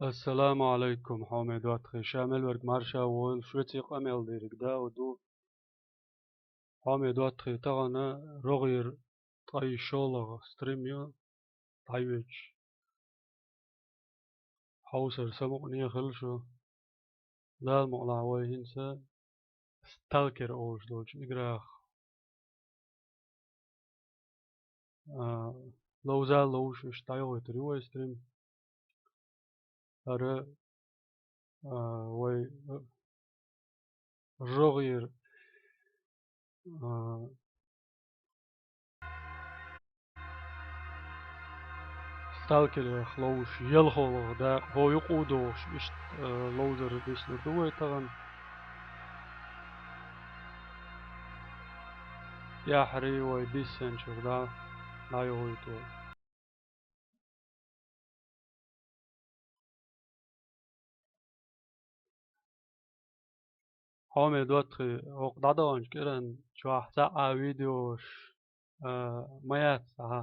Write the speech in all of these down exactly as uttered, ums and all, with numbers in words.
Ассаламу Ӏалайкум, хьоме доттагӀий, ша мел верг марша войла, шуьца къамел дерг да ду. Хьоме доттагӀий, тахана рогӀера ткъе шоллагӀа стрим ю, дӀайоьдуш. Хьовсар самукъане хила шу. Дала мукъалахь вай хӀинца Сталкер олуш долчу играх, а, ловза а ловзуш, иштта дӀайохуьйтур ю вай стрим. ХӀара, а, вай, а, рогӀера, а, Сталкерах ловзуш, ялхолгӀа дакъа, хӀо юкъа а дохуш, иштта, а, ловзар бисинарг ду вай тахана. Яхьарий вай диссинчух дӀа, дӀайохуьйту вай. Хьоме доттагӀий, хӀокху дӀадаханчу кӀиранна чохь цхьа а видеош, а, ма яц ахьа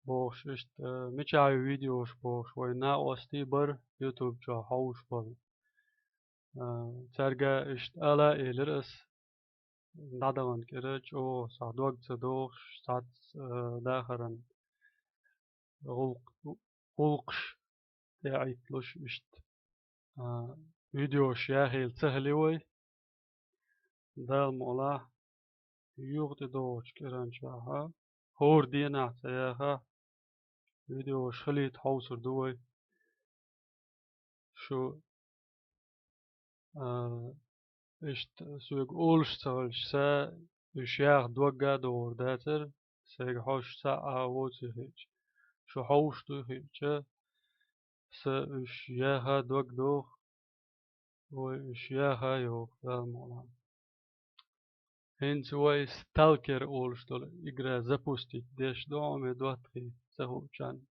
бохуш, иштта, а, мичахь ю видеош бохуш, вайн накъостий бара YouTube чохь хьовсуш болу. А, цаьрга иштта ала а элира ас, дӀадаханчу кӀира чӀогӀа схьа дог ца дохуш, цхьацца, а, дахаран гӀуллакх-, гӀуллакхаш тӀеӀитталуш иштта, а, видеош яхийла ца хили вай. Дала мукъалахь, юха тӀедогӀучу кӀиранчохь, хӀора дийнахь ца яхахь, видеош хилийта хьовсур ду вай. Шу, а, иштта соьга олуш ца хилча, сан уьш яха дог а догӀур дацара, сайга хьожуш цхьа а воций хиъча. Шу хьовсуш дуй хиъча, сан уьш яха дог доху, вай уьш яха а йоху, Дала мукъалахь. ХӀинца вай Сталкер олуш долу игра запустить деш ду, хьоме доттагӀий, ца хуучарна.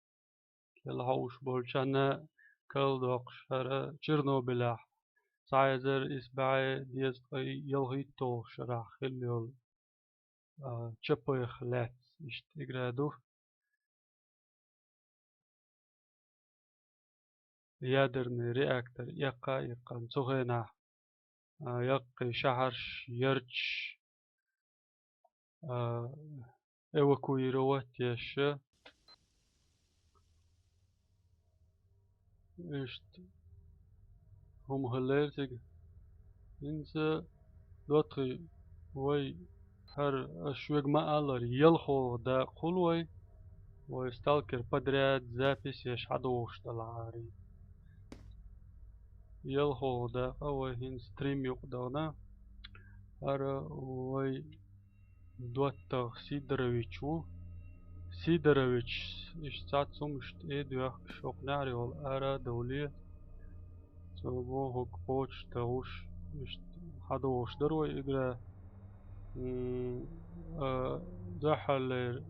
Кхел хьовсуш болчарна кал доккхуш, хӀара Чернобылехь, цхьа эзар исс бӀе дезткъе ялхитталгӀачу шарахь хилла йолу, а, чапех лаьцна иштта игра ду. Ядерный реактор эккха а эккхана, цу хенахь, а, яккхий шахьарш, ярташ, а, эвакуировать еш. Иштта хӀума хиллера цига. ХӀинца доттагӀий, вай, хӀара ас шуьга ма-аллара, ялхолгӀа дакъа хуьлу вай. Вай Сталкер подряд запись еш хьадогӀуш далахьара. ЯлхолгӀа дакъа вай хӀинца стрим юкъа дахана. ХӀара вай доттагӀа Сидорович ву. Сидорович, иштта цхьацца хӀумнаш тӀе а доьхкуш, хӀокху неӀаре йолу ара а довле. Цо бохург почта гӀуш, иштта хьадогӀуш дара вай игра. М, а, дуьххьарлера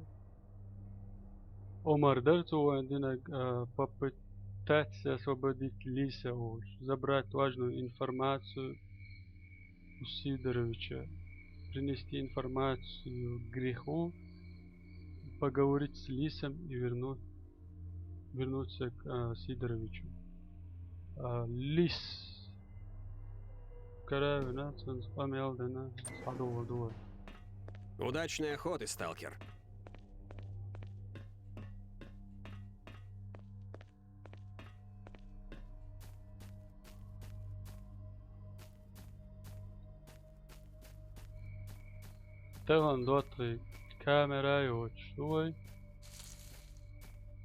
омар дара цо вайна динарг, а, попытаться освободить Лиса олуш. Забрать важную информацию у Сидоровича. Принести информацию Греху. Поговорить с Лисом и верну-, вернуться к, а, Сидоровичу. А, Лис кара а вина, цуьнца къамел дина, схьадогӀур ду вай. Удачной охоты, сталкер! Тахана доттагӀий камера йоцуш ду вай.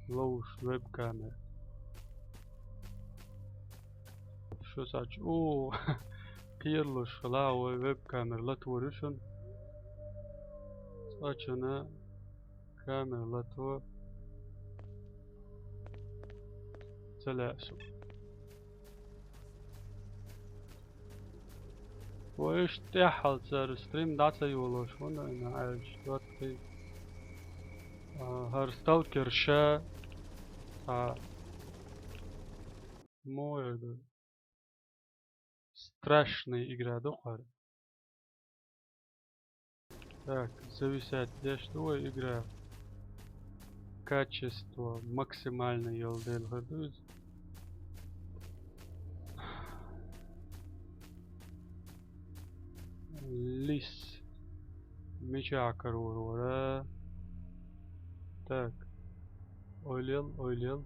Ловзуш веб-камера. Шу схьа чӀогӀа кхералуш хилахь, вай веб-камера латор ю шуна. Цкъачунна камера лато ца лаьа суна. Вай иштта тӀаьххьалцара стрим дӀа ца йолош, хӀунда аьлча доттагӀий, а, хӀара сталкер ша, а, муха эр ду, страшная игра ду хӀара. Так, зависать деш ду вай игра. Качество максимальное йолу дела хир ду иза. Лис. Мичахь карор вара? Так. Ойлел, ойлел.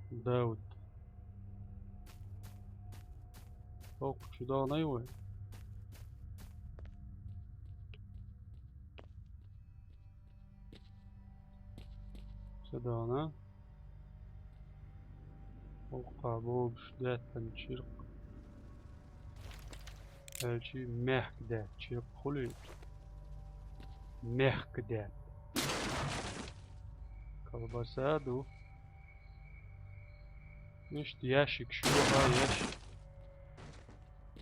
Дауд. ХӀокху чу догӀуш ю вай? Ца догӀуш. ХӀокху богуш даьттан чиркх. Аьлчи мехкдаьтта чиркх хуьлий? Мехкдаьтта. Колбаса ду. Иштта ящикаш йоха еш.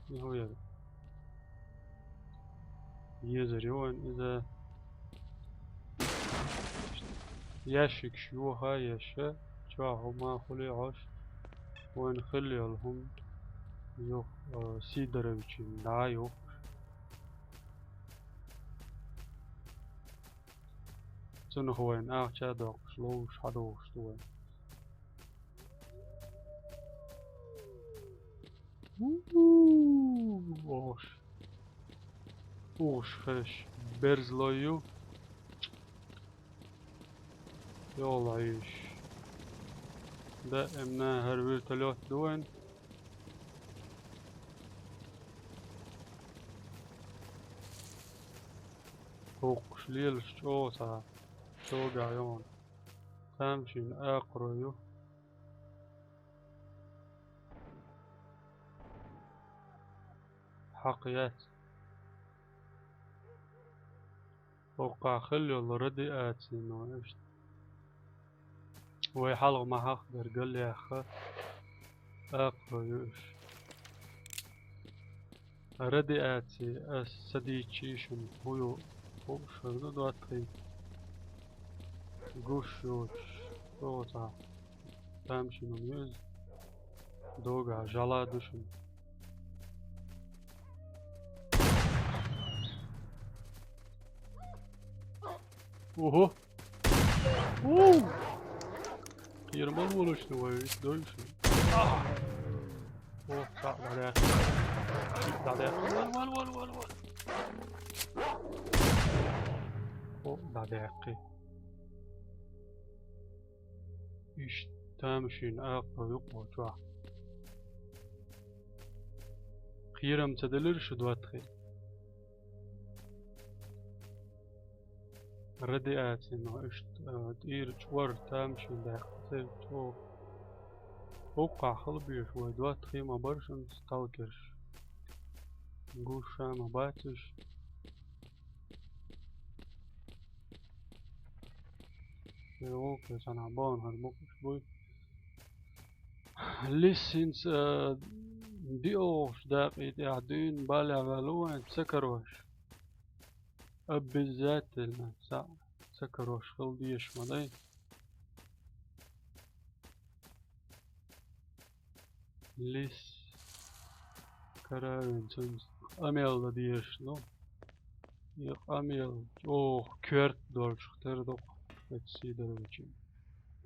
И хӀун яра? Езар ю вайн иза. Ящикаш йоха еш, чохь хӀума хуьлий Ӏаш. Вайн хилла йолу хӀума юха, а, Сидоровичина дӀа а юхкуш. Цунах вайн ахча а доккхуш, ловзуш хьадогӀуш ду вайн. У-у-у, ош. УгӀуш хезаш берзалой ю. Йолла йиш. Да, эмна хӀара вертолёт ду вайн. ХӀокхуш лелаш чӀогӀа цхьа чӀогӀа йогӀу. Тамашийна акхаро ю. Хьакха яц. ХӀокхахь хилла йолу радиаци но иштта. Вай хьалха ма хьахдар галъяьхна, акхаро ю уьш. Радиаци ас ца дийцча шуна хӀун ю хууш хир ду доттагӀий. Гуш йоцуш, чӀогӀа цхьа тамашийна ю иза. Догахь жала ду шуна. Ого! Уу! Кхера ма волуш ду вай, вис дойуш ду. О, цхьаъ дӀадаьккхи. Шиъ дӀадаьккхи. Вал, вал, вал, вал, вал. О, дӀадаьккхи. Иштта тамашийна акхаро ю кху чохь. Кхерам ца делира шу доттагӀий? Радиаци но иштта, а, тӀера чкъор тамашийна даьккхира церан чӀогӀа. ХӀокхахь хала безаш вай доттагӀий ма бара шуна сталкерш. Гуш ма бац уьш. Шайн гӀуллакхе цхьанхьа бахана хӀара букъаш буй. Лис хӀинца, а, диъолгӀуш дакъий тӀехь дуьйна балехь ваьлла ву вайн ца карош. Обязательно цхьаъ ца карош хила дезаш ма дай. Лис. Каравин цуьнца къамел дан дезаш ду. И къамел чӀогӀа коьрта долчух тера ду-кх оцу Сидоровичан.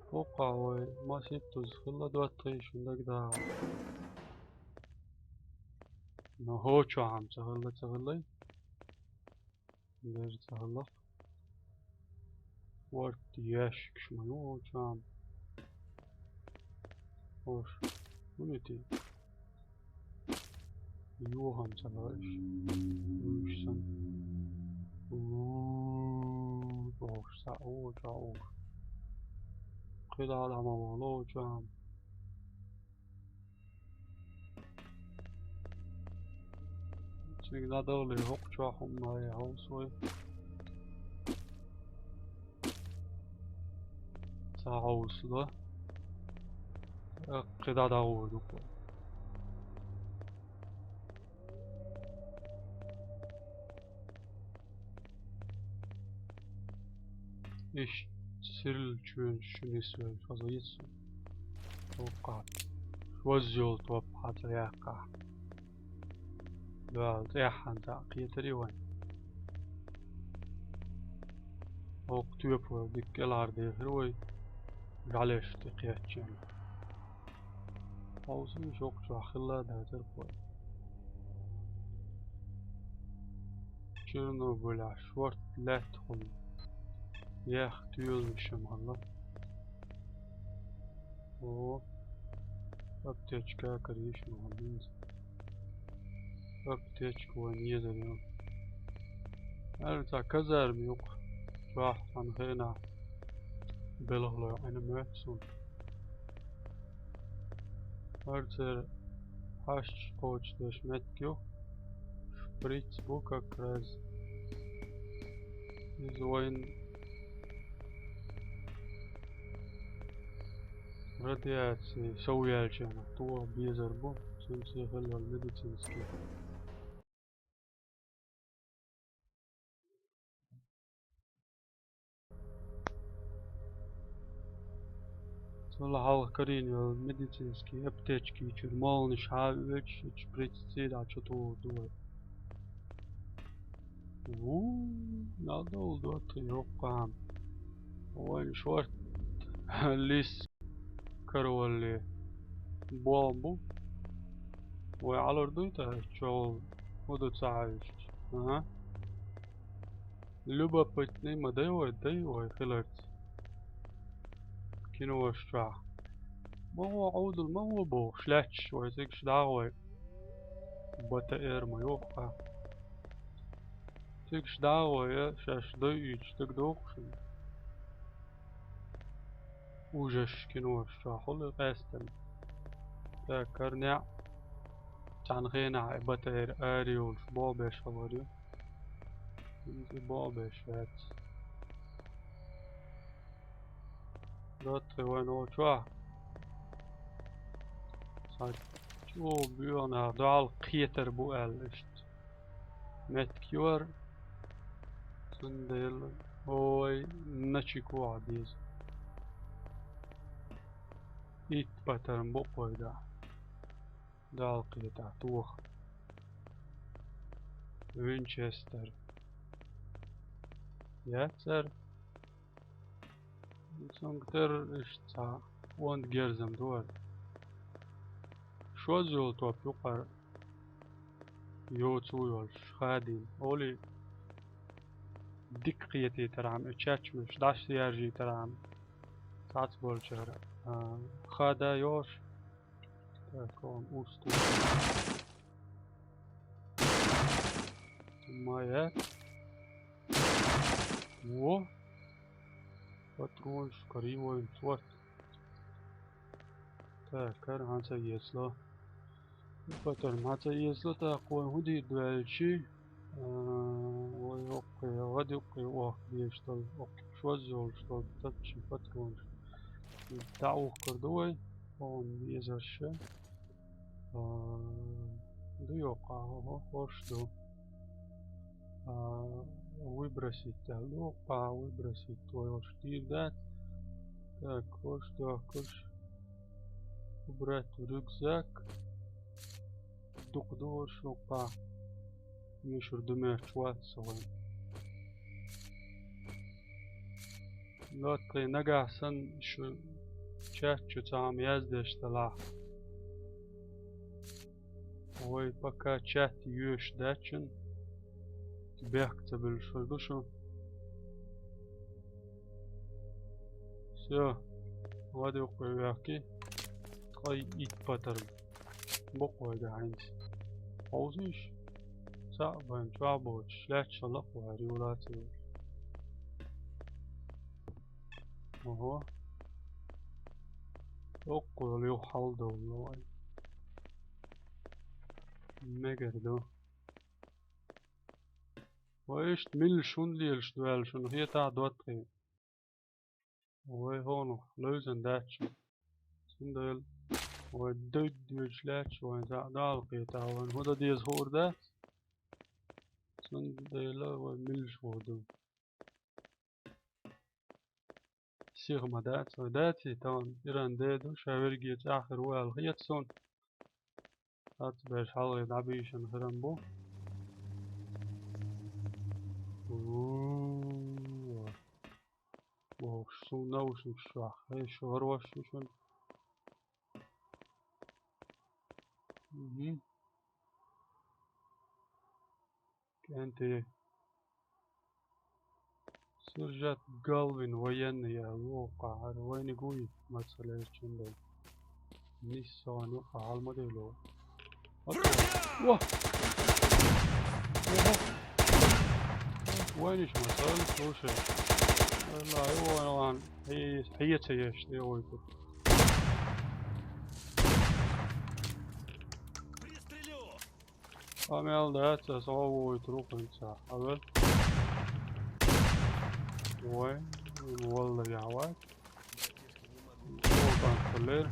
ХӀокхахь вай маситтаза хилла доттагӀий шуна дагадогӀу. Но хӀокху чохь-м ца хилла, ца хиллий? Дерза ца хилла. Ворт ящикаш ма ю оцу чохь-м. Ош. ХӀун ю те? Юха-м ца лоьш. Вуьйш санна. У-у-у, ош са, о, ча, ош. КхидӀа а дӀа ма волу оцу чохь-м. Цига дӀадахале хӀокху чохь хӀума ма яхьа хьовса вай. Ца хьовса до. КхидӀа дӀагӀур ду-кх вай. Иштта сирла чоьнаш чу нисвелча хаза йицу. ХӀокхахь шозза йолу топ хьан цӀа яккхахь. Доьлла тӀаьххьана цхьаъ кхетарий вайн? ХӀокху тоьпалара дика кӀелхьардехира вай, жӀалеш тӀе кхеччина. Хьовсийша, хӀокху чохь хилла а дацара-кх вай. Чернобыль, а шорт лаьтта хуьлу. Ях, туьйла мишам хьалла. О, аптечка карийш ма хьалла. Аптечка вайн езар ю. Ара цхьа казарма юкъа. Чохь цхьана хенахь белхалой Ӏина моьтту суна. Ара цара хьашташ кхочушдеш меттиг ю. Шприц бу как раз. Иза вайн радиаци совъяьлча тоха безар бу, цуьнца хилла йолу медицинский. Цул хьалха карийна йолу медицинский аптечки чуьра молханаш хьа а оьцуш, шприцций дӀа чу тухур ду вай. Ву, надолу доттагӀий хӀокху хана. Вайн шорта лис каравалле болх бу. Вай Ӏалур дуй тӀаккха чӀогӀа хӀун ду ца хьаьжча? Ага. Любопытный ма дай вай, дай вай хиларца. Кинош чохь. Ма гӀо, Ӏудал ма гӀо бохуш лаьтташ вай, цигаш дӀагӀой. Б Т Р ма йоху-кх. Цигаш дӀагӀой, шаьш дойуьйтуш дагадогӀу шуна. Ужас кинош чохь хуьлу къаьсттина. Так, хӀара неӀ цхьана хенахь и Б Т Р ара йолуш болх беш хилар ю. ХӀинца и болх беш яц. ДоттагӀий вайн волчохь. Сан чӀогӀа боьха нах дуьхьал кхетар бу аьлла иштта. Меттиг йора. Цундела, ой, начи кохьа деза. Итт патарн бу кхойда. Далкхета тоха. Винчестер. Яцара. Цунга тера иштта цхьа онда герзам ду ара. Шозза йолу топ юкъара йоцу йолуш хадийна. Олий дика кхетийтархьама, и чечмаш дӀасаяржийтархьама. Цхьацца болчара, а, хада йош. Так, он уст. Ма яц. Во. Патронаш криво им сорт. Так, хӀара хьан ца езло. Патрон хьан ца езло, так, вайн хӀун дийр ду аьлчи? А, вай, оккхе, гӀад юккъе охка дезаш долу, оккхе, шозза йолуш долу тапчи патронаш. ДӀаухкур ду вай, хьуна езарша. А, ду йоккха, хӀо-, хӀо-, хӀорш ду. А, выбросить аьлла ду, кху выбросить вай хӀорш дийр дац. Так, хӀорш дохкуш. Убрать в рюкзак. Дукха ду хӀорш хӀокху. Вешур ду моьттуш вац со вайн. Лоткхий, нагахь санна шу чат чу цхьа хӀума яздеш делахь. Вай пока чат йоьшуш даьччун, бехк ца буьллуш хир ду шу. Всё, вадуьйкъе вехкий, ткъе итт патарн. Бокъойда хьайнца. Хьовсийша? Цхьаъ бан чохь боцуш, лаьтташ лакхвар юла ца йолуш. Ого. Оккхул юха хьалдовлу вай. Мегар ду. Вай иштта милла шун лелаш ду аьлла шуна хетахь, доттагӀий? Вай хӀокхунах левзан дац шу. Цундела вай дойд доьдуш лаьтташ вайн заа дала кхетахь, вайн хӀун дан деза хуур дац. Цундела вай милла шу хӀун ду. Сиха ма дац, вай даций тахана, Иран де ду, ша верриге цӀахь хир ву аьлла хета суна. Цацберш хьалхе дӀабийшина хирам бу. Ву. Вовш, суна наушникаш чохь. Хей, шу хӀара ваша ю шуна. Мгм. КӀентий. Сержант Галвин военный аьлла воккхагӀара, вайниг вуй, мацалла эр чун дай. Нисса ван юкъа хьалма дело. Ва! Ого! Вайниш мацалла, слушай. Валлахи, ван, ван, хье-, хьеца еш, тӀе вайтур. Амел дац, ас гӀо вайтур хӀинца. Хьавел. Вай, валла яхьвай. О, контролер.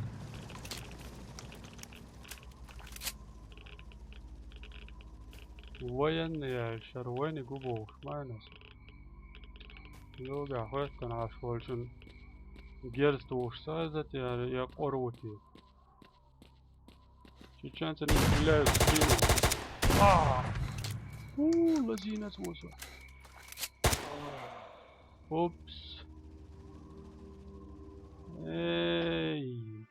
Военный яьлла шера вайниг ву бохуш, майнас. Йога хоьттан Ӏаш волчун герз тухуш ца хеза те, я къора ву те. Чеченцы не стреляют в спину. А! У, лазинец муса. Упс. Эй.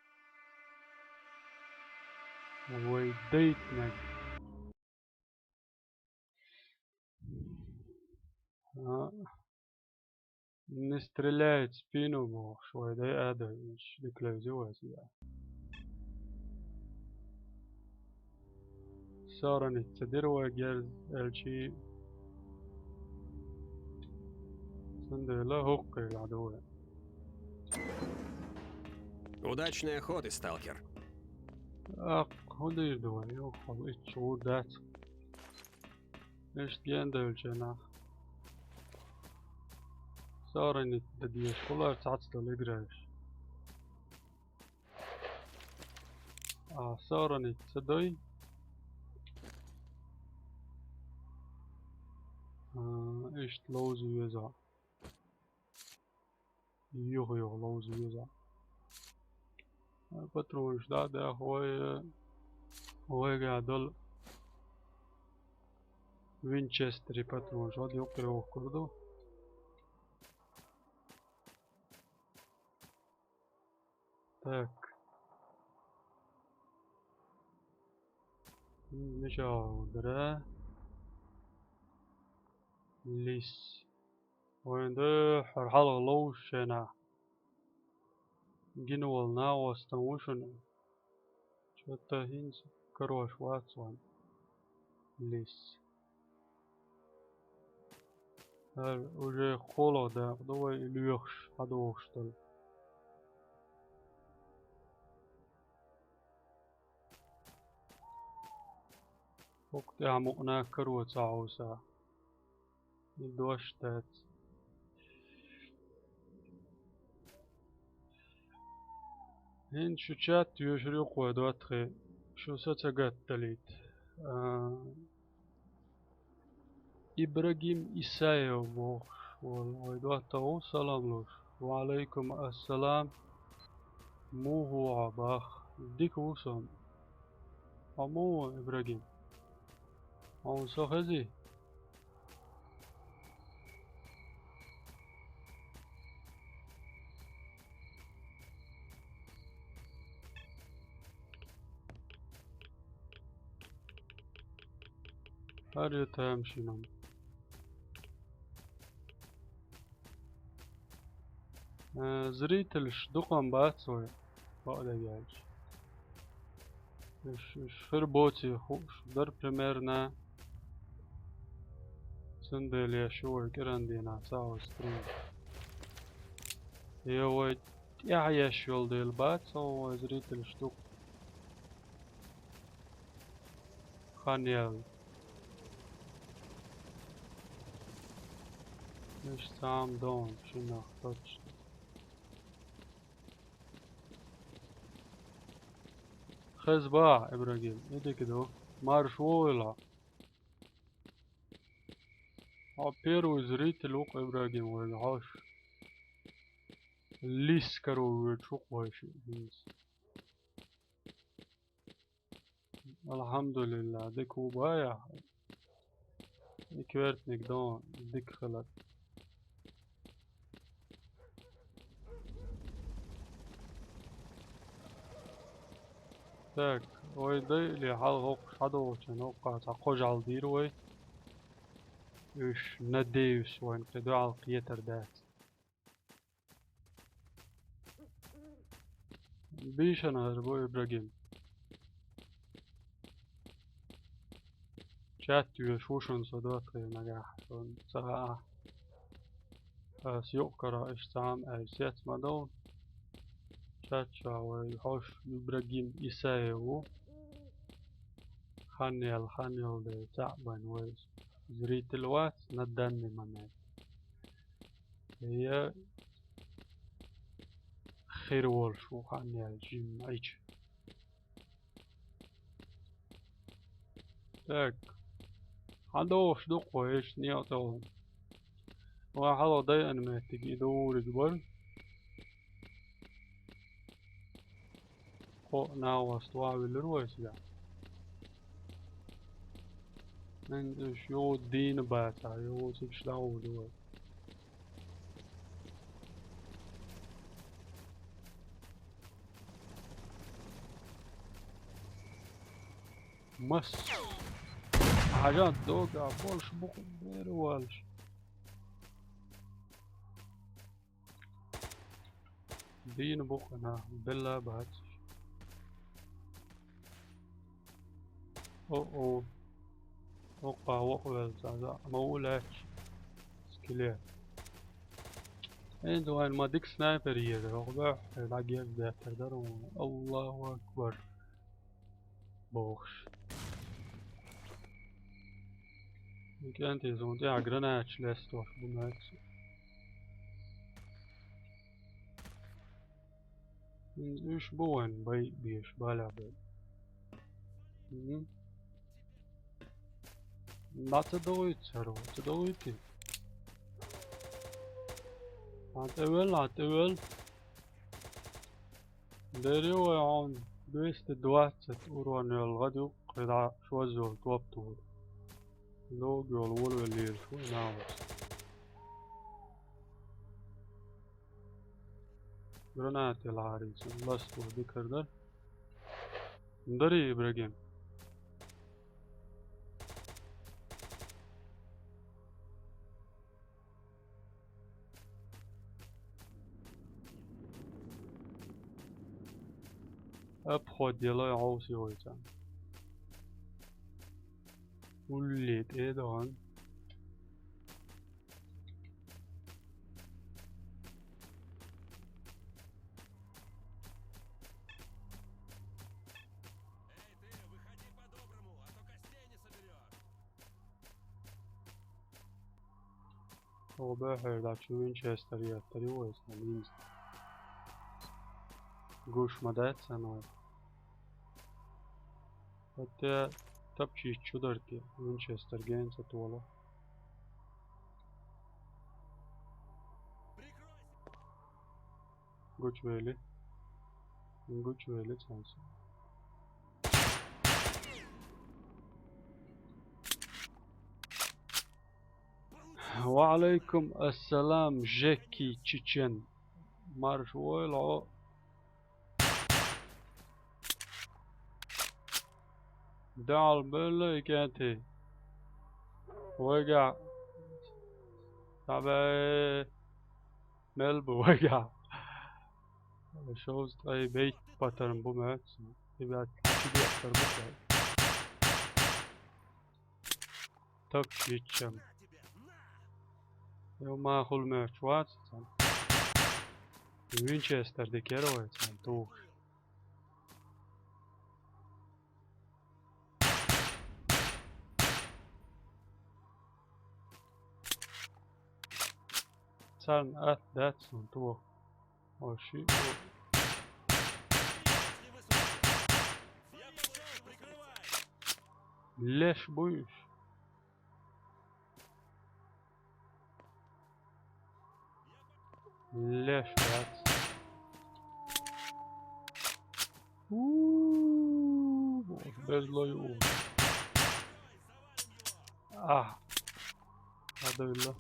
Вай дейтнаг. А. Не стреляют в спину бохуш, вай дай ада, уьш дика левзи вай сия. Сорани ца дира вай герз элчи. Цундела хӀоккхийла ду вай. Удачной охоты, сталкер. Ах, хӀун дийр ду вай, юххал ичча гӀур дац. Иштта ген девлча нах. Сорани ца деш, хулар цхьацца долу играеш. А, сорани ца дой. А, иштта ловза веза. Юха-юха ловза веза. Патронаш да, да, хой, хойга дол Винчестери патронаш, вот юкъе вохкур ду. Так. Мича дара? Лис. Вайн дуьххьара хьалха ловзуш шайна гина волу накъостан ву шуна. Чо-то хӀинца карош вац вайн лис. ХӀара уже кхоалгӀа дакъа ду вай и лоьхуш, хьадогӀуш долу. ХӀокху тӀехь мукъана каро ца хьовса. И дош дац. ХӀинца шу чат йоьшур ю кхо доттагӀий, шу са ца гатдалийта. А, Ибрагим Исаев бохуш волу вай доттагӀа ву, салам луш. Ва Ӏалайкум ассалам. Муха ву хьо, бах? Дика ву сан. Хьо муха ву, Ибрагим? Хьуна со хези? ХӀара ю тамашийна. Э, зрительш дукха бац вай, бакъдерг аьлча. Уьш, уьш хир боций хууш дара примерно. Цундела еш ю вай кӀиран дийнахь ца хьо стрим. Я вай тӀаьхьа еш йолу дела бац хьо вай зрительш дукха. Хан ял. Иштта цхьа ма догӀу шиннах точно. Хеза бахьа, Ибрагим, и дика ду. Марша вогӀийла. Хьо первый зритель ву-кх, Ибрагим, вайга хьожуш. Лис каро воьдуш ву-кх вай шиъ хӀинца. Алхьамдулиллах, дика ву бахьа. И коьртаниг дон дика хилар. Так, вай дайли хьалха хӀокхуш хьадогӀучун хӀокху цхьа кхо жӀаьла дийр вай. Уьш, надеюсь, вайн кхы дуьхьал кхетар дац. Бийшана хир бу, Ибрагим. Чат веш ву шуна со доттагӀий нагахь, шуна ца хаьа. Ас юкъ карахь иштта цхьа хӀума аьлча сец ма довла. Чат чохь вай хьош Ибрагим Исаев ву. Хан яьлла, хан йолу дела цхьаъ бен вай зритель вац на данный момент. Я хир волуш ву хан яьлла жимма Ӏича. Так. Хьан дохуш ду-кх вай иштта некъа тӀехула? Вай хьалха дайъина меттиг и дуриг бара. Кхо а нахваст вахьа виллира вай цигахь. ХӀинца уьш юха дийна бацахь, юха цигаш дӀагӀур ду вай. Мас. Хьажа догахь болуш бу-кх бер а валаш. Дийна бу-кх нах, белла а бац. О-о. Оккха вокхавелла цхьа заьӀа ма ву лаьтташ. Скелет. ХӀинца вайн ма дика снайпер езар, хӀокху баьхьа дӀагерза деттар дара вон. Аллаху акбар. Бохуш. И кӀентий зуна тӀехь гранаташ лестош бу моьтту. Уьш бу вайн бай беш, баля бай. Мгм. ДӀа ца догӀуьйту цара, ца догӀуьйту? Хьан тӀевелла, хьан тӀевелла. Дерриге вай хьуна двести двадцать урон йолу гӀа ду, кхидӀа шозза йолу топ тухур. Логу йолу волавелла лелаш ву и нахаца. Гранат яла хьарийцина, ласта ву дикар дара. Дарий, Ибрагим? Обход делай, хьовсий вай царна. Улле тӀе а дахана. Оба хьердачу винчестер еттари вайс на линз. Гуш ма дац сан вай. ХӀетте тапчийчу дарти винчестер генца тола. Гучвели. Гучвели цанса. Ва алейкум ассалам, Жеки Чечен. Марш войла. Дал белла икенти. Вайга. Табе. Мел бу вайга. Шовз ткъе бейт патарм бу мет. Ребят, чудо патарм бу. Так, чичем. Йо, махул мет вац. Винчестер де керой, тух. Царна атта дац шуна тоха. О, ши-, о. Леш бу уьш. Леш бац. У-у-у, безлой у. А. Адавилла.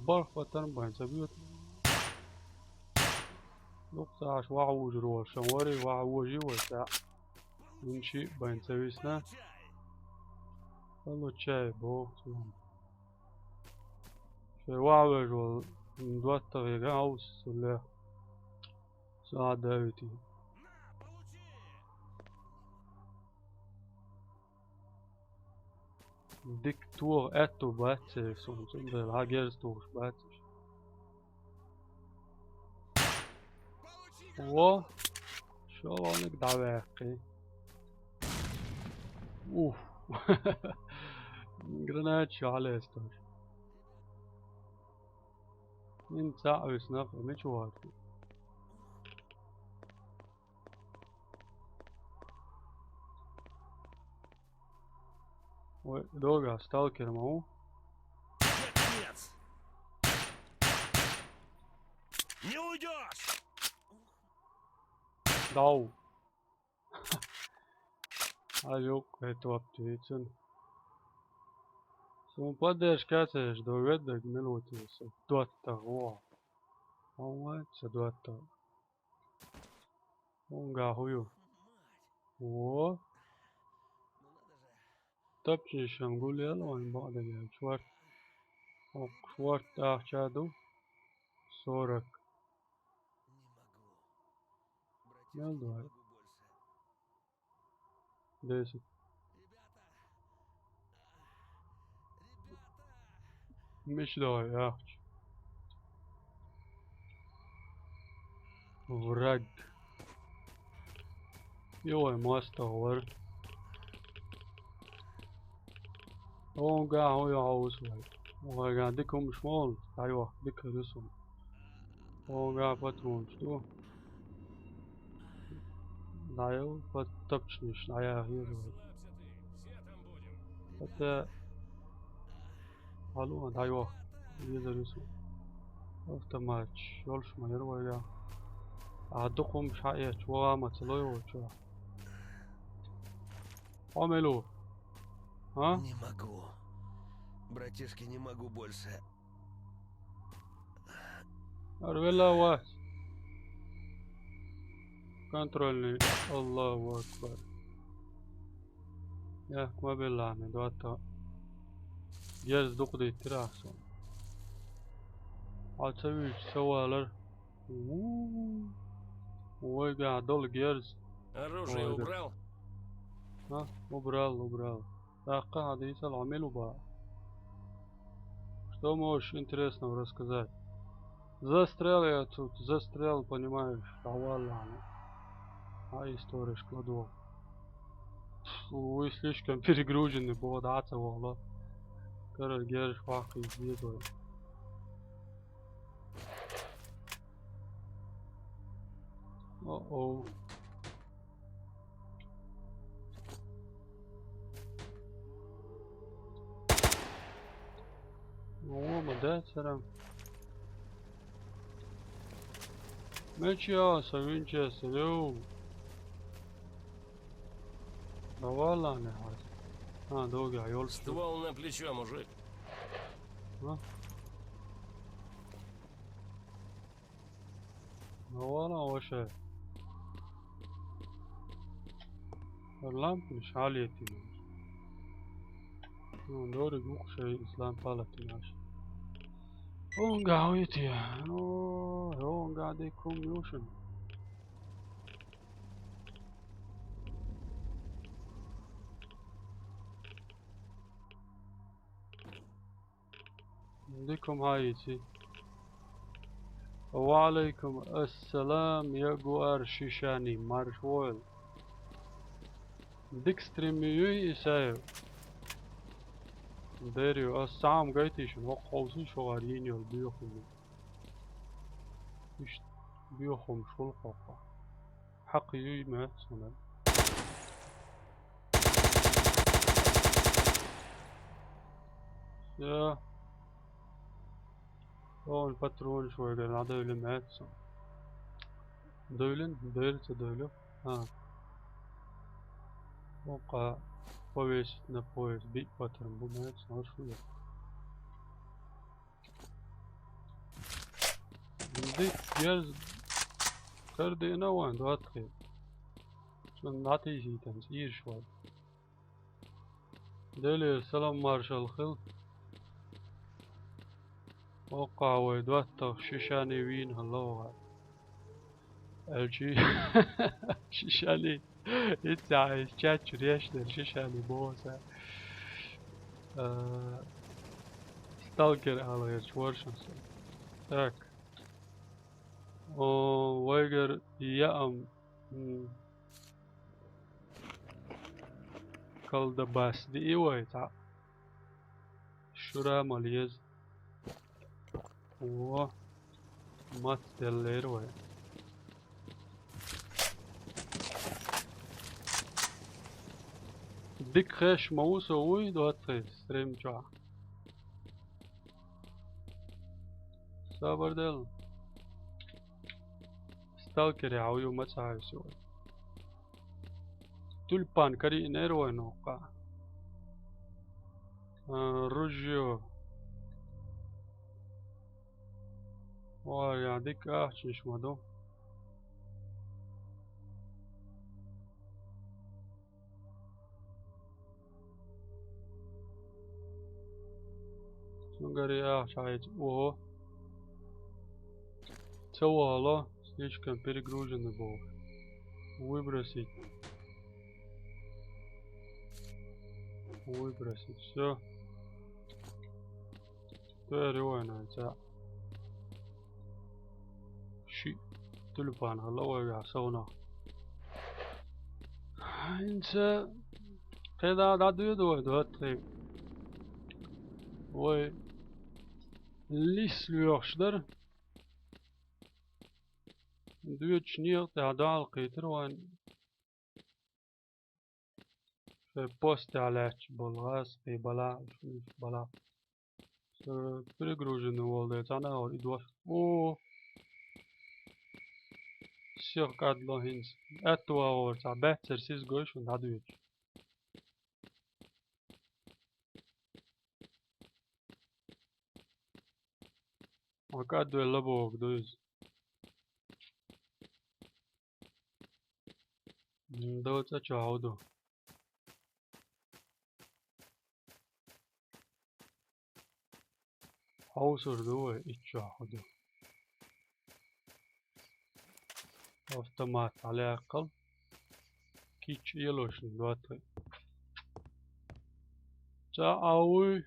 Барх патарм байн ца бьют. Лукъ ца аш ваха вужур волу шан вари, ваха вожи вай ца. Винчи байн ца висна. Получай, бог цунам. Шоай ваьвеш вол доттагӀа яга хьовсале. Са а давити. Дика тоха аьттув бац церан суна, цундела хьа герз тохаш бац уж. Во, шолгӀаниг дӀаваьккхи. Уф. Гранат шо хьалаьцташ. Ин цаӀ висна, мича вахарти? Ой, дога, сталкер ма ву. Наконец! Не уйдёшь! Дав. А юк, это вот птицын. Сун поддержка цеш, доведдаг минуту со доттагӀа. Ой, со доттагӀа. Онга хӀу ю? Во. Тапчишам гулъяла вайн бакъдагӀа шорт. Ок, шорт ахча ду. Сорок. Мел ду хьай? Десять. Мича даха яхча. Враг. Йой, моастагӀа вар. Онга хӀу яхьовс вай. Онга дика хӀумаш ма валла, дӀайохка дика хир ю сона. Онга патронаш ду. ДӀаял пат-, тапчниш дӀаяхьийла вай. ХӀаьта хьалуа дӀайохка. Езар ю сона. Автоматаш йолаш ма яр вайга. А дукха хӀумаш хьаэцча, ваха ма ца лой воча. Хьо мел ву? А? Не могу. Братишки, не могу больше. Арвела вас. Контрольный. Аллаху акбар. Яхка ма беллахьа, доттагӀа. Герз дукха диттира ахь сона. Хьо ца вуьйча ца валар. У-у-у. Вайгахь дола герз. Оружие убрал? А? Убрал, убрал. ТӀаккха хьадийцал, Ӏамил у баха. Что можешь интересного рассказать? Застрял я тут, застрял, понимаешь, дӀаваллахьа. А история складывал. Вы слишком перегружены, бо дӀа ца вала. Кара герз хьакхийна дезой. О-о. О, ма дац хӀара. Мича я со винчестер, йоу? ДӀаваллахьа хьо. А, догахь йолчу. Ствол на плечо, мужик. А? Ну ладно, вообще. Лампа мешалити. Ну, дориг ухшей из лампа латинаш. Онга хӀуйти. Ну, онга де кум юшин. Дикум хьаийци. Ва алейкум ассалам, Ягуар Шишани, марш войла. Дика стрим ма юй, Исаев. Дерю, ас сам гайтишин, хӀокху ховсий шугӀар йийна йолу боьхамаш. Иштта боьхамаш хуьлу хӀокху. Хьакха юй ма яц хьуна. Всё. Вон патронаш вайгара дӀадевлина ма яц хьуна. Девлина? Девлла ца девлла? А. Вон кху повесить на пояс биъ патрон бу ма яц хьуна, шу яц. Ди, герз кардина вайн, доттагӀий. Цунна дӀатийсийтанца ийраш вай. Делера салам маршалла хила. Оккха вай доттагӀа шишани вийна хилла вай. Аьлчи шишани. Итт сахьа чат чу реш дер шишани боху сан. А, сталкер ала гӀерташ воршан сан. Так. О, вайгар яам, м, колдабас диъ вай цхьаъ. Шура ма леза. Во. Мац деллера вай. Дика хеш ма ву со вуй доцций стрим чохь. Сабар дел. Сталкере хьо ю ма ца хьаьвсина вай. Тюльпан кариънера вай ноккха. А, ружье. Ой, я дика ахчанаш ма ду. Цуьнгара и ахча хьайца. Ого. Ца вало, слишком перегруженный боху. Выбросить. Выбросить. Всё. Тера вайна ца. Ши тюльпан хилла вайгахь совнах. ХӀинца кхидӀа дӀадоьду вай доттагӀий. Вай лис лоьхуш дара. Доьдучу некъа тӀехь дӀакхийтира вайн. Шайн постехь лаьтташ болу гӀазкхий балахь, уьш, уьш балахь. Со перегруженный волу дела, цхьана а вара и дош. О! Сих кӀадло хӀинца. Аьтту вагӀора цхьа баьццара сиза гой шуна дӀадоьдуш. Ва кӀадвелла бохург ду иза. М, доцӀа чохь ду. Хьовсур ду вай, иччохь хӀун ду. Автомат хьалаяккхал. Кийча елошна доттагӀий. Ца а вуй.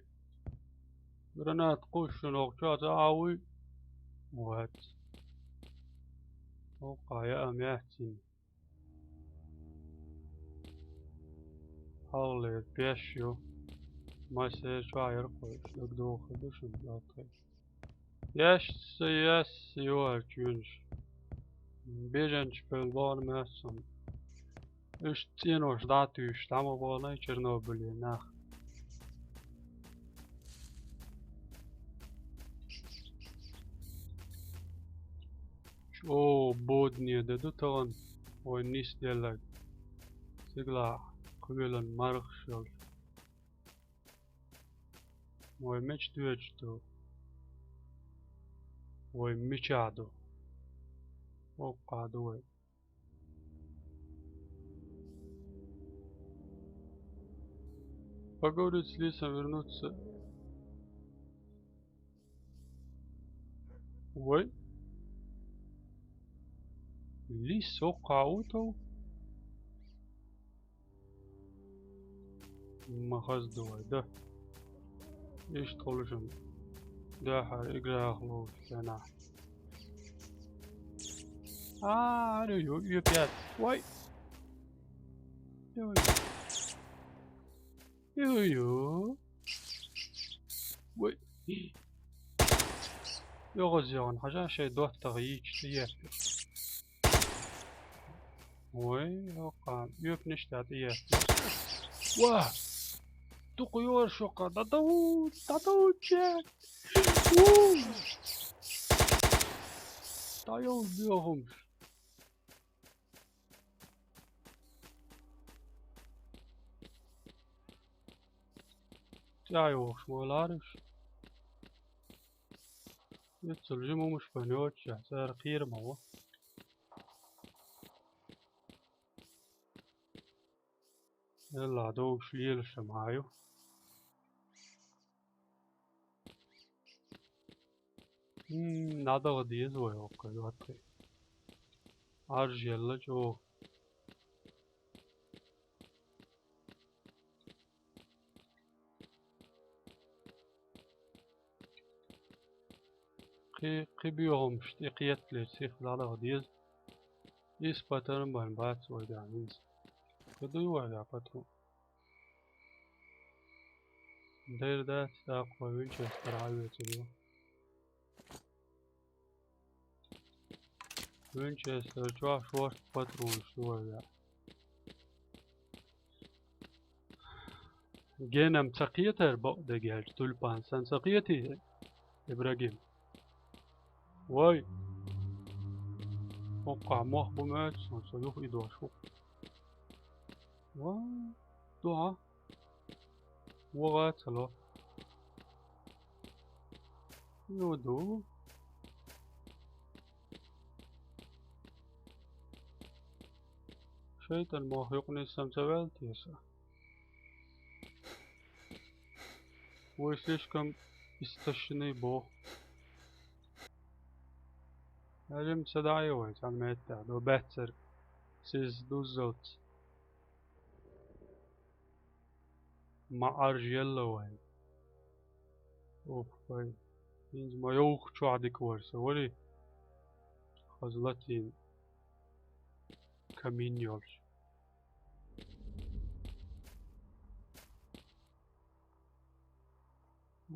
Гранат кхуьссуш шуна хӀокху чохь ца а вуй. Вац. ХӀокху яа ам яц хӀинца. Хьалхалера пеш ю. Массеран чохь яра кхойуш, дагадогӀу хир ду шуна доттагӀий. Яьсса, яьсса ю хӀара чоьнаш. Бежанчу певл бахана маьссунна. Уьш цӀенош дӀа а туьйсуш, дӀа ма бахана Чернобыле нах. Чо бодане де ду тахана вайн нисделларг. Стигалахь кхоьлина мархаш йолуш. Вай мича доьдуш ду? Вай мичахь ду? ХӀоккхахь ду вай. Поговорить с лисом, вернуться. Вай. Лис хӀоккхахь ву тов? Ма хаза ду вай, да. Иштта хуьлуш ма ду. Дуьххьара играх ловзуш цӀенахь. А, аьлла ю, ю пять. Вай. Ю, ю. Ю, ю. Вай. ЙогӀуз йогӀун, хьажа шайн доттагӀа йийча тӀеетта. Ой, йоккха, оьпнаш тӀе тӀеетта. Ва! Дукха йора шуьха, дӀадову, дӀадову чек! У! ДӀайовла боьхамаш. ЦӀахь йохуш ма лара уьш. Эццул жима хӀумаш бан йоццушехь, цара кхера ма ву. Элла догуш лелаш ма ю. М, надо вот есть вой окко, вот. Ӏаржъелла чӀогӀа. Кхи-, кхи боьхамаш тӀе кхетале сиха дӀадахьа деза. Исс патрон бан бац вайгахь хӀинца. Кхы дуй вайгахь патрон? Дера дац, тӀаккха вай Винчестер Ӏавецар ю. Винчестер чохь шорта патронаш ду вай веа. Генам ца кхетара бакъдерг аьлча, тюльпан санна ца кхетий, Ибрагим? Вай! Оккхахь мох бу моьтту суна, со юха и дош ву. Ва, дуьхьа. ВогӀа ца ло. Ю ду. ШайтӀан мох юкъанисса ца ваьлла теса. Вай слишком истощены боху. Аьлла-м ца даьӀе вай цхьана меттехь, до баьццара сиз дуззалц. Ма Ӏаржъелла вай. Ух, вай. ХӀинца ма йовха чохь дика вара со, вари? Хаза латийна камин йолчу.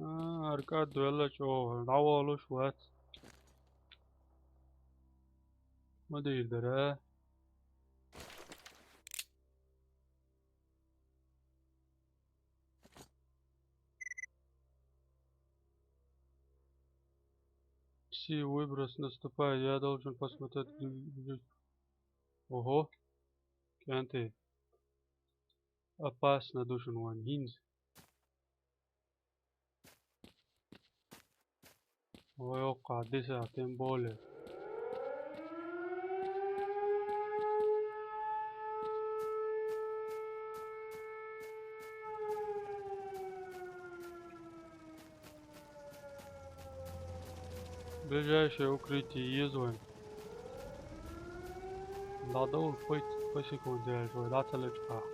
А, хӀара кӀадвелла чӀогӀа, дӀаволуш вац. Ма дийр дара. Все, выброс наступает, я должен посмотреть, где, где. Ого. КӀентий. Опасно ду шуна вайн хӀинца. Ой, оккхахь дисахь, тем более. Ближайшее укрытие еза вайн. ДӀадовла пхи, пхи секунда яьлча вай дӀа ца лечкъахь.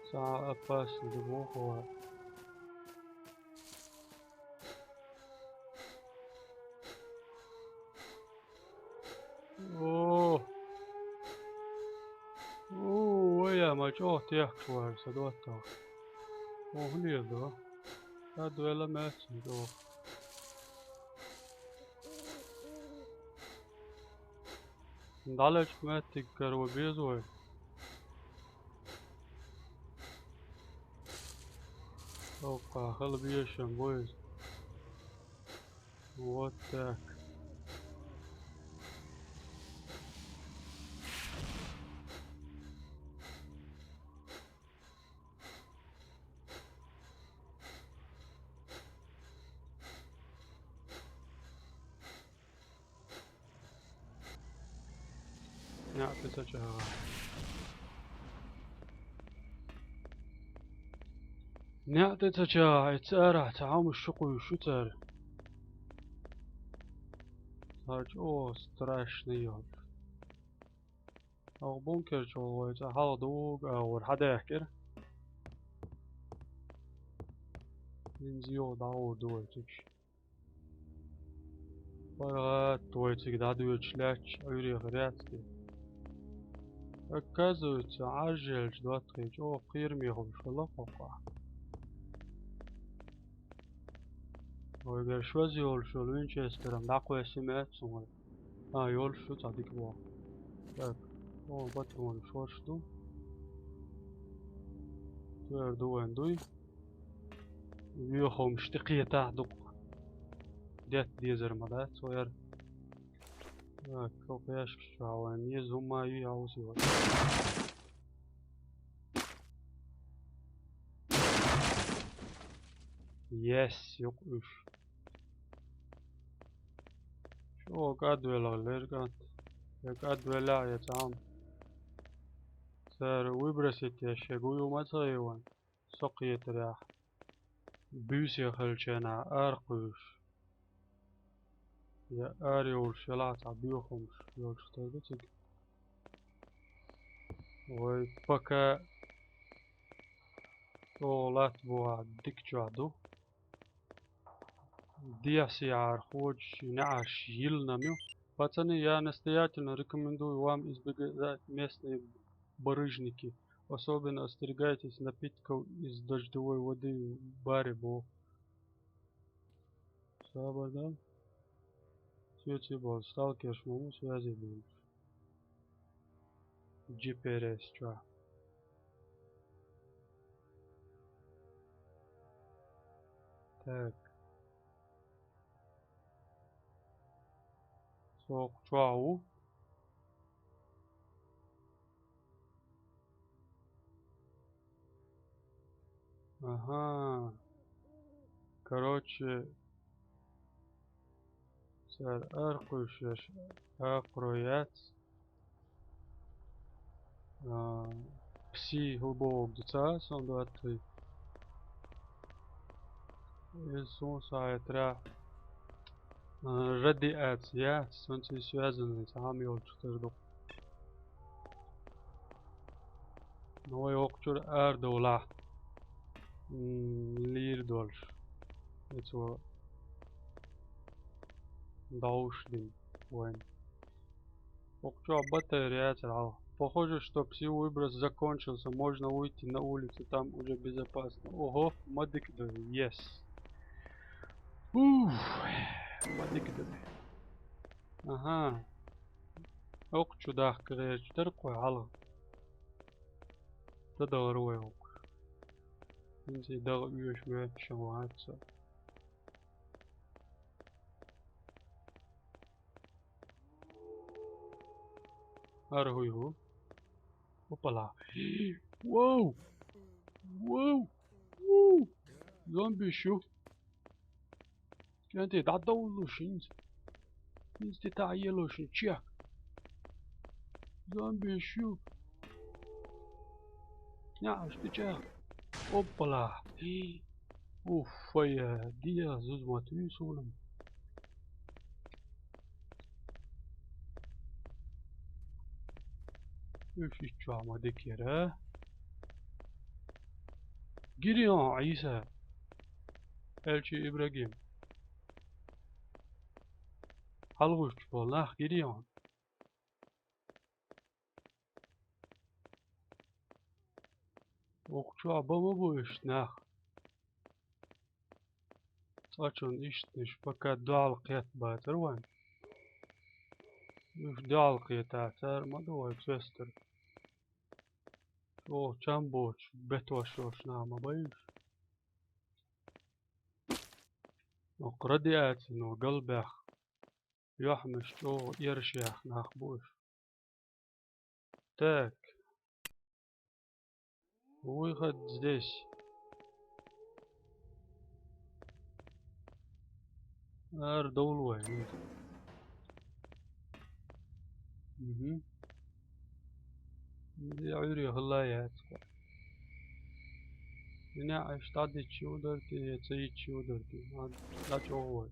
Цхьа опасно ду боху вай. О! О, вай, я ма чӀогӀа техкаш вара сан доттагӀа. О, хӀун леладо? КӀадвелла моьтту чӀогӀа. ДӀалечкъа моьттиг кара ван беза вай. Оккхахь хала безаш бу иза. Вот так. НеӀ тӀе ца чӀагӀа. НеӀ тӀе ца чӀагӀа, и цара цхьа хӀума шу кхуьйсуш ю цара. Цара чӀогӀа страшный йолуш. Оха бункер чу вай цӀа хьалха дуга агӀор хьадаьхкира. ХӀинца юха дӀагӀур ду вай цига. ПаргӀат вай цига дӀадоьдуш лаьтташ Ӏуьйре хир яц те. Оказывается, Ӏаржъелча доттагӀий чӀогӀа кхераме хӀумаш хилла кхоккхахь. Вайгара шозза йолуш йолу Винчестер-м дӀакхоьссина моьтту суна вай. А, йолуш ю цхьа дика боху. Так, о, патронаш хӀорш ду. Туьар ду вайн дуй. Вехамаш тӀе кхетахь дукха. Детта дезар ма дац вай хӀара. Так, хӀокху яьшкаш чохь вайн еза хӀумма а ю, я уси вай. Yes, юкъа уьш. Чо кӀадвелла лер кӀант. Я кӀадвелла, я цхьамма. Цара выбросить еш, я гуй ма ца гӀеван. Со кхетарехь. Буьйса хилча ара кхуьйсуш. Я ари уж шелаца биохомш, ёлш тардыцик. Ой, пока то лат буа дикчуа ду. Диаси архуч, наш йил намю. Пацаны, я настоятельно рекомендую вам избегать местные барыжники. Особенно остерегайтесь напитков из дождевой воды в баре, бо. Сабардан. Светибол, сталкер шмаму связи был. Джи П Р С, чё? Так. Сок, чё, ау? Ага. Короче, сар аркуш яш акрояц. А, пси глубок дуца, сон дуатый. Э, сон саятра. А, радиация, сон ци связанный, сам ёлчу тырдук. Ну, ой, окчур ар дола. М, лир долш. Эцо дауш дин. Вайн. Окчу батарея царал. Похоже, что пси выброс закончился. Можно выйти на улицу, там уже безопасно. Ого, мадик да, yes. Уф, мадик да. Ага. Окчу дах кырыч, тыр кой алгы. Та дагъар вай окуш. Инси дагъа уьеш муьеш шамаатса. Аргъуй ху. Опала. Воу! Воу! Воу! Зомби шу. Кенти дадавлушинц. Инсти та елушин чек. Зомби шу. Я, что чек? Опала. Уф, я, диа зузмат уйсулам. Уьш иччуама дикера. Гирион Иса. Элчи Ибрагим. Халгъуш болнах Гирион. Окчу абама бу ишнах. Цачун иштниш пока дуал кет батыр ван. Уж дуал кет атар ма дуал честер. О, чам боч, бетош ош нама байш. О, радиация, но галбах. Яхмеш, о, ершах нах бош. Так. Выход здесь. Ар долвай. Угу. Я ури хлая. Меня аж тады чудерти, я цей чудерти. А, да чего?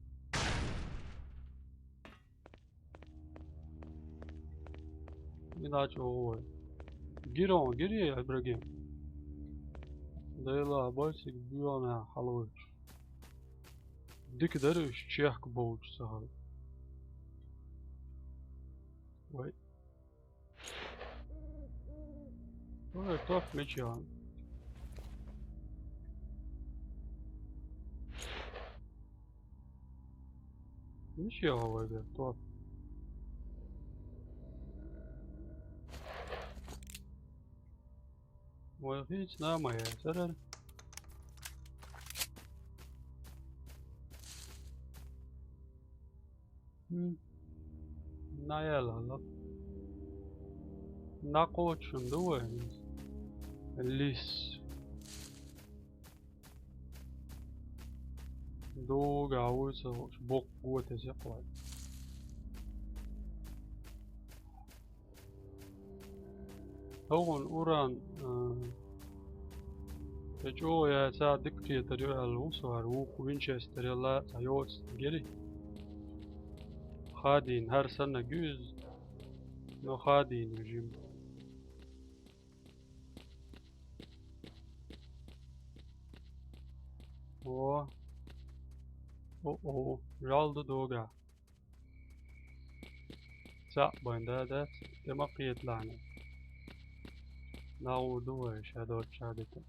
Иначе, ой. Гирон, гири, Ибрагим. Дайла, бачик, буяна, халыч. Дик дарыш, чек боуч сахал. Ой. Ой, топ мечан. Ничего, вроде, топ. Ой, видите, на моя, заряд. М. Наялалап. Накочун, давай. Лис. Долго, а улица бок вот эти хватит. Тогон уран, э, чё я ца дикпетер юрал усвар, ух, Винчестер, ла, ца йоц, гери. Хадийна, хӀара санна гуьйза, но хадийна жима. О. О-о, жал ду догахь. Цхьаъ бан да дац, тӀе ма кхеталахьа. НагӀур ду вай, ша доцчахь дита.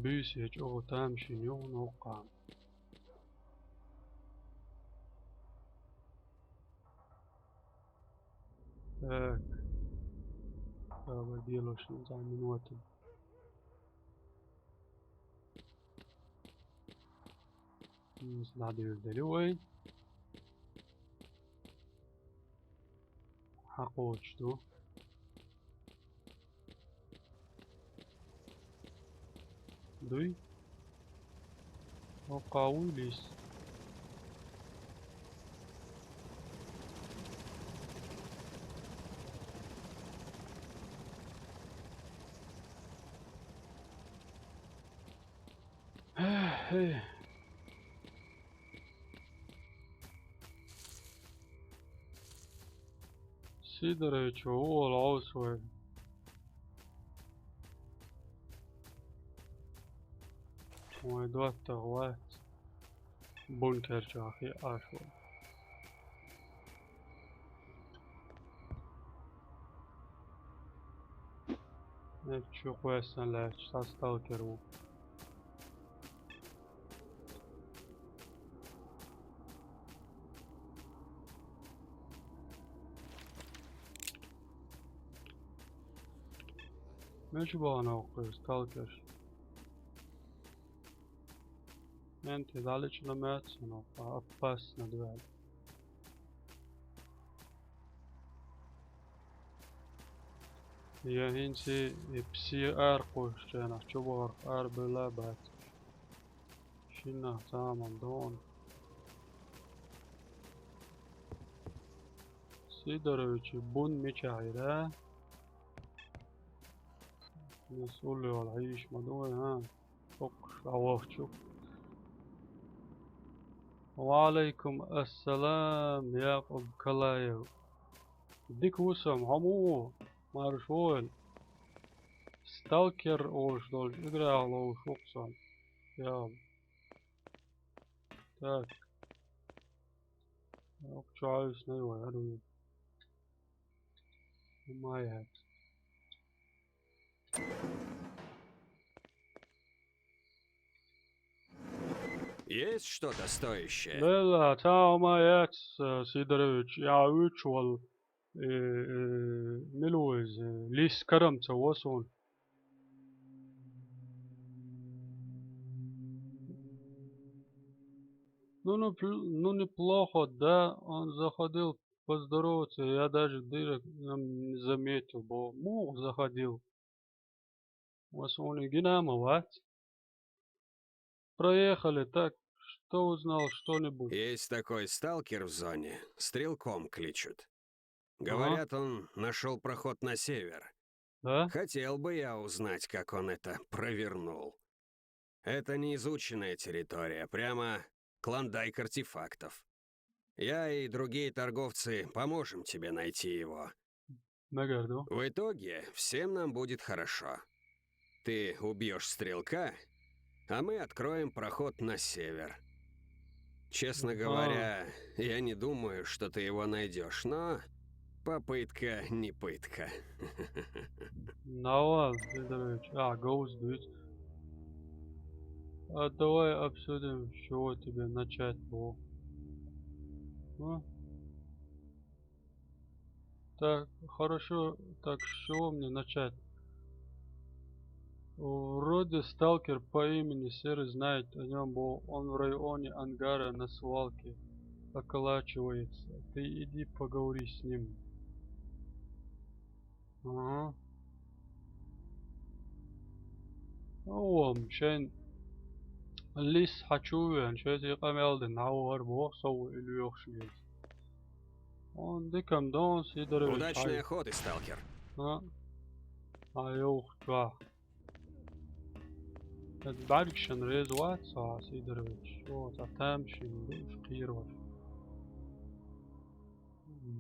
Буьйса чӀогӀа тамашийна ю хӀокху ноккха. Так. Давай, делаешь на минуту. М, сдадеш дели вай. Хьакхочуш ду. Дуй. О, кхуьллийс. Эх, эй. Сидорович, ву волу Ӏовса вай. Вай доттагӀа вац. Бункер чохь хиъаш вай. Эццу кхоьссина лаьтташ цхьа сталкер ву. Мича бахана хӀокху сталкерш? Менте дӀалича ма моьтту суна, опасно дуьхьал. Я хӀинца и пси ара кхуссучу хенахь чубахарх арабевлла а бац. Шиннах цхьа а ма догӀу. Сидоровича бун мичахь йира? Масул йолу хьийзаш ма ду вай, а? ХӀокхуш а вахчу. Ва Ӏалайкум ассалам, Якъуб Калаев. Дика ву сан, хьо муха ву? Марша вогӀийла. Сталкер олуш долчу играх ловзуш ву-кх сан. Ял. Так. Ох, чу хьаьвсина вай, хӀара ву. Хьо ма яц. Есть что-то стоящее? Лела, цхьа а хӀума яц, э, Сидорович, я вуьйцуш волу, э, э, мила ву иза, лис карам ца во суна. Ну, ну, пл-, ну, неплохо, да, он заходил поздороваться, я даже директ, м, не заметил, бо, муха заходил. Ва суна гина ма вац. Проехали, так, что узнал что-нибудь? Есть такой сталкер в зоне, стрелком кличут. Ага. Говорят, он нашёл проход на север. Да? Хотел бы я узнать, как он это провернул. Это неизученная территория, прямо клондайк артефактов. Я и другие торговцы поможем тебе найти его. Мегар ду. В итоге всем нам будет хорошо. Ты убьёшь стрелка, а мы откроем проход на север. Честно говоря, я не думаю, что ты его найдёшь, но попытка не пытка. Нава, Сидорович. А, Гоуз дуьйцу. А давай обсудим, с чего тебе начать, бо. Ну? Так, хорошо, так с чего мне начать? Вроде сталкер по имени Серый знает о нём, бо он в районе ангара на свалке околачивается. Ты иди поговори с ним. Ага. О, шайн лис хьачу вен, шайн и къамел дина, нагӀор боху, со ву и лоьхуш веза. Он дикам дон, Сидорович. Удачной охоты, сталкер. А? Ай, йовха чохь. Аса бӀаьргашна реза вац со, Сидорович. О, цхьа тамашийна ду уьш кхерош.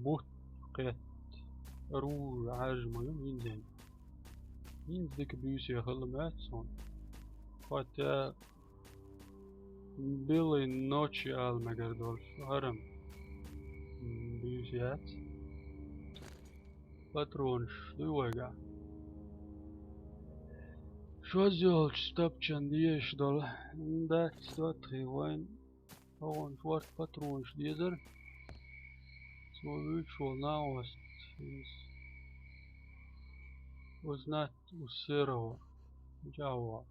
Бутт кхетта. Оружие Ӏаьржа ма ю, хӀинца. ХӀинца дика буьйса хила моьтту суна. Хотя белой ночи ала мегар долуш, хӀара-м буьйса яц. Патронаш дуй вайгахь? Шозза йолчу стапчан дезаш долу. Дац, доттагӀий, вайн. ВогӀун шорта патронаш дезара. Цо вуьйцуш волу накъост. Узнать у серого. Мичахь ву?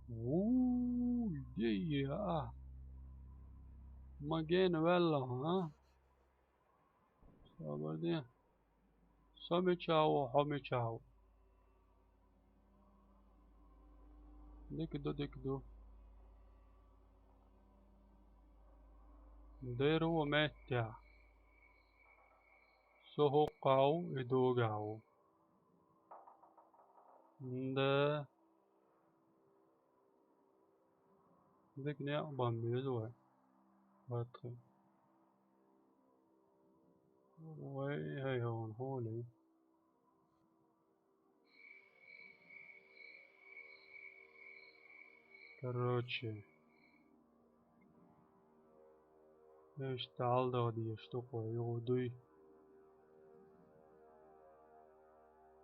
Ву, де а. Ма гена ваьлла, а? Собар де. Со мичахь ву, хьо мичахь ву? Дика ду, дика ду. Дера ву меттехь. Со хӀокхахь ву, и догахь ву. Да. Дика некъ бан беза вай. Ватхи. Вай, хӀай, хӀун хьолий? Короче. Иштта хьалдагӀа дезаш ду-кх вай, юха дуй.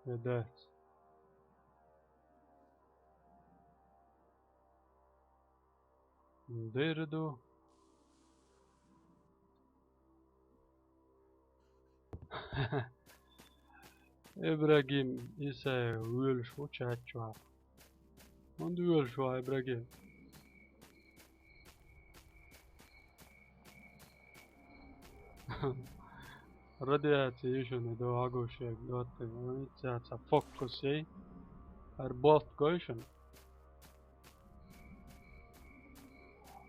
Я дац. Дера ду. Ибрагим Исаев воьлуш ву чат чохь. ХӀунда воьлуш ву Ибрагим? Радиация ю шуна, до агуш эг, доттагӀий, радиация, фокус ей. ХӀара болт гой шуна?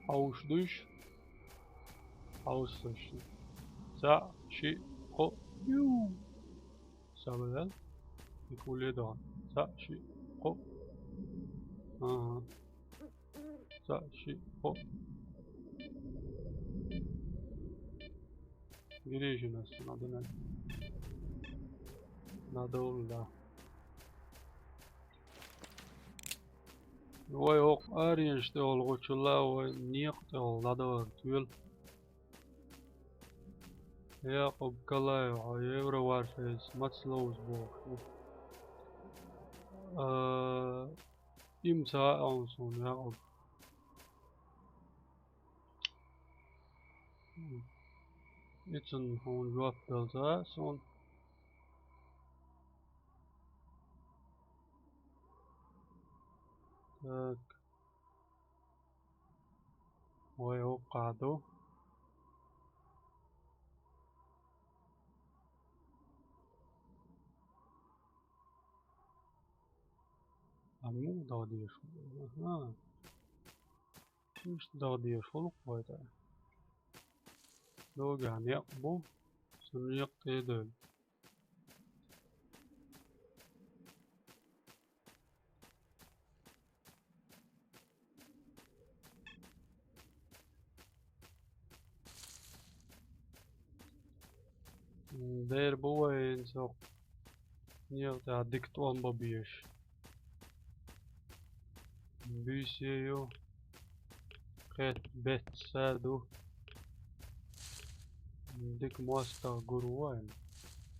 Хьовш дуйш? Хьовсуш. Цхьаъ, шиъ, кхоъ. Ю! Сабаьл. И куле догӀу. Цхьаъ, шиъ, кхоъ. Ага. Цхьаъ, шиъ, кхоъ. Гирижина ас надо на. Надо улла. Вай, хӀокху аренаш тӀехула гӀучулла вай некъа тӀехула дӀадахар тоьла. Якъуб Калаев, хьо Евроваршейс маца ловза бохуш ву. А, им ца хаьа хьуна суна, Якъуб. Ицунна хьуна жоп дала ца хаьа суна. Так. Вай, хӀокхахь ду. А муха дагӀа дезаш ву? Аха. Иштта дагӀа дезаш ву-кх вай тӀе. Догахь некъ бу, сан некъ тӀе а девлла. Дера бу вайн цо некъа тӀехь дика тӀом бан безаш. Буьйса ю. Кхетта бетташ сар ду. Дика мостагӀа гур ву вайн.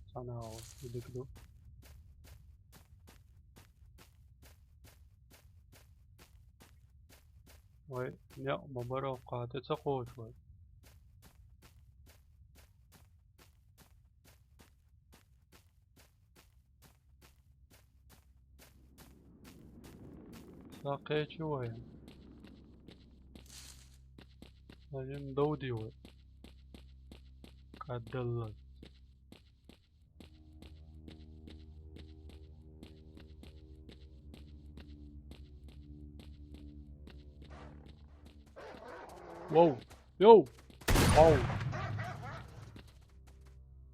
Цхьана а ву, дика ду. Вай, некъ ма бара, кхата ца кхочу вай. Ца кхечи вай. Ца йина довди вай. Кадалла. Воу! Йоу! Воу!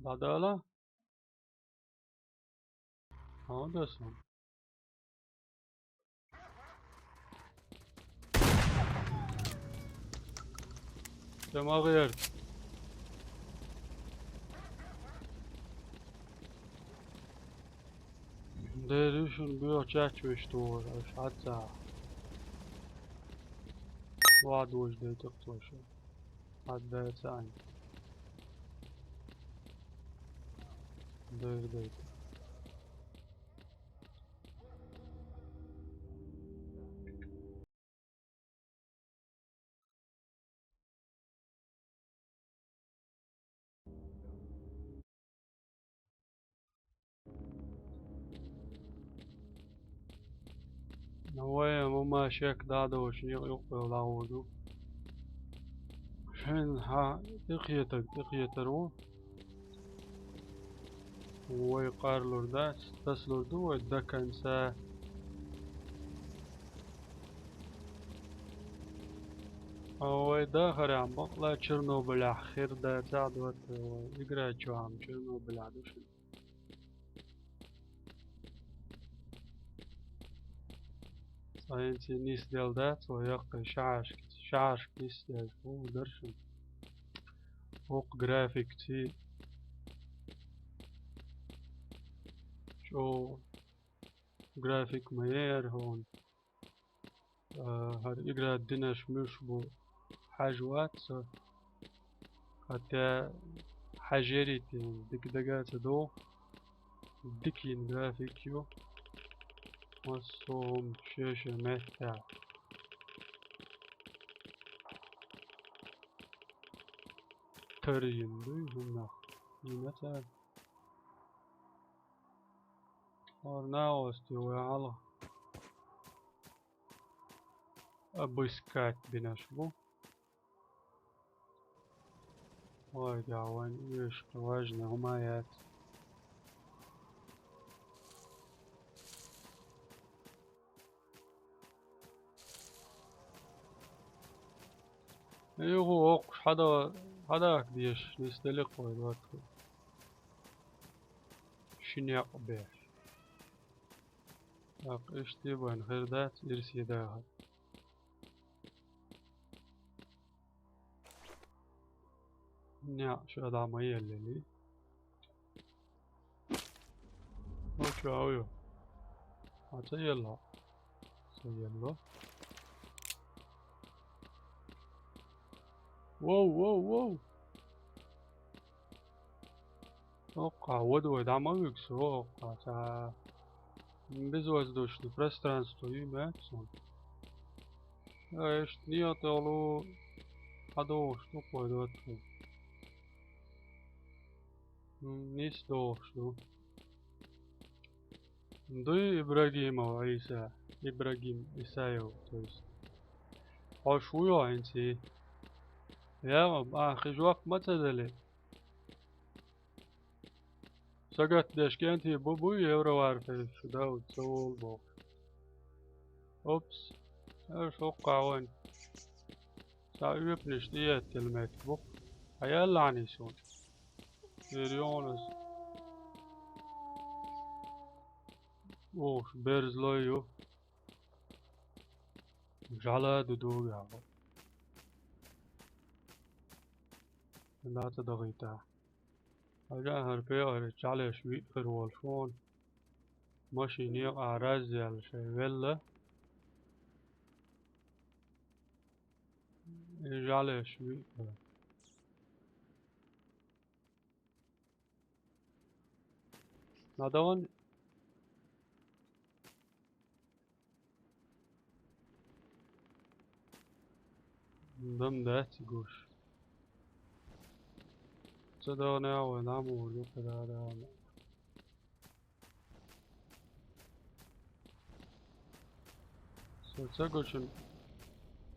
Дадала? Хьан даса? Тема гӀерт. Деришун буьгӀ чачвеш тухур, аш хьаца. Вадуж дайтахтоша. Хьаддаца айн. Дер дайта. Вай, амма шек дӀадовш, юкъ-юкъ лагӀур ду. Шен хьа тӀекхетаг, тӀекхетар ву. Вай къарлур дац, таслур ду вай до конца. Вай дахарехь бакъла Чернобылехь хир дацахь а, вай игра чохь-м Чернобылехь ду шуна. Цхьа хӀинца нисделла дац, вай яккхий шахьаршка, шахьаршка нисделла хӀума дара шуна. ХӀокху графикций чӀогӀа график ма яра хьуна. А, хӀара игра динарш муьлш бу хьажа вац со. Хьатта хьажарий те, дика дага а ца догӀу. Дика йина график ю. Массо а хӀума шен-шен меттехь. Тар йина дуй хӀуманах? Йина цара. ХӀара нагӀост ю вай хьалха. Обыскать бинарш бу. Ой, да, вайн уьш важный хӀума яц. Юху оккхуш хьада-, хьадахка дезаш, нисделла кхой лоцу. Ши некъ беш. ТӀаккха иштта бен хир дац, ирсе дахар. Неа, ша дӀа ма еллалий. Ну чу ау ю? А ца елла. Ца елла. Воу, воу, воу. Оккха, вада вай, дӀа ма вуьгу со, оккха, ца. Безвоздушный пространство ю, маьцна. Ай, иштта некъа тӀехула хьадогӀуш ду кхой доцу. М, нийса догӀуш ду. Дуй Ибрагимов Ӏийса, Ибрагим Исаев, то есть. Хьо шу вуй хьо хӀинца? Яа, а, хи жоп ма ца дали. Сагатдеш кӀентий бу буй Евроварфейр шу дав ца волу бохуш. Опс. Аш хӀоккхахь вайн. Цхьа оьпанаш тӀеэттина меттиг бу. Хьан яьллахьний суна? Эр йогӀунас. Охуш, берзлой ю. Жала ду дуга. Ла ца дагӀийта. Хьажа хӀара пекъара чӀалеш виъ хир волуш вон. Машин некъа разъяьлла шайн велла. И жӀалеш виъ. НадагӀан Дам дац гуш. Ца дагӀна вай, ламо вай, юкъа да, да. Со ца гучун,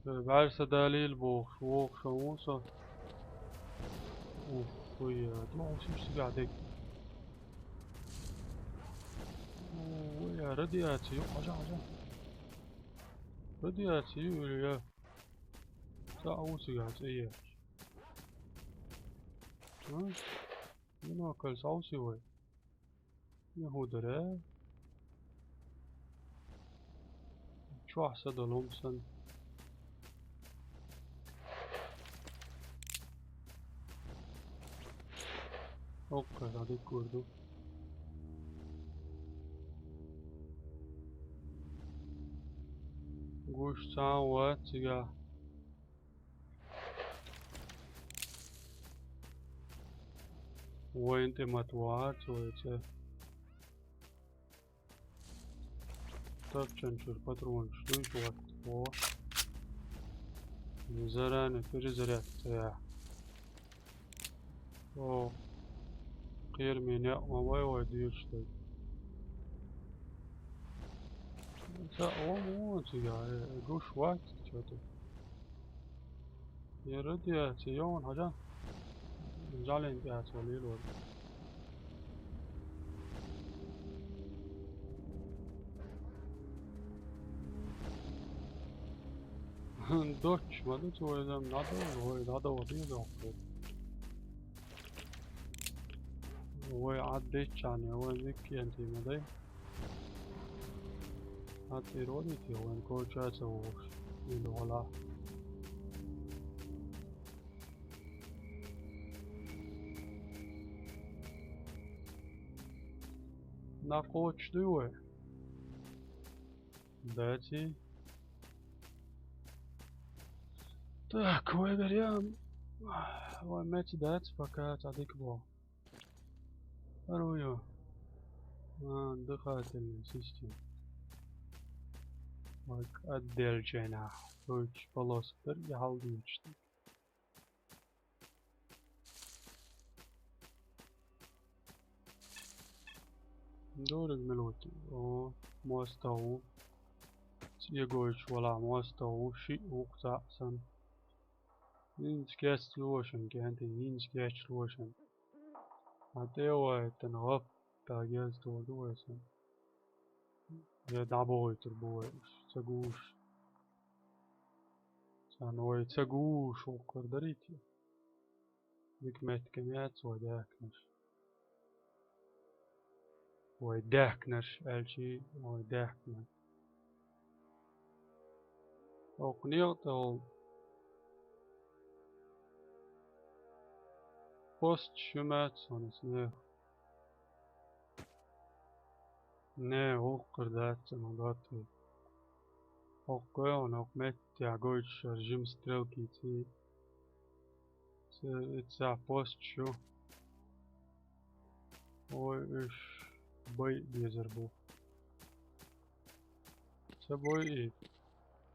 э, бӀаьрса далийла бохуш, вохуш ву со. Ух, хуя, дохуш ю сигахь дерг. О, я, радиация ю, хьажа, хьажа. Радиация ю, я. Ца а ву цигахь цӀе еш. А? Бинокль схьовсий вай? Я хӀун дара? Чохь са долу хӀума санна. Оккхара дика гур ду. Гуш цхьа а вац цигахь. Вайн тӀе ма-вахара цо и цӀе. Тапчан чуьра патронаш дуй, вот, во. Заранее перезарядка ца яхь. О, кхераме некъ ма вай вай дуьйцуш дерг. Ца, о, мо, цига, э, гуш вац, чё ты? Я радиация, ён, хьажа. Жален тӀе ца лелор. Доч, ма ду цо вай зам, надо, вай, надо, вай, надо. Вай, а деччане, вай, микки анти, ма дай. Хьан тӀе родите вайн коча ца вогӀуш, или вала. Накъочуш дуй вай? Даций? Так, вай берем. Вай меца дац, пока цхьа дика боху. ХӀара ву ю? А, дыхательная система. Вай кӀадделчайна. Тойчу полоса берг я хьалдийчу. Дуриг мила ву те? О, мостагӀ ву. ЦӀе гойтуш вала мостагӀ ву, шиъ ву-кх цхьаъ санна. ХӀинца кест лошан, кӀентий, хӀинца кеч лошан. Хьан тӀе а вайтина, гӀап, тӀаккха геза тора ду вай сан. Я дӀабохуьйтур бу вай уьш, ца гуш. Царна вай ца гуш, воккхар дарийти. Дика меттиг ма яц вай даьхкинарш. Вай даьхкинарш аьлчий, вай даьхкинарш. Оккха некъа тӀехула пост ши маьццанас нехан. Не, воккхар дац ма доттагӀа. Оккха вай ван, оккха меттехь гойтуш шара жима стрелкийций. Церан иццахь посташ ю. Ой, уьш байа безар бу. Ца бойий.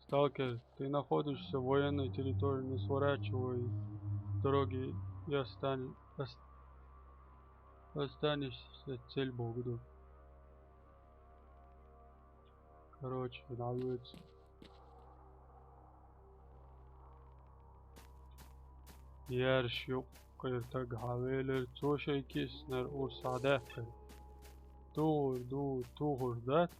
Сталкер, ты находишься в военной территории, не сворачивай с дороги и остань-, ос-, останешься цель Богу. Короче, нравится. Ярш юккъера таг хьавелира, цо шайн киснара урс схьадаьккхира. Тухур ду, тухур дац,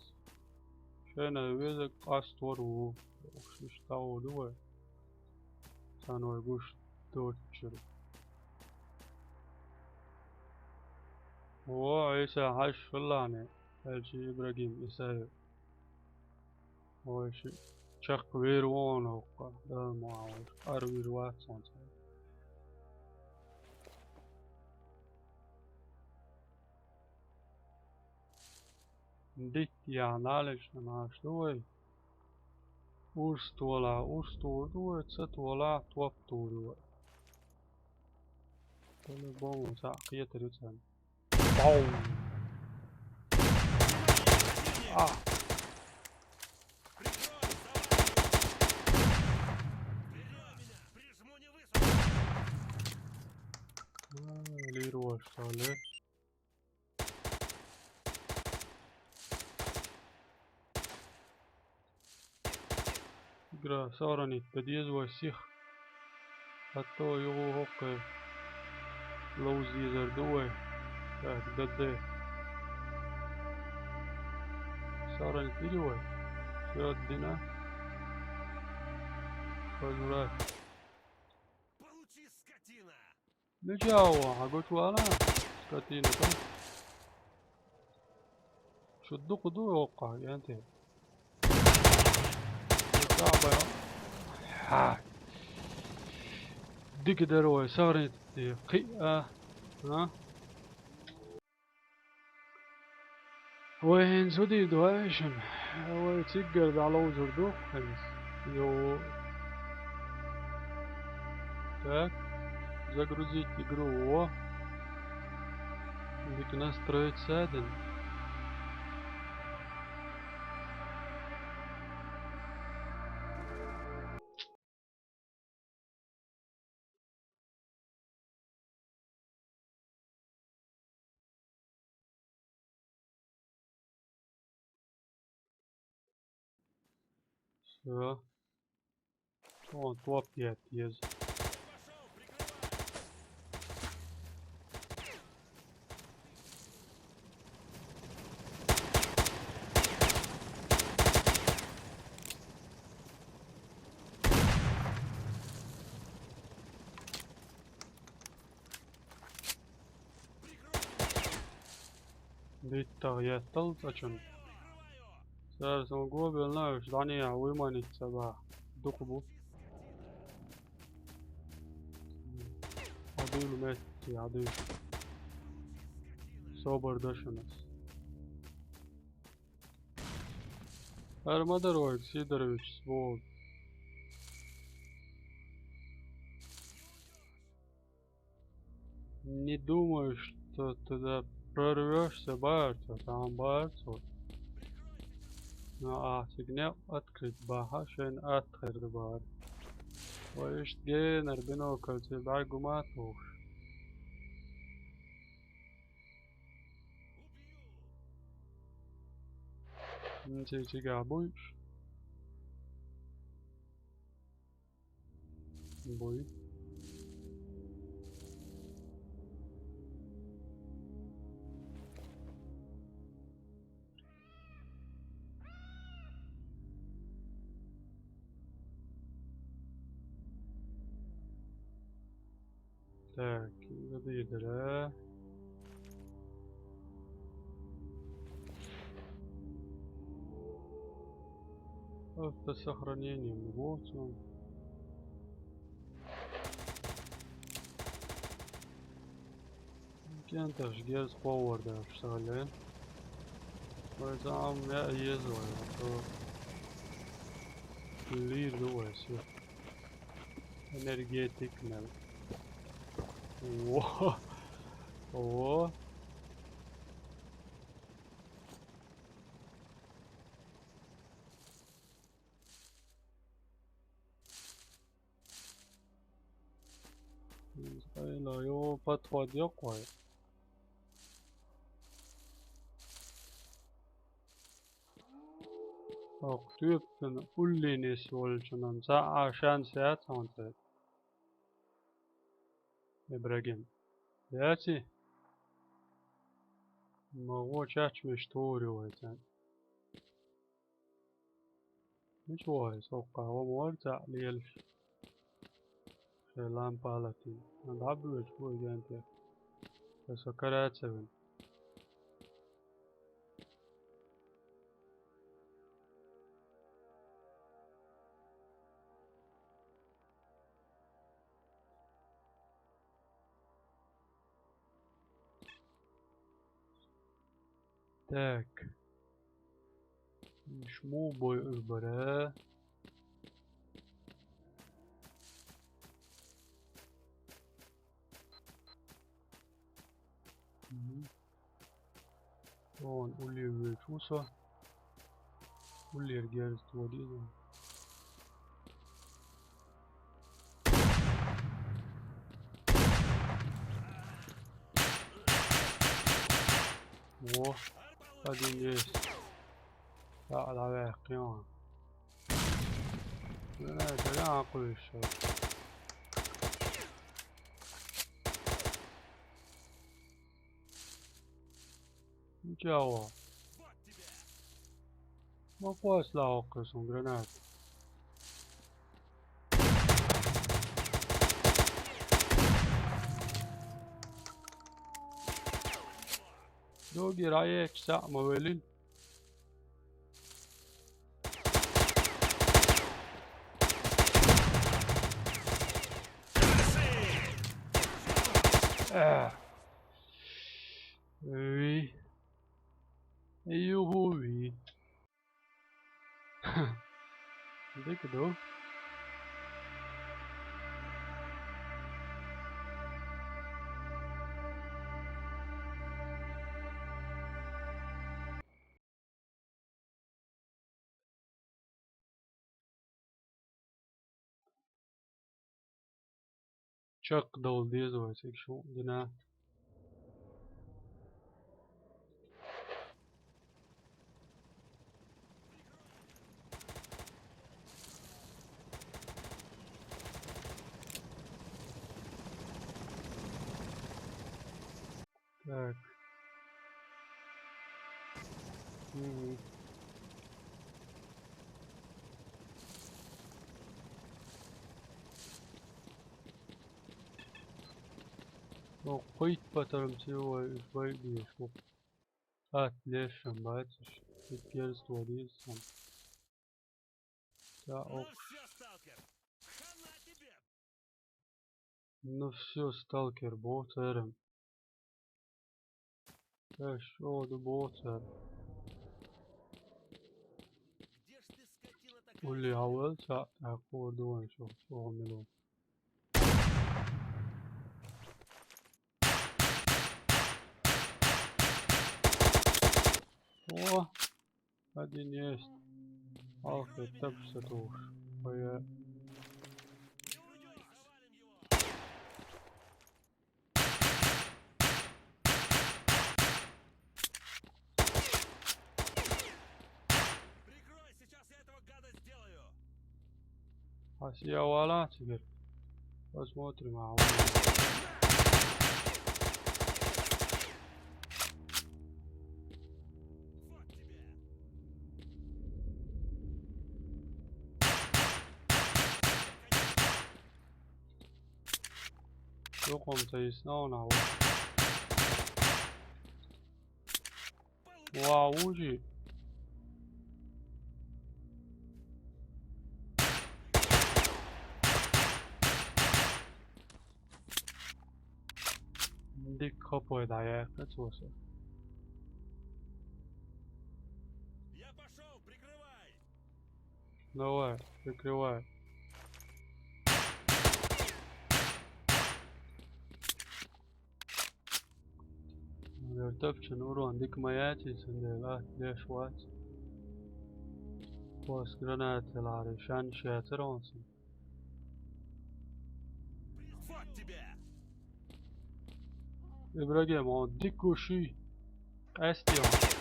шайна веза къастор ву. Уьш иштта дӀагӀур ду вай. Царна вай гуш доцучуьра. Во, Ӏийса, хьажа хӀаллане, аьлча Ибрагим Исаев. Вай ши чекх вер ву хьуна хӀокху, Дала ма вайша, ара вир вац хьуна цара. Дитт яхьа налеш дан Ӏаш ду вай. Урс толахь урс тур ду вай, ца толахь топ тур ю вай. По-любому цхьаъ кхетар ю царна. Бау! А! А, лиро, что ли? Игра сохранить дан деза вай сих. А то юха хӀокху ловза дезар ду вай. Так, д д. Сохранить дира вай. Всё, дина. Возврат. Получи, скотина! Мича ван, хьан гучу вала? Скотина, то. Шу дукха ду оккха, янте. Ха. Дика дара вай, сагӀарийта те. Кхиъ а. А? Вай хӀинца хӀу дийр ду вай шуна? Вай циггара дӀаловзур ду хӀинца. Йо. Так. Загрузить игру. Во. Дика настроиться а дина. Всё. Вон топ я теза. Диттагъ еттал цӀачун. Цара сан го белла, уьш дӀанехьа вуй маница ба. Дукха бу. Хьадуйла метте, хьадуйла. Собар да шуна ас. ХӀара ма дара вайга, Сидорович, сволочь. Не думаю, что туда прорвёшься, бац, там бац. Ну, а сигнал открыть баха, шен открыть бар. Вай иштта генара бинокль цӀе бӀаргу ма тухуш. М, цӀе чигахь буйш. Буй. Так, гӀадийдара. Автосохранение ма боху цунна. КӀенташ герз кховвар даьлча сагӀа ле. Вай цхьа Ӏамма яа еза вай, а то лийр ду вай се. Энергетик мел. Во. Во. Хьайла, йо, подход йоккхой. Ох, тоьпан улле нис волчунна цхьа а шанс яц хьуна тӀе. Ибрагим. Яций? Ма гӀо чачмеш тори вай цӀен. Мича вохьий, соккха гӀо ма вара цхьаъ лелаш. Шайн лампа а латийна. Ан дӀабоьлча бу и гӀентех. Аса караца вина. Так. Шму бой уж бара. Мгм. Вон улле вуьйчу ву со. Уллера герз тодийла. Во, один есть. Да, давай, кхин. Гранаташ а кхуьйсуш. Мича ву? Ма кхоссалахь хӀокху суна гранат. Догера Ӏаеча цхьаъ ма веллина. Juhuvi. Dika du. Çok dolu diye zor çek şu dina. Так. Hı hı. Ну, хуйт потом всего, и хуй бьёшь. Вот. А, лешим, батюш. Ты перст водишь сам. Да, Ну ок. Всё, сталкер, хана тебе! Ну всё, сталкер, ботерим. Э, что да ботер? Где ж ты, скотина такая? Ули, а вот, а, а, кого думаешь, что, что он мило? О! Один есть. Ох, это что уж. Ой, Прикрой, сейчас я этого гада сделаю. А с-, я вала теперь. Посмотрим, а он. Вот тебе. Yok, он-то есть, но он, а вот. Вау, ужи. Дик копой, да, я хочу всё. Я пошёл, прикрывай! Давай, прикрывай. Вертепче урон дик маятин сендела, деш вац. Пос гранателари шан шетеронсен. Вот тебе! Ибрагим, он дик уши. Эстион.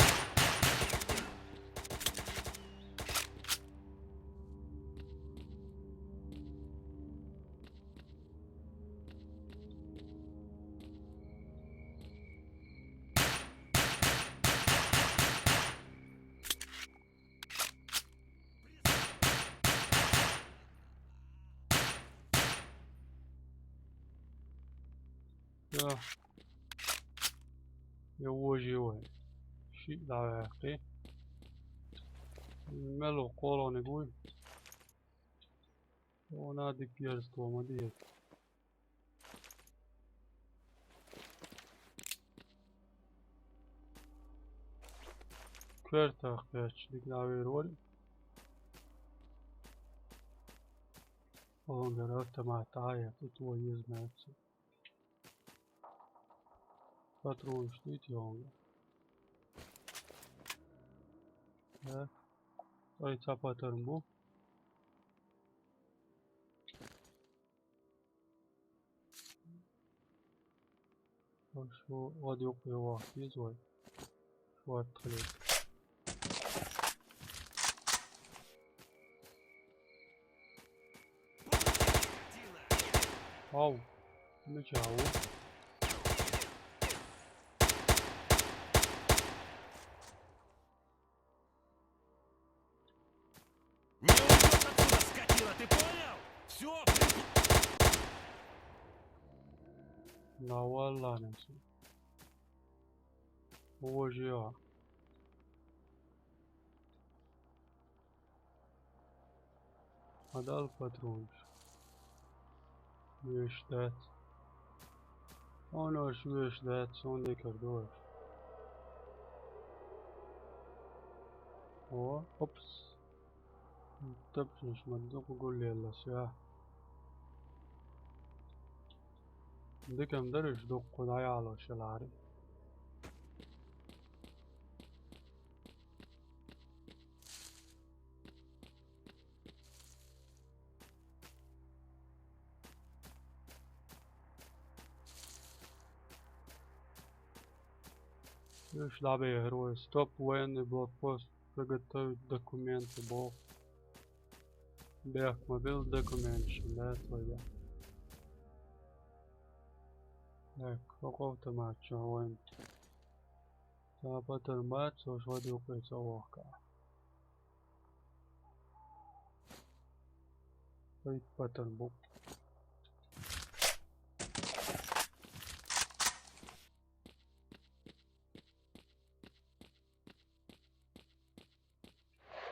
Да. Я воживаю. Ши давай. Мело колони гуй. Она дикерство мадиет. Квертах пячник наверор. Он автомат, а я тут его не знаю. Патрон штит, я. Да. Ой, цапатарым бу. Şu o yok ya, var. Yüz var. Şu var, tabii. Au. Ne çavu? Не уйдёт отсюда, скотина, ты понял? Всё, припу- На валланасы. Боже. Адал патронш. Вешдат. Оно ж вешдат, сон декардош. О, опс. Тапчинаш ма дукха гуллеллаш, я. Дикам дараш дукха дӀаялош ялари. Уж дӀабехар вай. Стоп, военный блокпост. Приготовить документы, бо. Бехк ма биллар документаш, да, твоя. Так, хӀокху автомат чу вайн. Цхьа патрон бац, цо шо дукъе ца вохка. Вай патрон бу.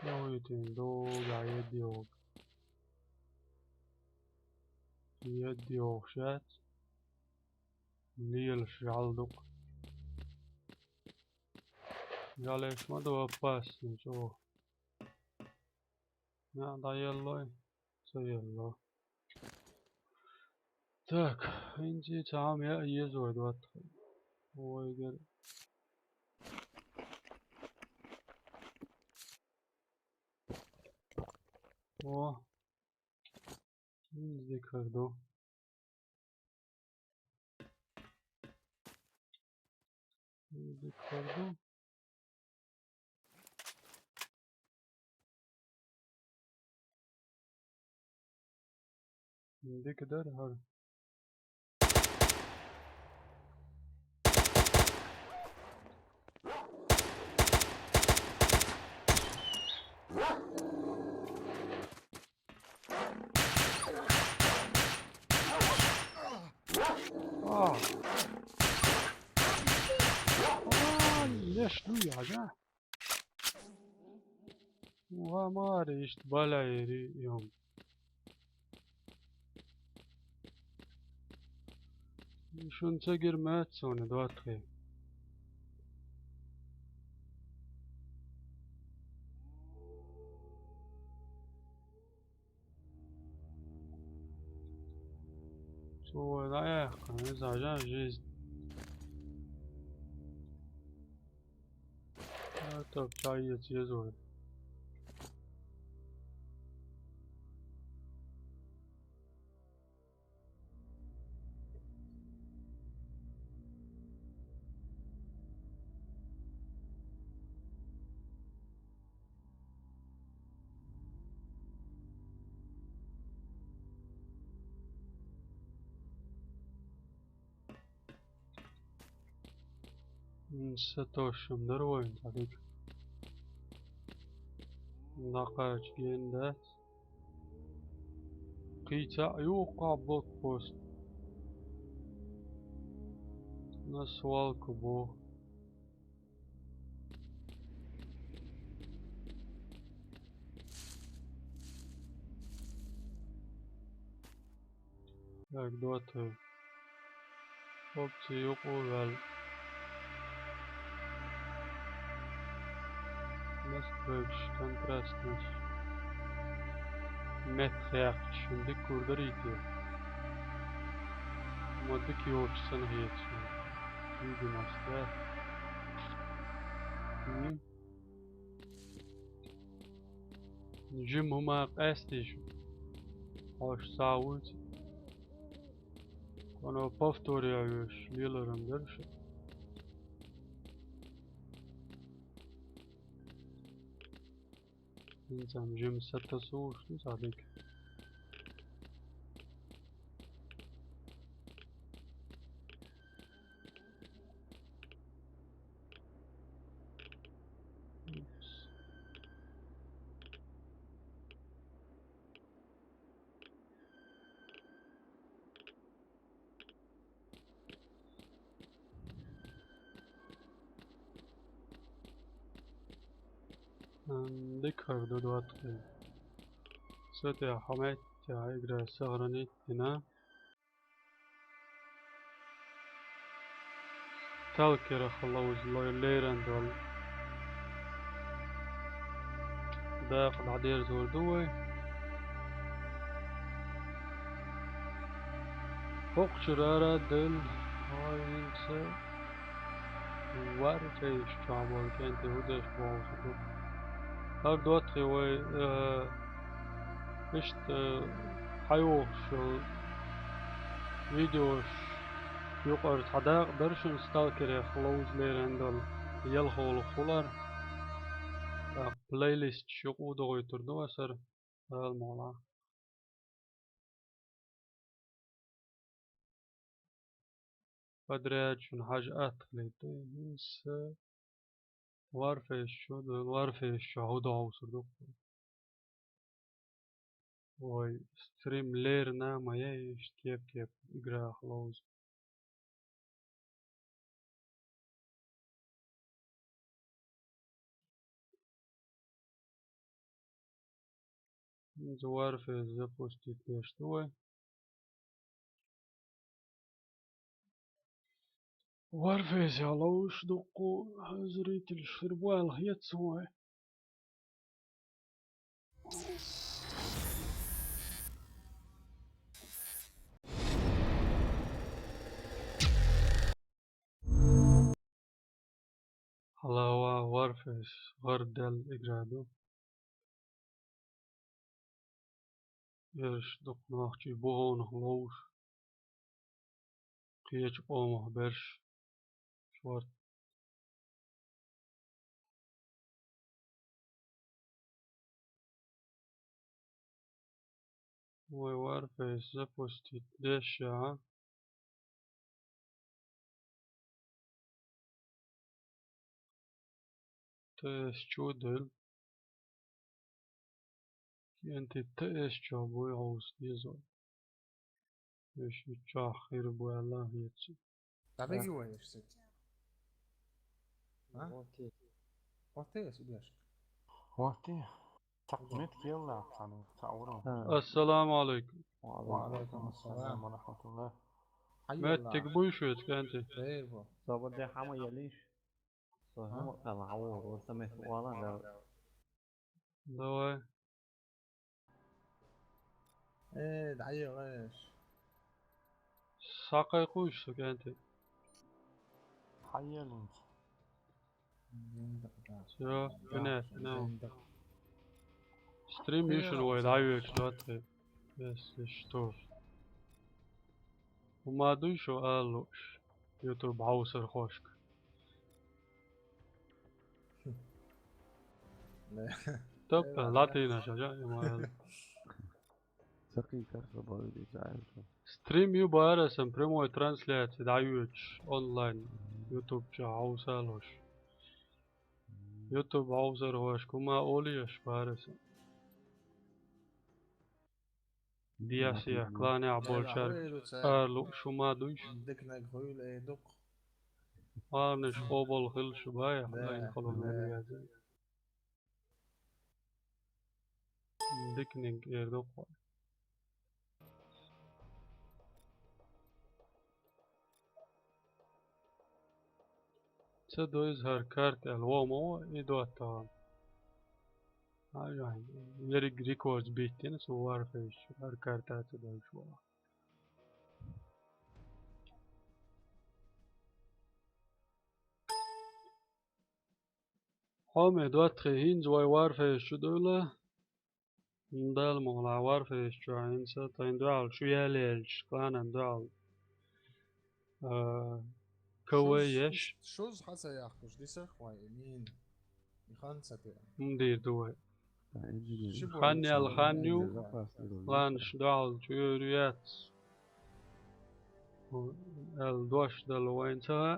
Йовитин ду, я едиог. Едиог шац. Лелаш жал дукха. Жалеш ма ду, опасный чӀогӀа. На, дӀаеллой, ца елло. Так, хӀинца цхьа хӀума яа еза вай доттагӀий. Вайгара. О. ХӀинца дика хир ду. ХӀинца дика хир ду. Дика дара хӀара. А. А, леш ду я, да? Ва маре, иштта балайри йом. Шуна ца гира моьтту суна доттагӀий. Цо вай дӀаяьккхина, иза жан жизнь. А, топ чай еза вай. М, са тосшам дара вайн цхьа дика. ДӀакхача гена дац. Кхин цхьаъ ю укхаза блокпост. На свалка бу. Так, доттагӀий. Опци юкъа ваьлла. Настройкаш, контрастность. Меттахъяьккхача шуна дика гур дарий те? Ма дика йоцуш санна хета шуна. Видимость, да? Мгм. Жима хӀума къаьстий шу? Хьош сагӀа вуьйцу? Кхуьнан повторяю йош леларан дара шу. ХӀинца-м жима са тасалуш ду цхьа дика. Ам, дика хир ду, доттагӀий. Со тӀехь хьо меттехь игра сохранить дина. Сталкерах ловза лой леран долу. дакъа дӀадерзор ду вай. ХӀокху чуьра ара а делла, хӀинца Warface чохь болу кӀентий хӀун деш бохуш ду. ХӀара доттагӀий вай, э, иштта, э, хьайогӀуш йолу видеош юкъара цхьа дакъа дара шуна сталкерех ловза лерина долу, ялхолгӀа хилар. ТӀаккха плейлисташ юкъа а дохуьйтур ду аса хӀара, ала ма гӀолахь. Подряд шуна хьажа атта хилийта. ХӀинца Warface чу, Warface чу хӀун дохьуьйтур ду. Вай стрим лерина ма яй, иштта кеп-кеп играх ловза. ХӀинца Warface запустить деш ду вай. Warface ловзуш дуккху зритель шир бу аьлла хета суна вай. Хьала а Warface гӀар делла игра ду. Ерш дукха нохчий бу хьуна ловзуш. Кхечу къомах берш шорта. Вай Warface запустить деш а. Т С чу а делла. КӀентий Т С чохь буй хьовса деза. Вешан чохь хир бу аьлла хеташ. ДӀабиги вай иштта. А? Отти. Отти ас удеш. Отти. Цхьа меттиг елла цхьана, цхьа урам. Ассаламу алайкум. Ва алайкум ассалам ва рахматуллах. Меттиг буй шуьца, кӀентий? Хир бу. Собар де хьама елиш. Со хьама кхалла хьавогӀур, вара сан меттиг ола, да. Давай. Э, дӀаехаш. Схьакхайкхуш со, кӀентий. Хьаелинча. Всё, понятно. Стрим ю шуна вай дӀайоьдуш доттагӀий. Если что. ХӀума дуй шу ала лууш YouTube хьовсархошка? Тапа латинаш а жа и ма аьлла. Сакхий карса бовли жаьлча. Стрим ю бара сан прямой трансляция дӀайоьдуш онлайн YouTube чохь хьовсалуш. YouTube хьовсархошка хӀума олуш бара сан. Диасия кланехь болчаьрга ала лууш хӀума дуй шу? Дикнаг хуьйла э дукха. Марнаш къобал хила шу бай, хьайн хало мел веза. Дикниг эр ду кхо. Ца дойза хӀара карта аьлла, вон ма вон и доттагӀа. Ай, ай, ерриг рекорд биттина со Warface, хӀара карта ца дойза вон. Хьоме, доттагӀий, хӀинца вай Warface чу дуйла. Дала мукъ лахь Warface чу хӀинца тхайн дуьхьал шу яьлла яьлча, кланан дуьхьал, а, К В еш. Шуз хьан ца яхкаш дисах вай, мин. И хан ца те. ХӀун дийр ду вай? Хан ял хан ю, кланаш дуьхьал чу йойр яц. Аьлла дош дала вайн ца хаьа.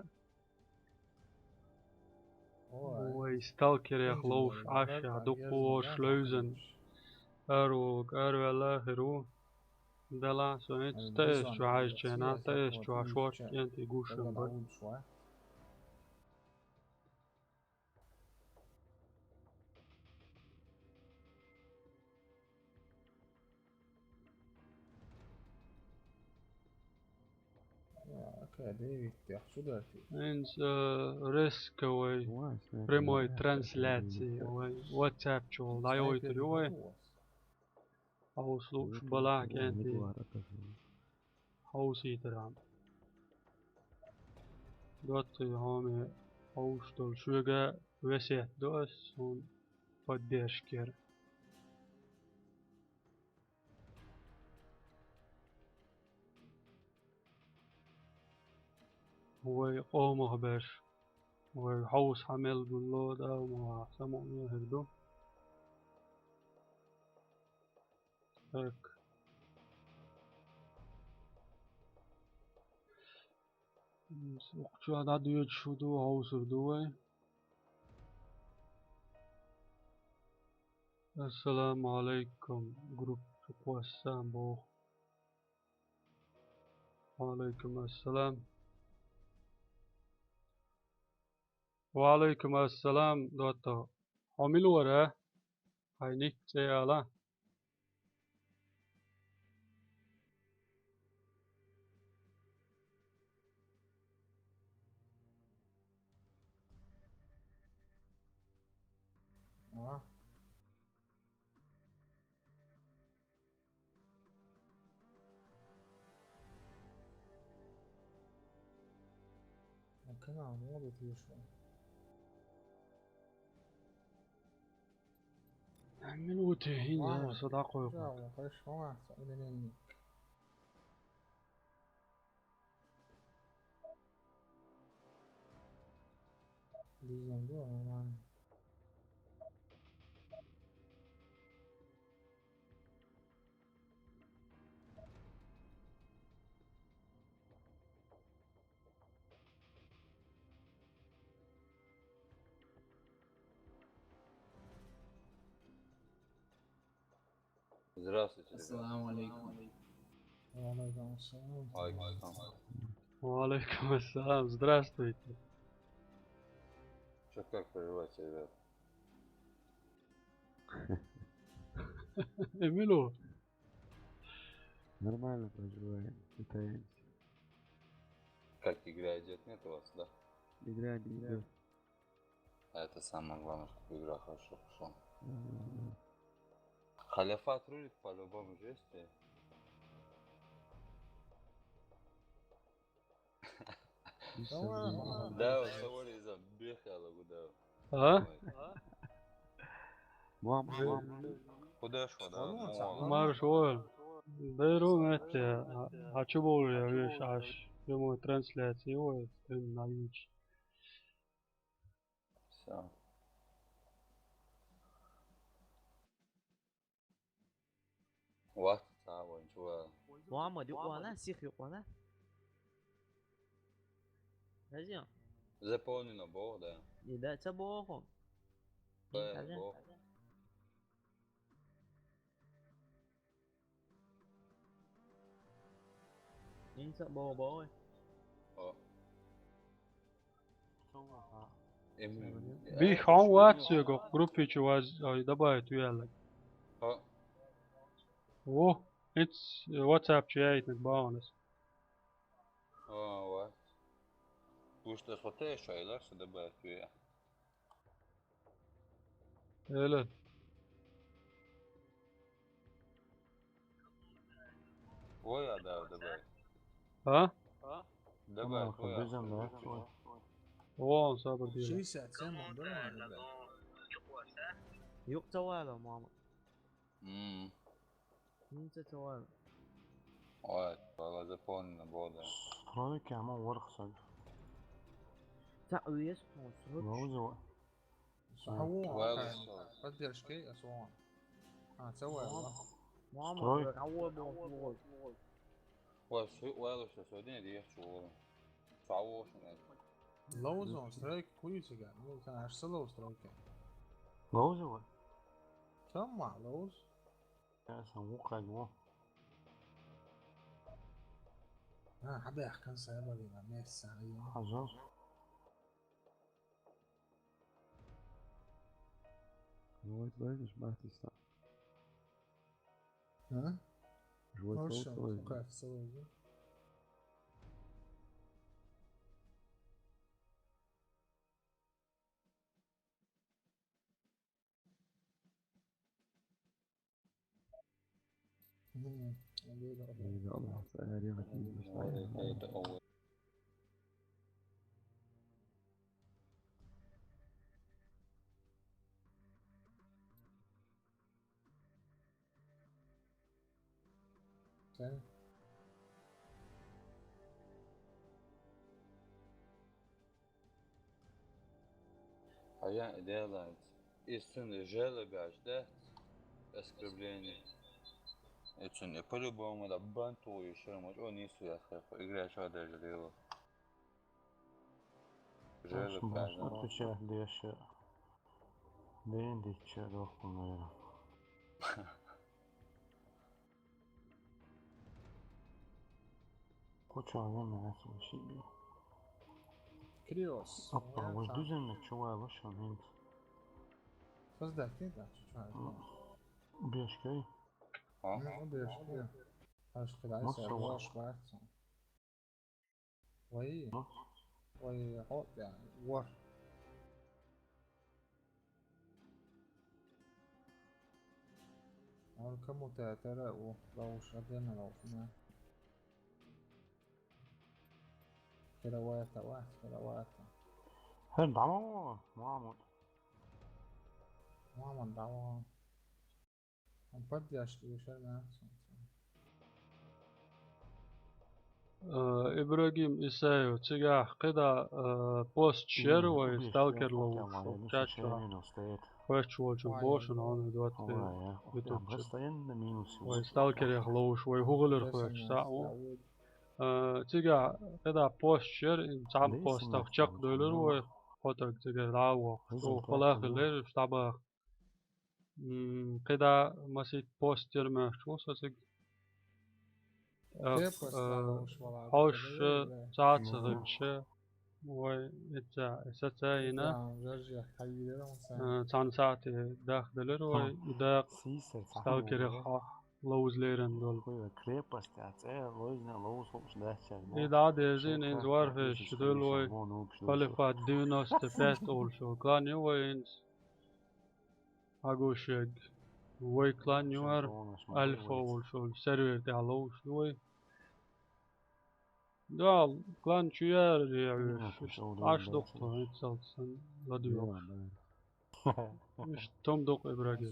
Вай сталкерех ловш Ӏаш, дуккха ош левзан. Араволга араваьлла а хир ву. Делахь со хӀинца Т С чу хьаьжча, Т С чохь шорта кӀентий гуш ма бара. Даьвиттех цу датий. ХӀинца, э, резко вай прямой трансляци вай WhatsApp чу дӀайойтур ю вай. Хьовса лууш балахь кӀентий. Хьовсийтархьама. ДоттагӀий, хьоме, хьовса долу шуьга весет до ас, суна поддержка яра. Вай къомах берш, вай хьовса хьан мел гулло, да, ма самукъане хир ду. Так. Укх чохь дӀадоьдуш хӀун ду, хьовсур ду вай. Ассаламу алейкум, группа кхосса боху. Ва алейкум ассалам. Ва алейкум ассалам, доттагӀа. Хьо мила вара? Хьайн ник, цӀе ала. А? Канал, ну, вот видишь. Минуты, хӀинца сан дӀакхойкху. Дизайн ду, нормально. Здравствуйте, ребят. Ассаламу алейкум. Ва алейкум ассалам. Ва алейкум ассалам. Ва алейкум ассалам. Здравствуйте. Чё, как поживаете, ребят? Эмилу. Нормально поживаем, питаемся. Как, игра идёт, нет у вас, да? Игра не идёт. А это самое главное, чтобы игра хорошо пошла. Мгм. Халифат рулит по-любому, жесть. Да, вот сегодня забегала, да. А? Мам, мам. Куда шла, да? Марш вон. Беру эти, а, а чё было, я вижу, аж прямой трансляции, ой, стрим на Twitch. Всё. Вахт ца вон чува. Муаммад, юкъ вала, сих юкъ вала. Разио? Заполнено боху, да. И да, ца боху. Боху. ХӀинца боху, боху. О. Эм, би хьо вац соьга группи чу ваз, ой, добавить ву аьлла. О. Во, хӀинца WhatsApp чу яйтинарг бахьанас. О, вац. Уж тас хӀотта шу аьлла, шу добавить ву. Эле. Ой, а, да, добавь. А? Добавь, ой, а. Безам, да? Вон, сабыр дийле. Шестьдесят семь он, да, добавь. Юкъ ца вала, мама. М. ХӀинца ца вала. Ой, вала заполнено было, да. Стройка, ама ворхсаг. Ца уйес, срочно. Лоузова. Сан хьан ву, поддержка, ас вон. А, ца вай, ва. Мама, строй. Хьан ву, бо, бо. Ва, су-, вайлуш, ас вадин, диех чу ву. Сан хьан ву, шун эт. Лоузон, стройка, куй цига. Ну, сан аш са лоуз стройка. Лоузова? Сан ма, лоуз. Я сан ву, как ву. А, хьабех, кан са, я бали, на месте, а, я. Хазо. Живот ловишь, Бахтистан? А? Живот ловишь? Хорошо, пока в целом, да? Hm, hm, hm. Hm, hm, hm. Sen. Хьаян идея лайц. Истинно жалобаш дац, оскорбление. Эцун, э, по-любому да бан тулу шерма, о, нису я хэ, игра чё даже дело. Жаль, отвечать дальше. Дэн дича доху, наверное. Куча время это вообще бил. Криос. Опа, вот дюзен чувак вышел, мент. Создать, да, чувак. Бешкой. А? Ну, бешкой. Аж когда я ваш варцу. Вай. Ну? Вай, хо, я, вар. Он кому-то это ра-, о, лауш, адена лауш, на. Херавата, ва, херавата. Хэ, дамо, мамут. Мама, дамо. Он поддержки ушел на. Э, Ибрагим Исаев, цигахь кхидӀа, э, пост шер вай, сталкер ловуш, чача. Хоьттуш волчу бошун, он двадцать пять. Вай сталкерех ловуш, вай хӀу хилар хоьттуш, цхьаъ ву. Э, цигахь кхидӀа пост шер, цхьана постах чекхдевлира вай, хӀотаг цигара дӀа а воккхуш. Цо хала хилира, уьш дӀабаха. М, кхидӀа масийтта пост яр моьттуш ву со цига. Э, хьовсуш, цхьа а ца хилча, вай, ицца, саца йина. Э, цхьана сахьте дахделира вай, и дакъа сталкерех ловза лерина долу. И дӀа дезина, инза варфеш долу вай, халифат девяносто пять олуш йолу клан ю вай инза. Агушег. Вай клан ю ар, Альфа олуш йолу сервер тӀехь ловуш ю вай. Да, клан чу яра, я веш, аш доккху, иццалц сан ладуьйгӀуш. Иштта том дукъ, Ибрагим.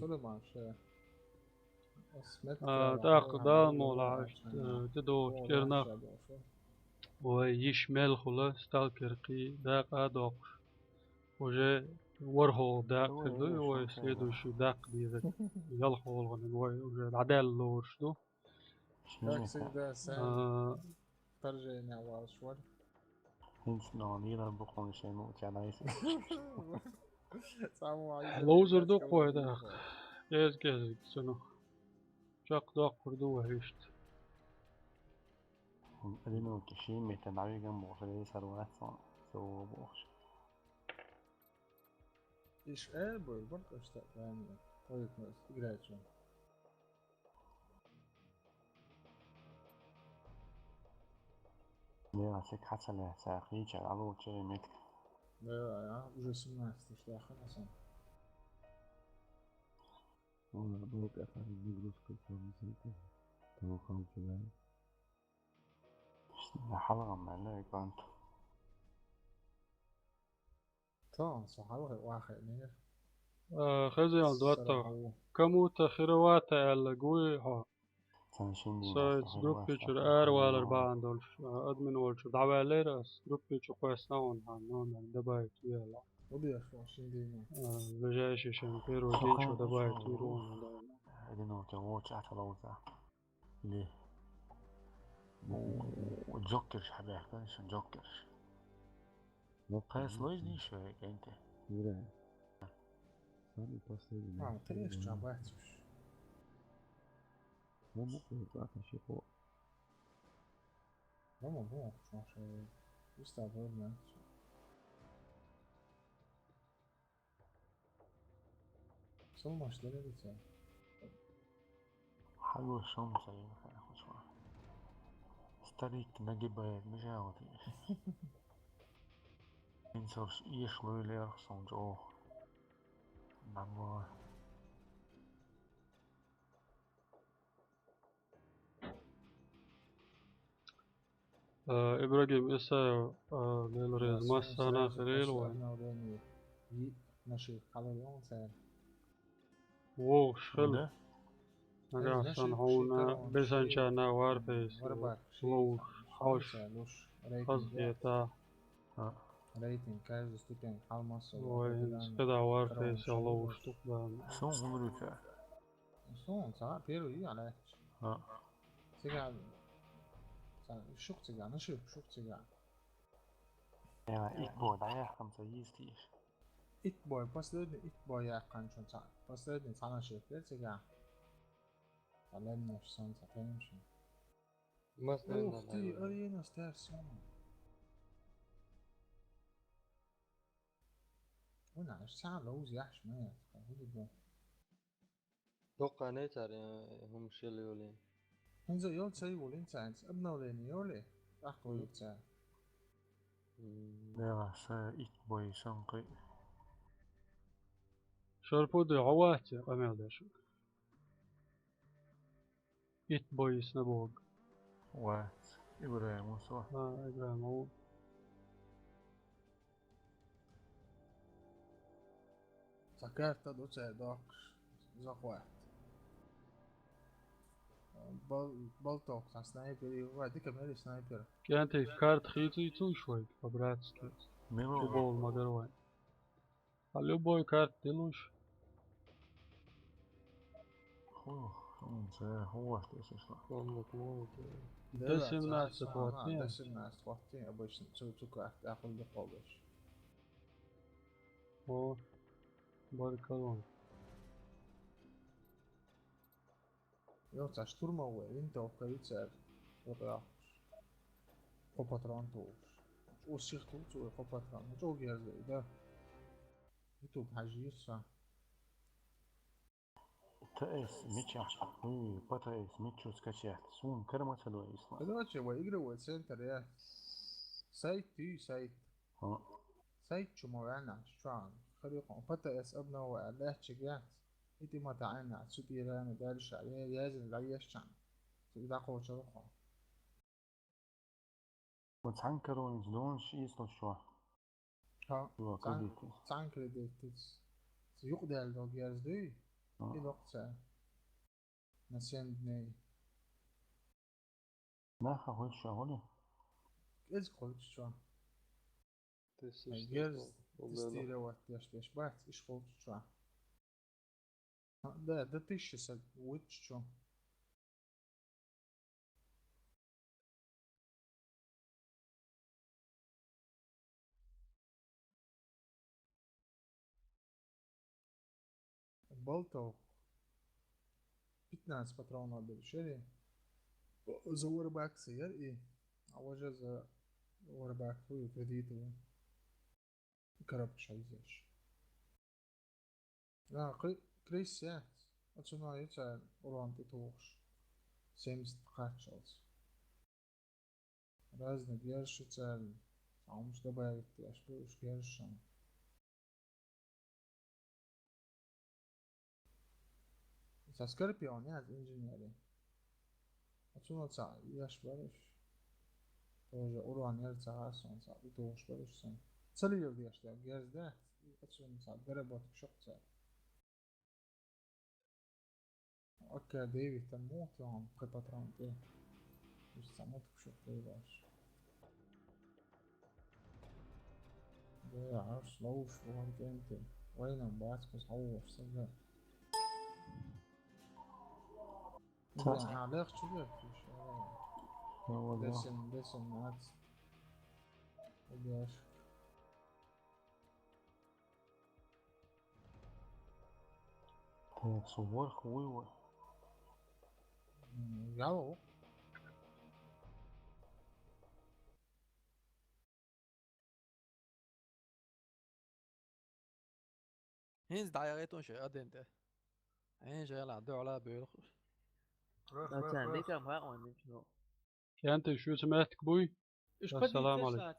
А, тӀаккха Дала мукъ лахь, иштта, э, тӀедогӀучу кӀирнах вай йиш мел хуьлу, сталкер кхин дакъа а доккхуш. Уже ворхӀалгӀа дакъа хир ду, вай следующий дакъа дезарг. ЯлхолгӀаниг вай уже дӀадаьлла лоруш ду. Как всегда, Сэм, вторжение валаш вара. ХӀинца нагӀана йилар бу хьуна шайн мукъа чанайса. Ловзар ду кхой даха. Эза-кӀезиг цунах. Чекхдоккхур ду вай иштта. Одинокий шен метта дӀавиган бохуш, рейсар вац, со бохуш. Иш э бой, бан кашта, вайн, ой, играет он. Не, а се кхачале, се хинча, алло, че мет. Да, я уже семнадцать, что я хана сам. Вона, блок, а там нагрузка, там, там, там, там, там, там. ХьалгӀа мел ю и кӀант. Тон, со хьалгӀа вахе нер. Э, хезийла доттагӀа. Кому-то херовато аьлла гуй хьо. Со иза группи чуьра аравалар бахьана долуш, э, админ волчуьра дӀаваьллера ас, группи чу кхоьссина хьуна хьан номер, добавить ву аьлла. Удеш вон шин дийна. Э, ближайший шен первый день чу добавить ву хьуна. Один у тебя воча аталаута. Ле. О, Джокерш хьабаьхкина шун, Джокерш. Ну, кхайса лойзний шо, кӀанте? Юра. Самый последний. А, конечно, бачуш. Ну, ну, ну, так, а чего? Ну, ну, ну, что ж, и с тобой, да. Суммаш деревица. Хьалла шумса, я не хочу. Старик нагибает, мешал ты. Инсош еш луйлер сон жо. Набо. Э, Ибрагим Исаев, э, лелареза массанахь хилийла вайн. Вовш хила. Нагахь санна хьуна бесанчарна Warface ловш, хьовш, хазахета. Рейтинг каждый ступень хьалмасо. Вай, хӀинца кхидӀа Warface ловш ду-кх, да. Сон хӀун ду ца? Сон, ца первый а лаьтташ. А. Цигахь, ца, шух цигахь, ну шух, шух цигахь. Я, итт бой дӀаяьккхина ца йистийша. Итт бой, последний итт бой яьккхинчун ца, последний цхьана шех дер цигахь. Ца лемнаш сан, ца теншин. Ух ты, арена старсон. Вуна, аш ца лоуз яхьаш ма яц, ка, хӀун ду? Доккха нецар, э, хӀума шел йолий. ХӀинца йол ца йолин цайнца, обновление йолий? ТӀаккха йолий ца? М. Дела, са итт бой сан кхы. Шарпуди, хьо вац, къамел деш. Итт бой йисна боху. Вац, Ибрагим ву со. А, Ибрагим ву. Ца карта ду цара доккхуш, захват. Бал-, балтовка цхьа снайпер, и вай дика мели снайпер. КӀентий, карта хийцуй цуш вайга, по-братски. Мило. Футбол ма дара вай. А любой карта дилуш. Хо, хо, зе, хо, вот, если что. Комнат молоко. Д семнадцать хватит. Д семнадцать хватит, обычно цу-, цу карта, а хуй дохло больше. О, баркалон. Йо, цхьа штурмовой винтовка ю цара. Вот так. Кхо патрон тухуш. Чу сих туху цо кхо патрон. Ну, чӀогӀа герз ду, да? YouTube хьажийра со. Т С мичахь? Ой, П Т С мичу скачать? Суна кара ма ца дой исла. Короче, вай игровой центр я. Сайт, ты сайт. А. Сайт чу ма ваьнна, чуан. Харихун П Т С обнова лаьттачиг яц. Ити ма таӀина, цу тӀера ма дальше, я-, язина дӀаешчан. Цу дӀакхочалхо. Ва цхьан каронца донаш ийсло шо? Ха, йо, цхьан-, кредит. Цхьан кредитаца. Цу юкъадаьлла дог ерз дуй? А. И локху ца. На семь дней. Наха хуьлуш ша хуьлу? КӀезиг хуьлуш чо. Герз тестировать деш беш бац, иш хуьлуш чо. Да, да тысяча са вуьтуш чо. Болтовка. Пятнадцать патронов бери шери. За Warbucks яр и. А уже за Warbucks кредиту. Коробка шайзеш. Да, кри-, крис яц. Оцунах ю цара урон тӀетухуш. Семьдесят кхаччалц. Разный герз ю царна. Цхьа хӀумаш добавить деш бу уьш герзашна. Цхьа скорпион яц инженери. Оцунах цхьа еш бара уьш. Тоже урон яр ца хассон, цхьа тӀетухуш бара уьш сан. Ца лело деш дара, герз дац, оцунах цхьа доработка шо-кх цара. Окей, Дэвид, там мутан, кхы патрон тӀе. Уж самот кушать леваш. Да, аш ловш вон кенте. Вайна бац, кус хавш сага. Да, а, лех чугер, пиш. Ну, вот, да. Десен, десен, нац. Убьёшь. Так, сверху вывод. М, я лоу. ХӀинца дӀаяхийтун ши адин тӀе. Хьенан жайна дуьхьал боьлхуш. Ацан дикам хаьа вайн мича ну. КӀентий, шуьца меттиг буй? Ассаламу алейкум.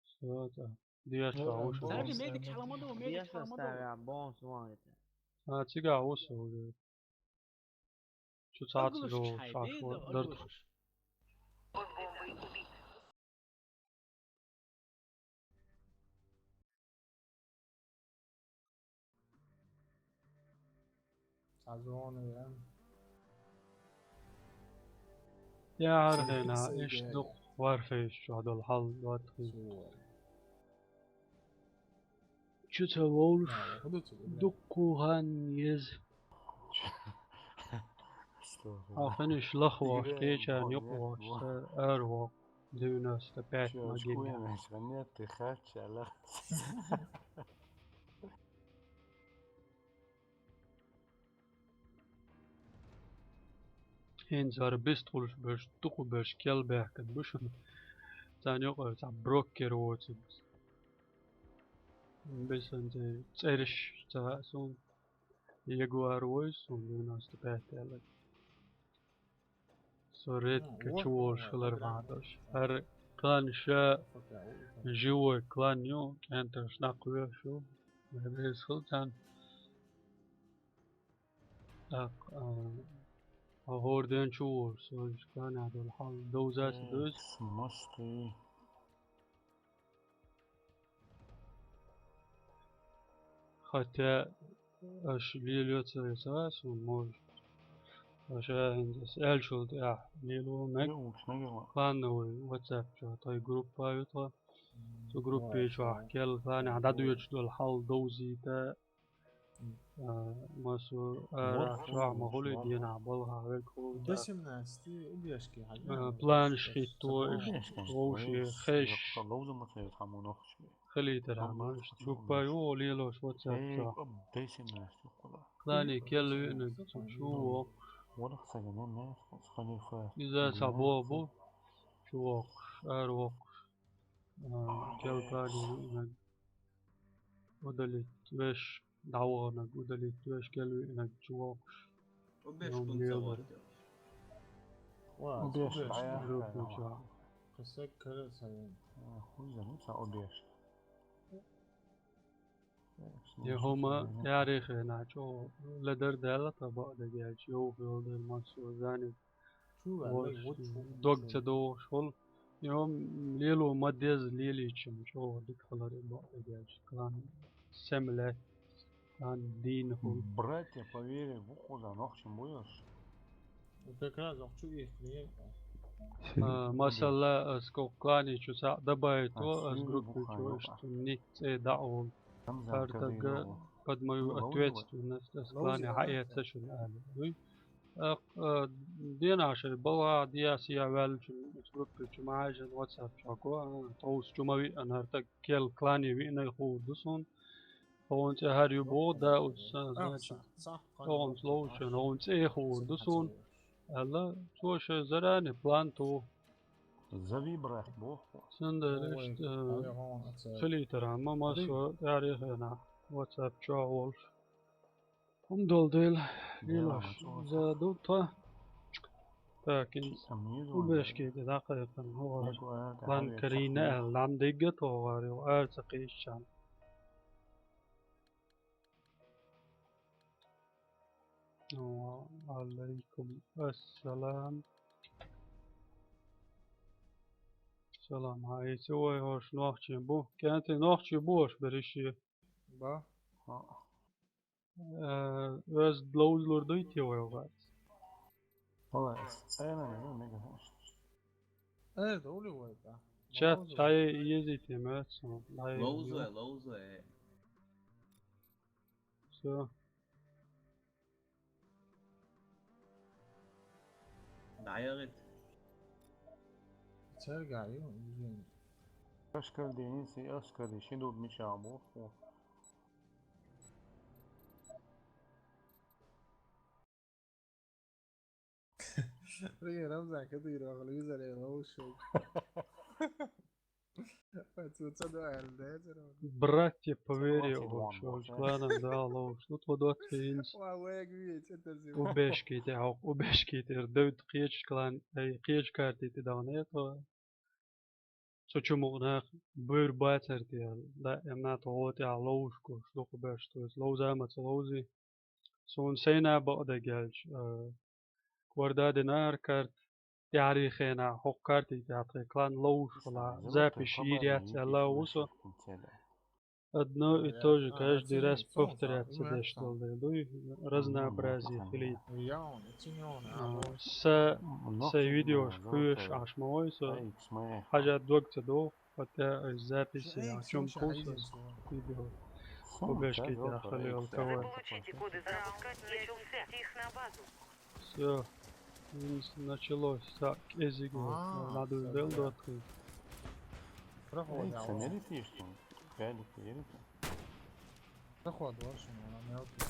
Всё, да. Деш а хьуш. Саби медик хьалама ду, медик хьалама ду. А, цигахь ву со уже. Шу цаца йолуш, ша шу дартхуш. Цхьа зона ян. Я хьархена, иш дукха варфейш чохь долу хьал доттагӀий. Чу ца вовлуш, дуккха хан еза. Ахьа хӀиниш лаха вахаш, кхечарна юкъа вахаш, ара вахаш, девяносто пять ма гина. ХӀинца хӀара бист хуьлуш берш, дукха берш кел баьхкина бу шуна. Царна юкъара цхьа брокер воцург. Бисанца цӀераш ца хаьа суна. Ягуар вой суна девяносто пять аьлла. Со редко чу волуш хилар ма долуш. ХӀара клан ша живой клан ю, кӀентарш дӀакхоьхуш ю. Веза хила царна. ТӀаккха, а, хӀора ден чу волуш, со уьш кланехь долу хьал довза ца дуьйцу. Хотя аша лелайо ца, ца, суна может. Аша хӀинца ас аьллачул тӀаьхьа лело мега. Клановый WhatsApp чохь тхайн группа ю тхо. Цу группе чохь кел кланехь дӀадоьдуш долу хьал довзийта. А, массо а арахь чохь ма хуьлий, денахь балхахь верг хуьлу. До семнадцати убежки хьажа. А, планаш хӀитто, иштта вовшийн хезаш. Хилийтархьама, иштта группа ю лелош WhatsApp чохь. Клане кел виънарг цу чу воккхуш. Иза схьа боху бу, чу воккхуш, ара воккхуш. А, кел клане виънарг. Удалить веш, дӀаваханарг удалить веш, кел виънарг чу воккхуш. Убеш кхунца вахтел. Убеш дӀаяххьара. Кхин саг кара ца вен. А, хуьйза ну ца убеш. Я хӀума тӀаьхьарий хенахь чӀогӀа ледар даьлла тхан бакъдерг аьлча, йовха йолу дела массо а занят. Дог ца догӀуш волу. Йо, лело ма деза, лелийча чӀогӀа дика хилар и бакъдерг аьлча. Клан сема лаьтта, клан дийна хуьлу. Братья по вере бу кхуза нохчийн буйош. Как раз охчу их не. А, масала, а, сколько клане чу схьа добавить во, а, с группы чу, что ни цӀе даӀа волу. ХӀара тагга под мою ответственность, ас клане хьаэца шуна аьлла. Дуй? А, а, денахь шайн балхахь дӀасаяьллачун оцу группе чу ма хьаьжжина WhatsApp чохь го, а, тховса чу ма виъна хӀара таг кел клане виънай хуур ду суна. Хьуна цӀе хӀара ю боху, да, оцу, а, значит, хьуна ловчун, хьуна цӀе хуур ду суна, аьлла, цо шайн заране план туху. За выбрать боху. Цундела иштта, э, хилийтархьама массо а тӀаьхьарий хенахь WhatsApp чохь волуш. ХӀума долу дела, лелош за ду тхо. Так, ин убешке тӀе дӀакхайкхина хӀора. Лан Карина аьлла, нам дегга тхо хӀора, ара ца кхийсчарна. Ва алайкум ассалам. Салам, хьайца вай хӀорш нохчий бу? КӀентий нохчий бу хӀорш берриш? Ба. Э, оьзда ловзалур дуй те вай вац? Валлай, ас айна мега, мега хӀорш. Э, да ули вай, да. Чат тхьай езийте моьтту суна. Ловзой, ловзой. Всё. ДӀаяхийта. Церга ю, изен. Ашкар дени, си ашкар дени, ши дуб мича бу. Привет, Рамзан, Кадыров, Луиза, Лейлоушек. Братья по вере, кланам да ловш. Тут вот вот хинс. Убешкийте, хьо, убешкийте, эр девд кхечу клан, ай, кхечу карти тӀе дахана это. Цу чу мукъ нах буьйр бацар те, да, эмна тхо тӀехь ловш куш, дукха беш, то есть ловза ма ца ловзи. Суна сайна бакъдерг аьлча, а, Кварда динар карт, тӀаьхьарий хенахь хӀокху картий тӀехь тхайн клан ловзуш хилла, запись йийр яц аьлла ву со. Одно и то же каждый раз повторяться деш долу дела дуй, разнообразие хилийта. А, са, сайн видеош кхоьруш Ӏаш ма вой со, хьажа дог ца доху, хотя записи а чум кхуссу видео. Кубешки тӀехь хилла йолу кавай. Получите коды запуска и отправьте их на базу. Всё. Началось. Так, кӀезиг. А, надо всё, белдо да. Открыть. Проходим. Эй, ценеритишка. Галик, верите? Проход, в общем, она мелкая.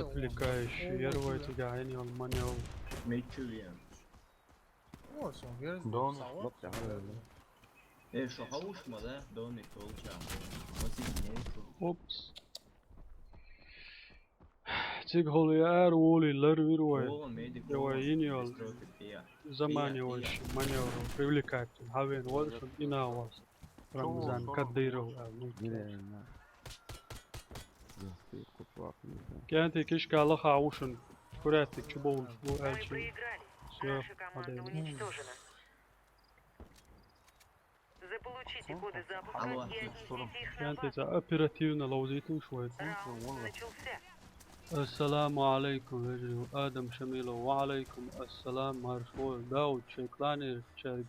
Отвлекающий. Я рваю тебя, я не манил. Мечу я. О, сон герз. Домик, сават. Э, шо хьовуш ма да? Домик волча. Масик не шу. Опс. Цига хьула яра волий ларвира вай. О, медик. Я вай йина йолу. Заманчаллаш маневр привлекать. Хьавен вара шун инавас. Рамзан Кадыров аьлла. КӀентий кишка лаха ву шуна. Курятик чу бовлуш бу аьлча. Всё, хьадайна. Заполучите коды запуска и отнесите их на базу. КӀентий ца оперативно ловзийтуш вай. Раунд начался. Ассаламу алейкум, вежарий. Адам Шамилов, ва алейкум ассалам, марш вой. Дауд, шайн кланерчаьрга.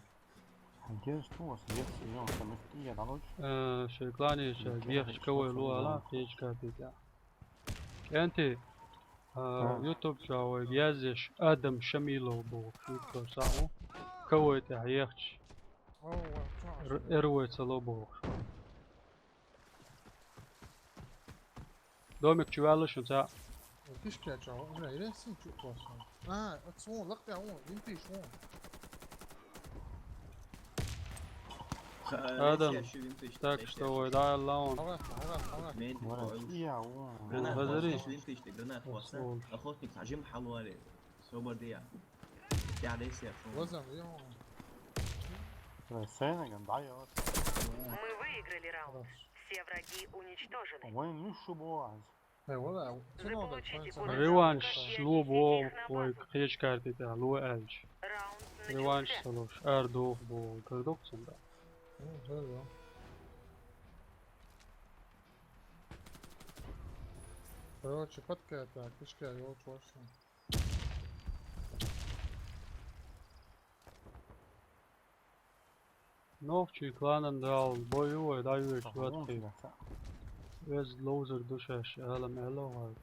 Интересно, у вас есть, я вам там их я, короче. Э, шайн кланерчаьрга ехча кавай ло ала, кхечу картий тӀехь. КӀентий, а, YouTube чохь вайга язъеш Адам Шамилов бохуш, Виктор схьа ву. Кавай тӀехь ехча. Р-, эр вай ца ло бохуш. Домик чу ваьлла шуна цхьаъ. Кишка чохь, уже, я син чу кхоссу. А, оцу вон, лакхтехь вон, винтиш вон. Адам, так что вай дӀаалла вон. Хьала, хьала, хьала. Вара, я вон. Гранат хьоьстуш, винтиш тӀе гранат хьоьстуш. Охотник, хьажим хьалваре. Собар де. Я десять. Лазам, я вон. Вай, сайнаган дӀайо. Мы выиграли раунд. Хорош. Все враги уничтожены. Вайн луьш шу бохьаз. Э, вала, ца надо, ца надо. Реванш ло боху вай кхечу картий тӀехь ло аьлча. Реванш ца луш, ара доху боху, кара доккху цунна. Ну, да, да. Короче, подкатай, кишка йолчу вашу. Нохчийн кланан дал бой ю вай дӀайоьшу ватхий. Веза ловзар ду шаьш, алам аьлла вай.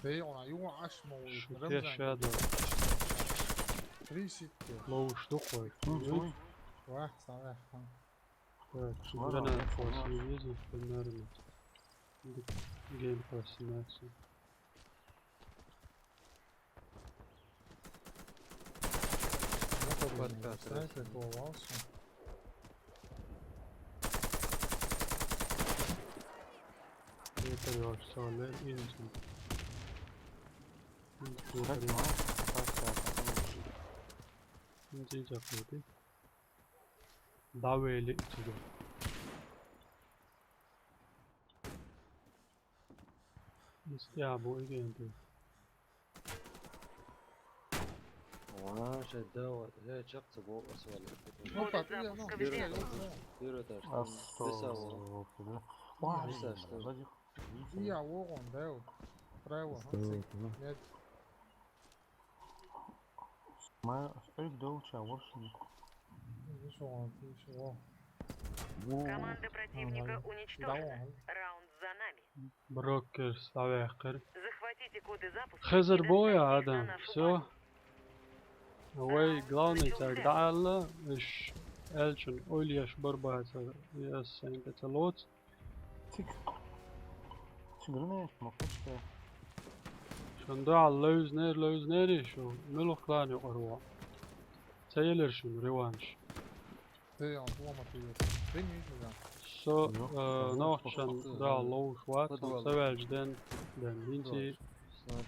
Бей, вона ю Ӏаш ма вуй, шу Рамзан. Теша ду. Тридцать. Ловуш ду кхой. Вах, сан вах, хан. Так, шу гранат хьоьстуш, веза, примерно. Гейм хьоьстуш. Снайпер плавался. Снайпер вообще, не, не, не. Снайпер. Снайпер. Давай, летите. Истя бу игенди. Ваа, ше да, вот, э, чакца бу асвали. Опа, ты, ну, первый этаж, первый этаж, там леса вон. Астагфирулла. Ваа, леса, что ли? Я вон, да, вот. Право, ха? Нет. Ма, ой, долча, воршин. Ничего, ничего. Команда противника уничтожена. Раунд за нами. Брокер, славяхкер. Захватите коды запуска. Хезер боя, Адам, всё. Вай, главный, так, да, Алла, иш, элчин, ойлеш, барбаца, я сенька, целот. Циг. Цигрне, мокоште. Шунда лознер, лознери, шу, мелох клане орва. Цейлер шун, реванш. Ты, он, дома ты, ты не видел, да? Со, э, нохчан, да, лоуш ват, савелж ден, ден, винти,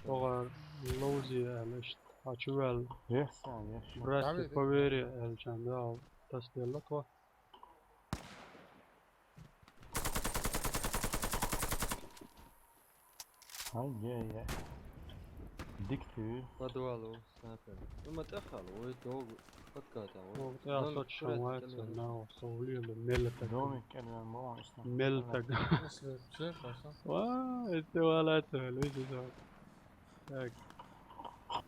огар, лоузи, элешт, ачувел. Yes, yes. Братья по вере, элчан, да, тас делла то. Ай-яй-яй. Диктуй. Подвал у, снайпер. Ну, ма тӀехьа ала, вай догӀу. Отката, вай. Ну, я Дом сочи, курать вай, калина. На, со улийлу, меллетаг. Домик кӀелван богӀун исна. Меллетаг. Если честно, что? Ва, это валата, люди, да. Так.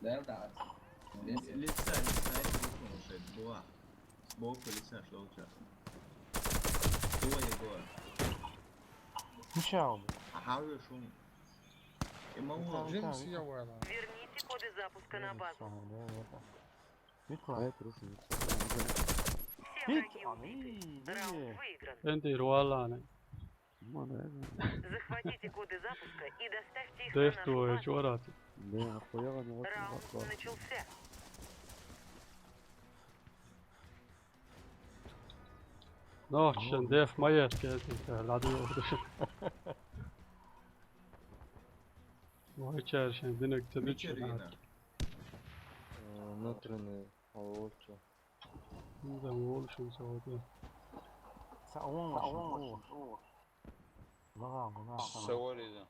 Да, да. Если лица, лица, это уже два. Сбоку лица шёл час. Двое, двое. Мишауб. Ага, вы шум. И мало. Джеймс, я вала. Верните коды запуска на базу. Витла. Ай, трусу. Все враги убиты. Раунд выигран. Энди руалланы. Захватите коды запуска и доставьте их на нашу базу. Раунд начался. Ну, шен деф маят кэдин, ладно. Вай чар шен динек цэбичи. Внутренний, а вот чё. Ну да, лучше всего, да. Саун, саун. Саун, да.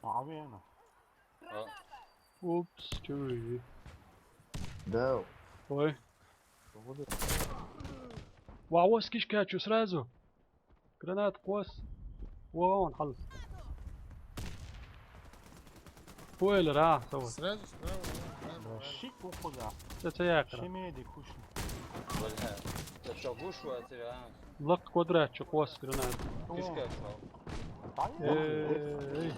Ага. Упс, чё. Да. Ой. Ва, ва, скишка, чё сразу? Гранат, кос. Вон, хал. Пойлер, а, сава. Сразу справа, да, да, да. Шик ухуда. Чё, чё, я кра. Шимеди кушни. Бля, это что, гуш у тебя, а? Лак квадрат, чё, кос, гранат. Кишка, чё? Эй, эй.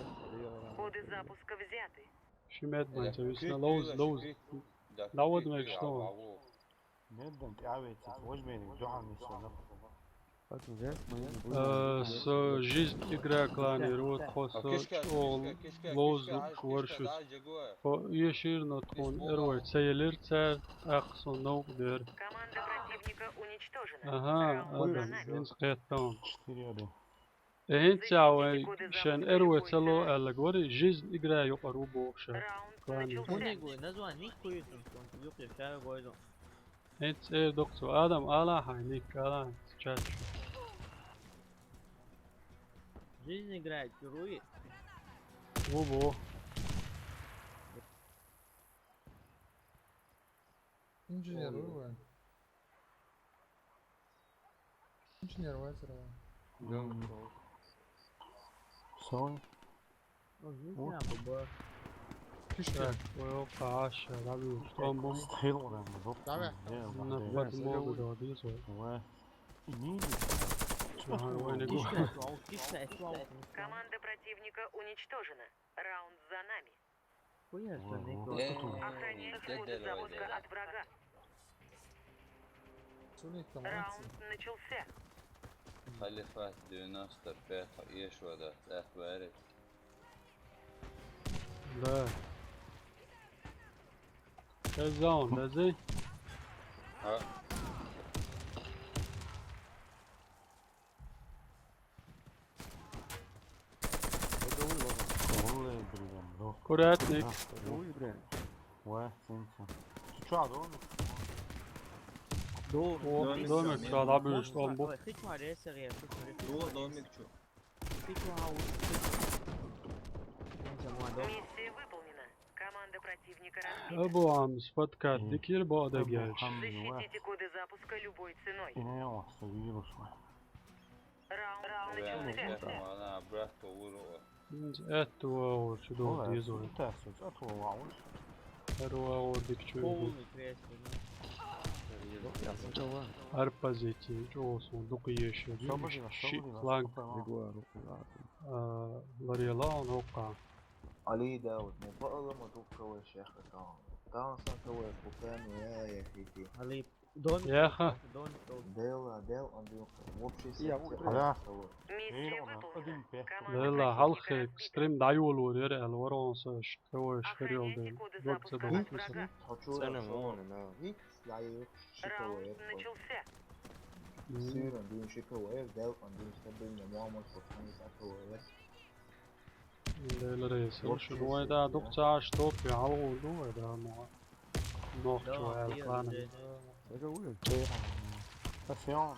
Коды запуска взяты. Шимед, бля, чё, висна, лоуз, лоуз. Да вот, мы что? Медден тӀавеци, возьмени, духьал нисана. Э, со жизнь игра кланировать, хо со чӀогӀа ловзу кхуьршус. Хо эшир но тхуна эрвай ца елир цар, тӀаккха со новкъа дер. Команда противника уничтожена. Ага, раунд за нами. Адам, винс кхеттон. Четыре один. Э, хӀинца а вай шен эрве ца ло аьлларг вари, жизнь игра юкъара ву бохуш. Клани. Унигу, название никакой там, там, юкъе шара гойду. ХӀинца эр докцо, Адам, ала хьайн ник, ала хьайн чат. Жизнь играет, чуруи. Ву, ву. Инженер ву вай. Инженер вай зрава. Дом. Сой. О, не знаю, баба. Кишка. Так, ой, опа, аша, лави, что он бомб. Стрел он, бомб. Давай. Не, на, не, подмогу, да, дизу. Давай. Не иди. Ага, ой, не. Кишка, кишка, кишка. Команда противника уничтожена. Раунд за нами. Хуя же не. Охраняйте коды запуска от врага. Раунд начался. Халифат девяносто пять, еш вода, да, варит. Да. Эзон, дези? А. Курятник. Ва, сенца. Чё, домик? До-, о, домик, да, да, будешь, он бу-. Ой, хич ма ресер, я, хич ма ресер. До-, домик чё? Хич ма хаус, хич ма. Сенца, ма, до-. Миссия выполнена. Команда противника разбита. Абу ам споткат, дикир бо да гелч. Защитите коды запуска любой ценой. Раунд начался. Эт уа ур чу дол дизой. Эр уа ур дик чу. Полный крест, да. Ар позици чу олсун, дукъ еш. Ши фланг. А, ларела он окъа. Али да, вот, мо паалама дуккавай шеха таун. Таун сакавай пуками, я, я, хити. Али, домик. Яха. Домик, домик. Дела, дел, он дел. Вообще, я, секция. Миссия выполнена. Дела, халхи, стрим дайвол вор, яра, ал ворон со, ш-, кавай, шхирил дел. Охраняйте коды запуска от врага. Хочу. Цена мон, на. Икс, я, я, шикавай. Раунд начался. Сирен, дин шикавай, дел, он дин стабильно, мама, спокойно, сакавай. Леларес, вот шуну вай да, дукха топ, я, алгъу ду вай да, но. Нохчу, да, я, клан. Даже улица. Спасибо.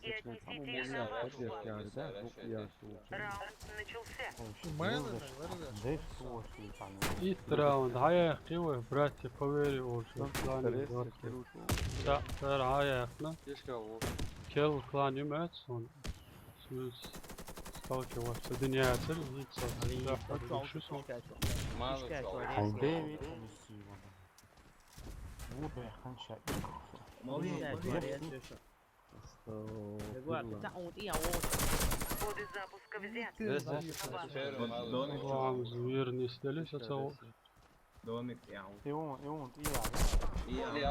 и отнесите их на базу. Раунд начался. Итт раунд, хьаяьккхи вай, братья по вере олуш, клан. Цхьаъ цара хьаяьккхина. Керла клан ю моьтту суна. Соьца сталкиваться дина яцара, итт сац. Шу суна. Мало чего. Буду запуск взят. Вамз вирнис делиш аса. Домик тӀехь. И вон, и вон тӀехь.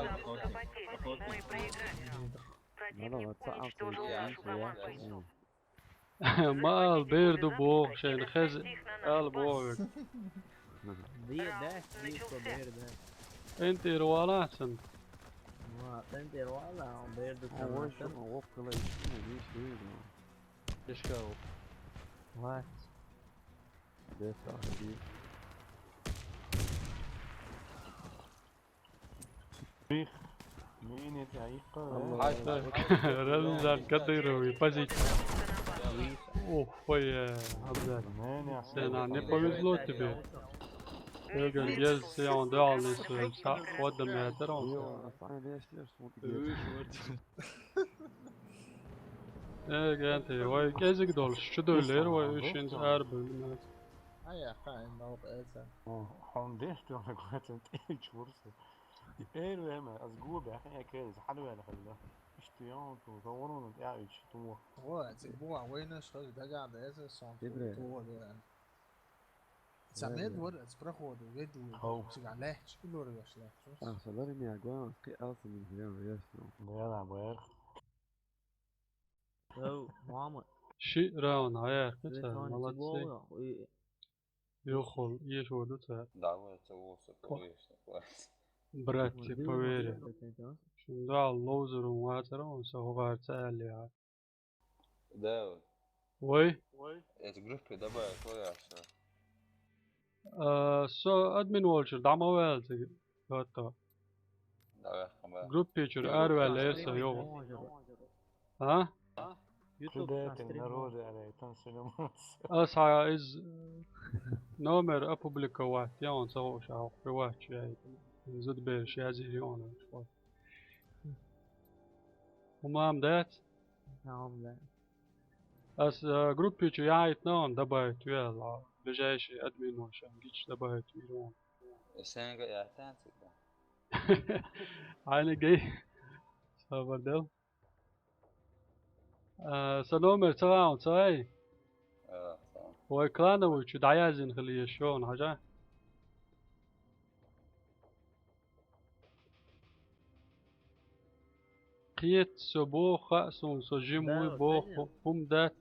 Запуск потерян. Мы проиграли. Противник уничтожил нашу команду. Ма ала, бер ду боху шайна, хеза ала боху. Бер дац, бер дац. ТӀентӀера валахь цунна. Ма, тӀентӀера вала, бер ду. Тишка ву. Вац. Бих. Мини тайка. Рамзан Кадыровый позиция. Ух, ой, Абзар. Сена, не повезло тебе. Эгер ез сен дуалный своим са водом я даром. Эгер ты, ой, кезик долуш, чудо лер, ой, ушин арбы. Ай, я, хай, наук эца. Хьуна деш тӀехь гӀоьцан тӀе чурса. Эр веме, аз го бехе, я кез хьан веме хилла. Иштта йон ту, со вон тӀе ич ту. О, ци буа вайнаш хаж дага да эца сон. Тибре. Ту да. Ца мед вар, ца проходу, веду. Хау. Цига лехч, и лор веш лехч. А, са лар ми агва, ки алса мин хрен веш. Бера, бер. Йоу, мама. Ши раунд хьаяьккхи ца, молодцы. Юхул, еш воду ца. Да, вот это вот, конечно, класс. Братья по вере. Шунда лоузерун вацара, он са хугарца алия. Да, вот. Вай? Это группе добавить, ой, а что? Со админ волчур, дама валца. Готто. Давай, хама. Группе чур арвал эрса йогу. А? YouTube Приятель народа, а там все. Аса из номер опубликовать, я он саго ша приват я. Зудбер шази он. Умам дат? Наам да. Ас группе чу яйт на он добавить вела. ближайший админоша гич добавить вирон. Сенга я танцик да. Айна гей. Сабар дел. А, са номер ца ваун, ца ай? А, ца. Вай клановый чу дӀаязин хили ешон, хажа? Кхет со боху, хаьа суна, со жим вуй боху, хӀума дац,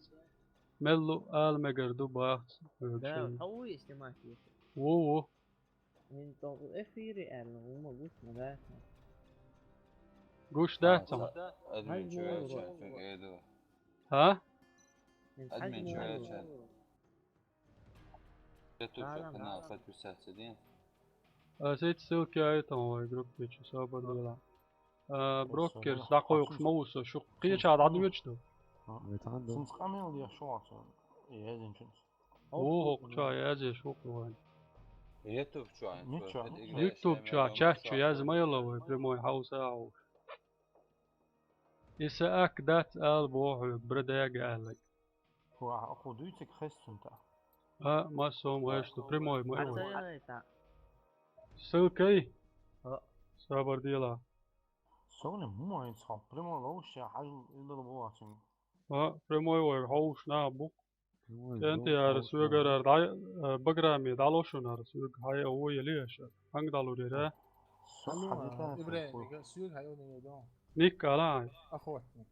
меллу ала мегар ду бахц. Да, хьо вуй снимать еш? Ву, ву. ХӀинца эфире аьлла, хӀума гуш ма дац. Гуш дац хьуна? Админ чу яьлча, цуьнга эду. А? Админ чу яьлча. Я тут канал подписаться, дин. А, сеть ссылки а это, ой, группе часов оборудовала. А, брокер, дакъой кхуш ма вусо, шу кхеча дӀадуьйчу ду. Сумс къамел деш шу вацо. Езинчунс. О, хӀокху чохь язъеш ву-кх вайн. YouTube чохь. Ничего. YouTube чохь, чат чу яз ма йолу вай, прямой хьовса а хьовса. И са ак дац ала боху хьоьга, бра дага аьлла. Ху, а, ху дуьйциг хестунта. А, массо а ма хешту, прямой ма йолу. Ссылкай? А. Сабар дела. Сони мума хӀинца хьо прямой ловш я хьажал иллал бу вацун. А, прямой вай хьовш нах бу. КӀентий ара соьгара дӀа, а, баграми дӀало шуна ара соьга хьайа ву яли аша. Хьанга дӀалур яра? Алло, Ибрахим, соьга хьайа ву яра. Ник ала хьайн. Охотник.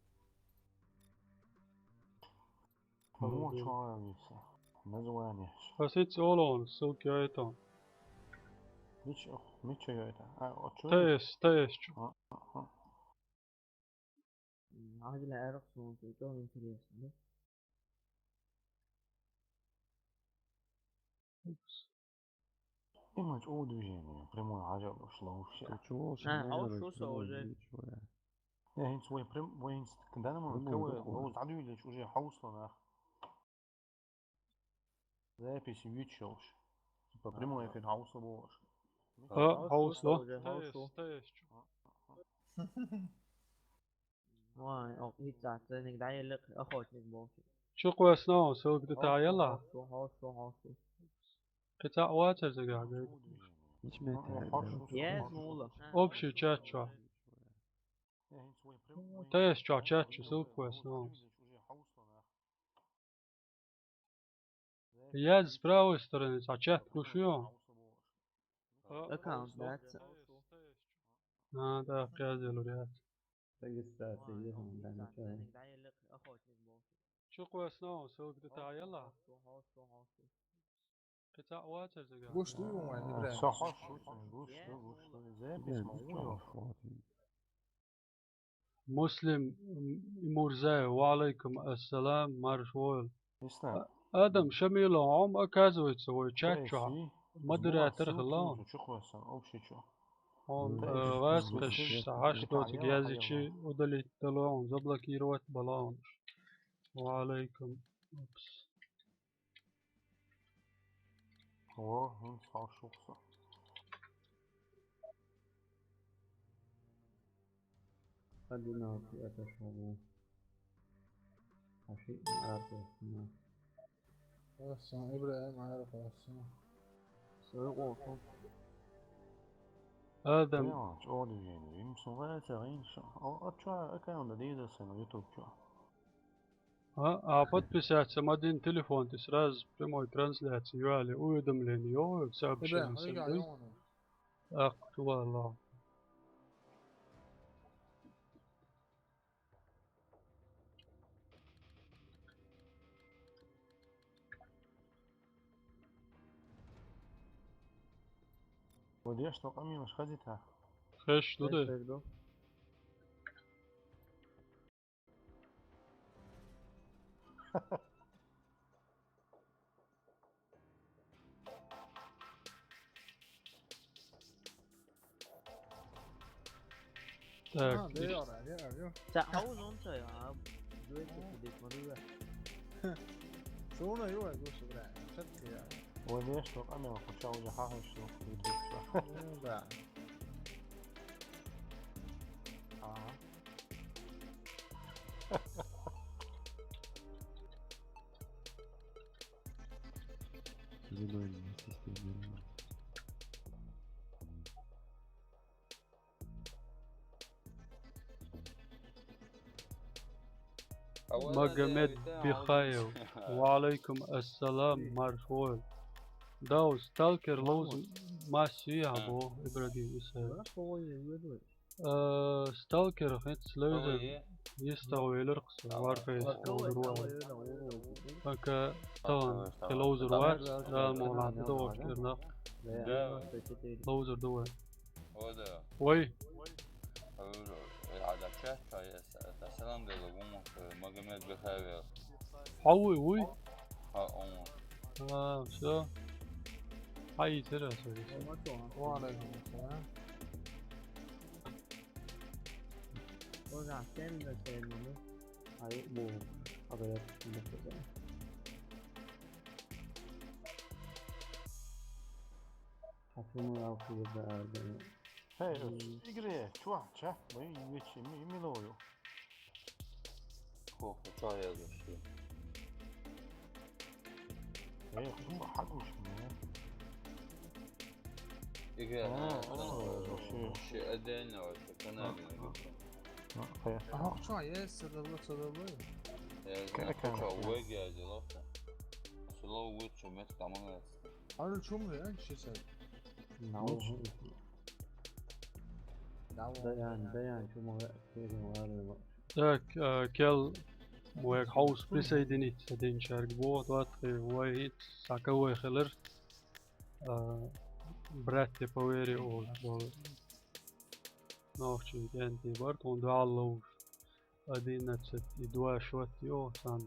Кому чё нравится? Название. Хасиц олон, ссылки это. Мич, мича это? А, вот чё? Т С, Т С чё? А, а, а. М, Адиль Араксун, это интересно, да? Упс. Имач у движение, прямой хьажа луш ловш. Ты чего? А, а вот что уже? Я хинц вай прям, вай хинц, когда мы кого ловш задвигаешь, уже хаус ло нах. Запись вичелш. Типа прямой эфир хаус ло бовш. А, хаус ло? Вай, о, хӀинца церниг дӀаеллакх охотник боху. Чу кхоьссина хьо, ссылка ду тахьа елла? Хьо, хьо, хьо, хьо. Кхин цхьаъ вацара цигахь гайта? Еза мула. Общий чат чохь. Т С чохь чат чу ссылка кхоьссина хьо. Яза с правой стороны, цхьа чат гуш ю? Аккаунт дац. А, да, кхязделур яц. Регистрация, ехал, да, начало. Чу кхоьссина хьо, ссылка ду тахьа елла? Кхин цхьаъ вацара цигахь? Гуш ду ю вайн, Ибрахим? Со хьош шу, гуш ду, гуш ду. Запись ма ву ю. Муслим, м, Имурзаев, ва алейкум ассалам, марш войла. А, Адам Шамилов, хьо-м, оказывается, вай чат чохь модератор хилла хьуна. Хьуна, э, вац кхаш, сан хьаш доцург язйичи удалить дало хьуна, заблокировать бало хьуна. Ва алейкум. Упс. О, хӀинца хьош ву со. Одиннадцать это шо ву. Аши аркасна. Хасан, Ибрахим аркасна. Сой къоху. Адам. Чо движение. Им сун ваца гин шо. О, о, чо, аккаунт дийза сан YouTube чо. А, а подписаться ма дина телефон, ты сразу прямой трансляции юали уведомление йо, сообщение. Ибрахим, сан ай дуй. Ах, ту валла. Вадеш, то къамелаш хазита? Хеш ду де. Так. А, да, я, я, я. Ца хьо зун ца я, а, дуьйцу дик ма дуьйцу. Суна ю ай гуш, бля, шатки я. Вадеш, то къамел, хуча уже хахаш, что. Ну да. Ага. Внимание, система. Магомед Бихаев. Ва алейкум ассалам, марш вой. Дав, сталкер ловз масси або Ибрагим Исаев. Э, сталкер хет слезер. Есть того велер кса, Warface ловзур ва. Пока тан хе ловзур ва, да, молан да, ош керна. Да. Ловзур да. Ода. Ой. Ой, ада чат, та салам да логум, Магомед Бихаев. Хьо вуй, вуй? Хьо, он. А, всё. Хьо йицар, а, сори. Ва алейкум ассалам. Ва алейкум ассалам. Ай, бу, абарат, бу. Хьо вуй, алкъи да, а, да. Хей, игре, чувак, ча? Бай, вечи, ми, ми лою. Хо, хо, ча я зашли. Э, хо, хагуш, ну. Игре, а, а, а, вообще. Вообще отдельно, вообще, канал. А, хе. А, ча, я садовло, садовло. Я знаю, ча, веги, а, дело-то. Слово вычу, мет, там, а, Ара чум я, ши сай? Нав. Нав. Даян, даян, чум я, переварила. Так, а, кел, вай хьо вуй присоединиться динчарг бо, дуатхи вай хит сака вай хилар. А, братья по вере ол, ол. Нохчи кенти барт, он дуалло. Одиннадцать и два счёт йо сан.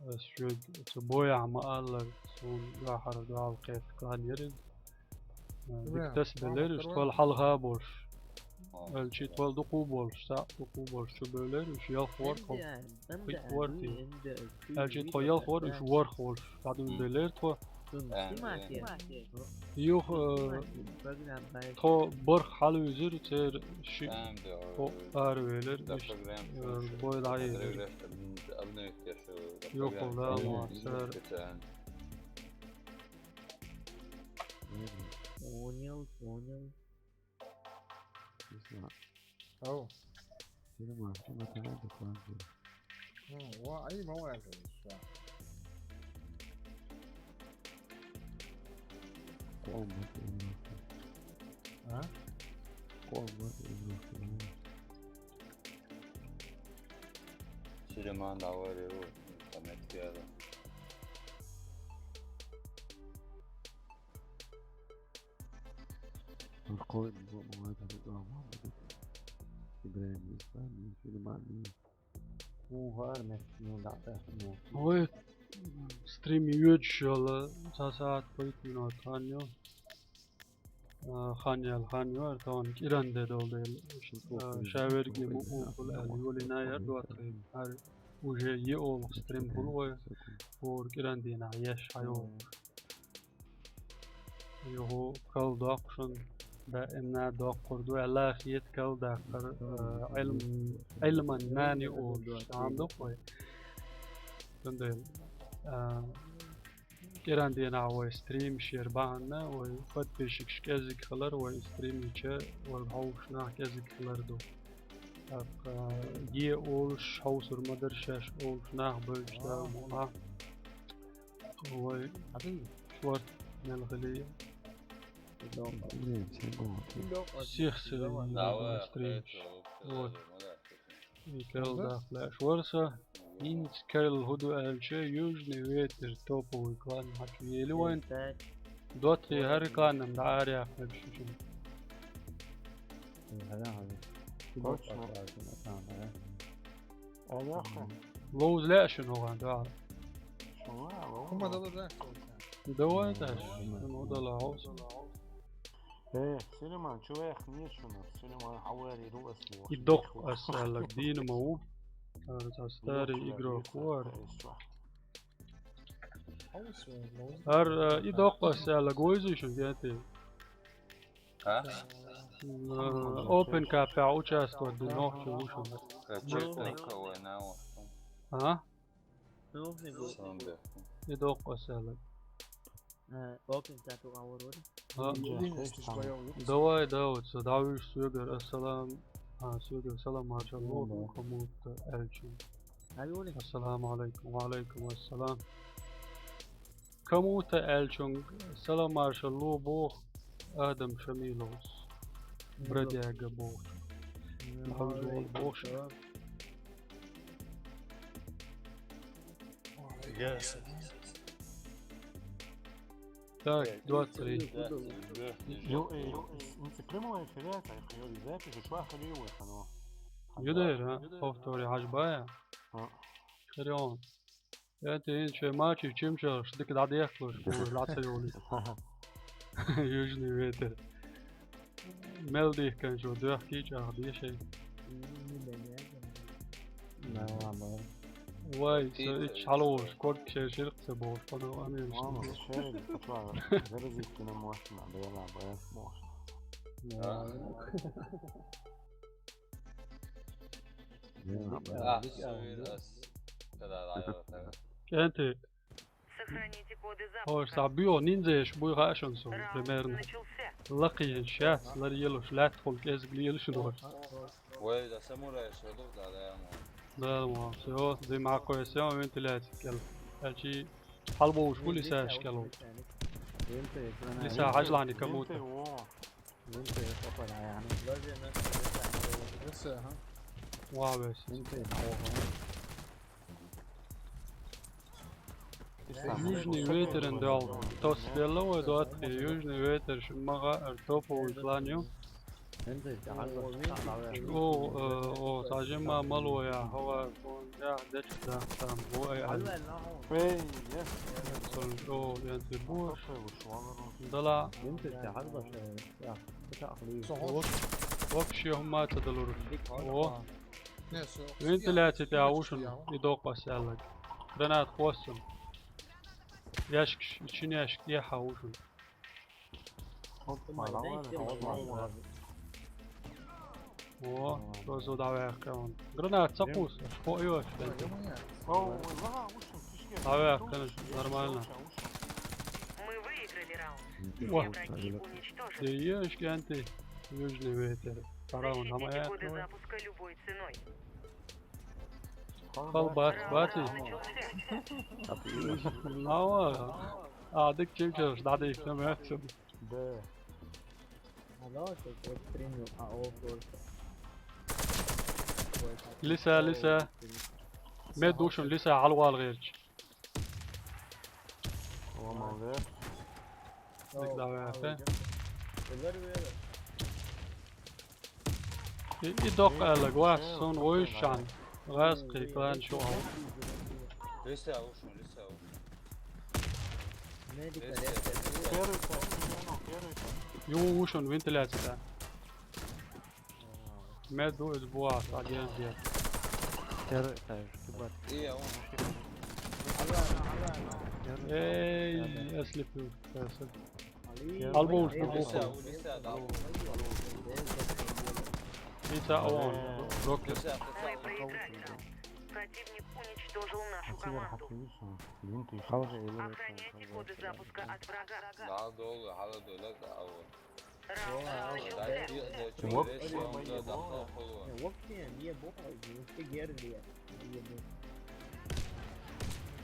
Ас шуг цу боя ма аллар, сун яхар дал кет клан ерин. Диктас белер, уж тол халха болш. Элчи тол дуку болш, са дуку болш, чу белер, уж ялхор, хо, хит ворти. Элчи тол ялхор, уж ворх болш. Садун белер, тол Юх, э, тхо барх хьалвизир, цер ши тхо ар велер, иш, э, бой дӀаелер. Юх, да, ма, цер. Понял, понял. Не знаю. Ау. Синема, синема, давай докладывай. Ну, ва, ай, ма ва, конечно. Колма, конечно. А? Колма, конечно. Синема, давай, реву, там это. Аркъой бу мугайда бу мугайда. Ибрагим Ислам, Сулейман. Угар мет, ну да, да, ну. Ой, стрим йоч шала, са саат пойт минут хан йо. А, хан ял, хан йо, артон киран де дол де. А, шаверги му укул али, йоли на яр дуат. Ар уже е ол стрим бул ой. Ор киран де на яш хайо. Його кал докшун, да эмна доккур ду, Аллах ет кал даккар, э, илм, илман нани олуш, андо кой. Тунда, э, керан дена ой стрим шер баханна, ой подписчик шкезик халар, ой стрим иче, ой хаушна кезик халар ду. Так, э, е олуш, хаусур мадар шаш олуш нах бөлш да, муха. Ой, шварт, мелхали. Блин, всё было. Всех стрим. Вот. И кел да флеш ворса. Инц кел худу элче, южный ветер, топовый клан, хачу ели вайн. Дотри хари кланнам да аря хачу. Точно. Лоуз ле шун оган да. Хума дала да. Давай да. Ну дала хаус. Э, Сулейман, чувак, не шуна. Сулейман, хавари ру аслу. И док асалак дин мау. Ар старый игрок вар. Ар, э, и док асалак ойзу шун генти. А? Э, Open Cup-а участвовать ди нохчи ушун. Качетный кого на. А? Идокъ асалак. Э, опять зато говорю. А, Давай, да, вот сюда уж сюгер, ассалам. А, сюгер, салам, маршалло, кому-то эльчин. Ассаламу алейкум, ва алейкум ассалам. Кому-то эльчин, салам, маршалло, бог Адам Шамиловс. Бродяга бог. Бог. Так, двадцать три. Ю, э, ю, э, ну, ты прямой эфир, это, ю, из записи, что охренел, это, ну. Юдер, а? Повтори, Хажбая. А. Херион. Это инче мачи, чимча, что ты когда дехлуш, лаца юли. Южный ветер. Мел дихкан, что дёх кич, а, дешей. Нормально. Вай, со ич халош, корт кшер ширк се бош, пана амин. Мама, шер, пошла. Заразить ты на машина, бела, бела, машина. Да. Да, всё, раз. Да, да, да, да. Кенти. Сохраните коды запуска. Ой, сабио, ниндзеш, буй хашан со, Раунд примерно. Начался. Лакин, щас, лар елуш, лат хол, кезгли елуш нор. Ой, да самурай, что тут, да, да, я могу. Да, мо, всё, дым акоя, всё, вентиляция кел. Ачи, халбо уж хули саш кел. Лиса, хажлани кому-то. Винты, я попал, а, я не. Лиса, ага. Вау, весь. Винты, а, ого. Южный ветер эн дал. Тос велло, дуат, южный ветер, шумага, эр топо, уж ланю. О, э, о, сажема малоя, хава, я, дечка, там, о, ай, ай. Эй, е. Сон, о, я, ты будешь. Дала. Вообще, ума, это доллар. О. Вентиляция, ты аушен, и док пасяллаг. Гранат хвостом. Ящик, ш-, чин ящик, я хаушен. О, что за давай, он. Гранат, сапус, что, ё, что? Давай, конечно, нормально. Мы выиграли раунд. Все враги уничтожены. Ты ешь, Генты, южный ветер. Пора он, защитите коды запуска любой ценой. Халбат, бати. Нава. А, дык чем чё, ждали, чем я всё. Да. Лиса, лиса. Мед ушун, лиса, алгал герч. Ломал, да? Дык, давай, а ты? И, и док, э, лагуас, сон ойшан. Газ кыклан шо ал. Лиса, ушун, лиса, ушун. Ю, ушун, вентиляция, да. Меду из буа, один где. Первый этаж, кибат. Эй, я слепил, красавчик. Албоуш, Лиса, Лиса, да. Лиса, он. Рокет. Мы проиграли раунд. Противник уничтожил нашу команду. Охраняйте коды запуска от врага. Да, долго, хала долго, да, вот. Раунд начался. Вообще, не ебал, ты герли.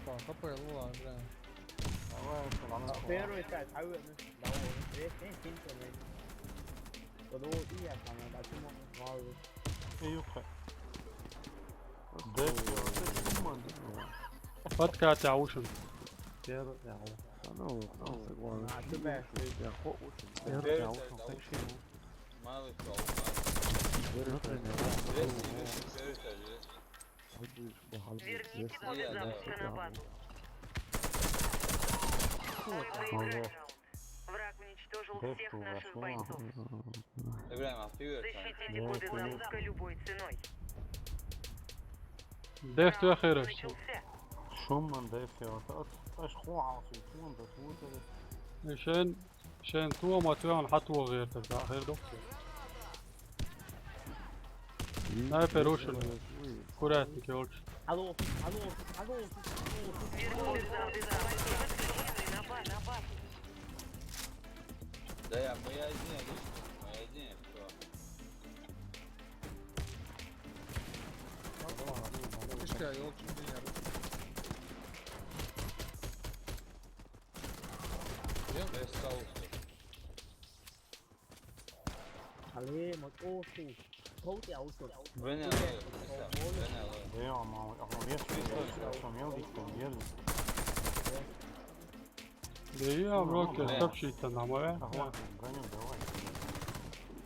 Что, хп, ладно, бля. Первый этаж, а вы, ну, да, вот, здесь, э, киньте, блядь. Подумал, и я там, а почему? Мало ли. Эй, ёпта. Да, всё, это чё, ман? Подкат, я ушел. Первый, я ушел. А ну, ну, согласен. А, ты, блядь. Я хо-, ушел. Первый, я ушел, так что. Мало ли, мало ли. Первый, первый, первый, первый. Верните коды запуска на базу. Мы выиграли раунд. Враг уничтожил всех наших бойцов. Защитите коды запуска любой ценой. Деф, ты охерешь. Начался. Шуман деф, я вот, аш хуа, шуман деф, вот это. Шен, шен, туа, ма, туа, он хатуа гэр, так, да, гэр док. Снайпер ушел. Аккуратненько, Олег. Алло, алло, алло, алло. Вернули в зал. На базу, на базу. Да, я, мы один, видишь? Мы один, всё. Слышь, я ёлки не Я стал. Алло, ма, о, слушай. Кого ты, а, услышал? Beni alıyor. Beni alıyor. Eyvallah abi. Ama bir şey yapamıyorum. Dikkat ediyorum. Deyir, bro, ki, sob şeytan ama ya. Ага, броню давай.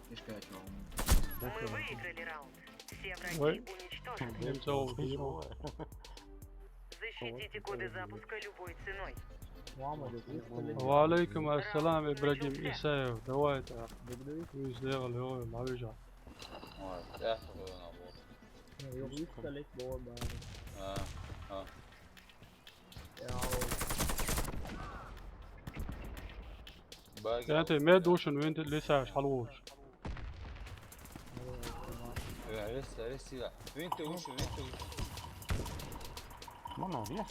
Слишком я чё? Мы выиграли раунд. Все Ой. Враги уничтожены. Немцов убил. Защитите коды запуска любой ценой. Мама, да ты что ли? Ва алейкум ассалам, Ибрагим Исаев. Давай это. Благодарю. Yüzde alıyor, abi can. Вот, я спокойно был. Ну, я буду стрелять, было бы. А, а. Я, Баги. Sen te med duşun, vent lisaj, halvuş. Э, Ресси, Ресси, да. Винты уши, винты уши. Mano, ja,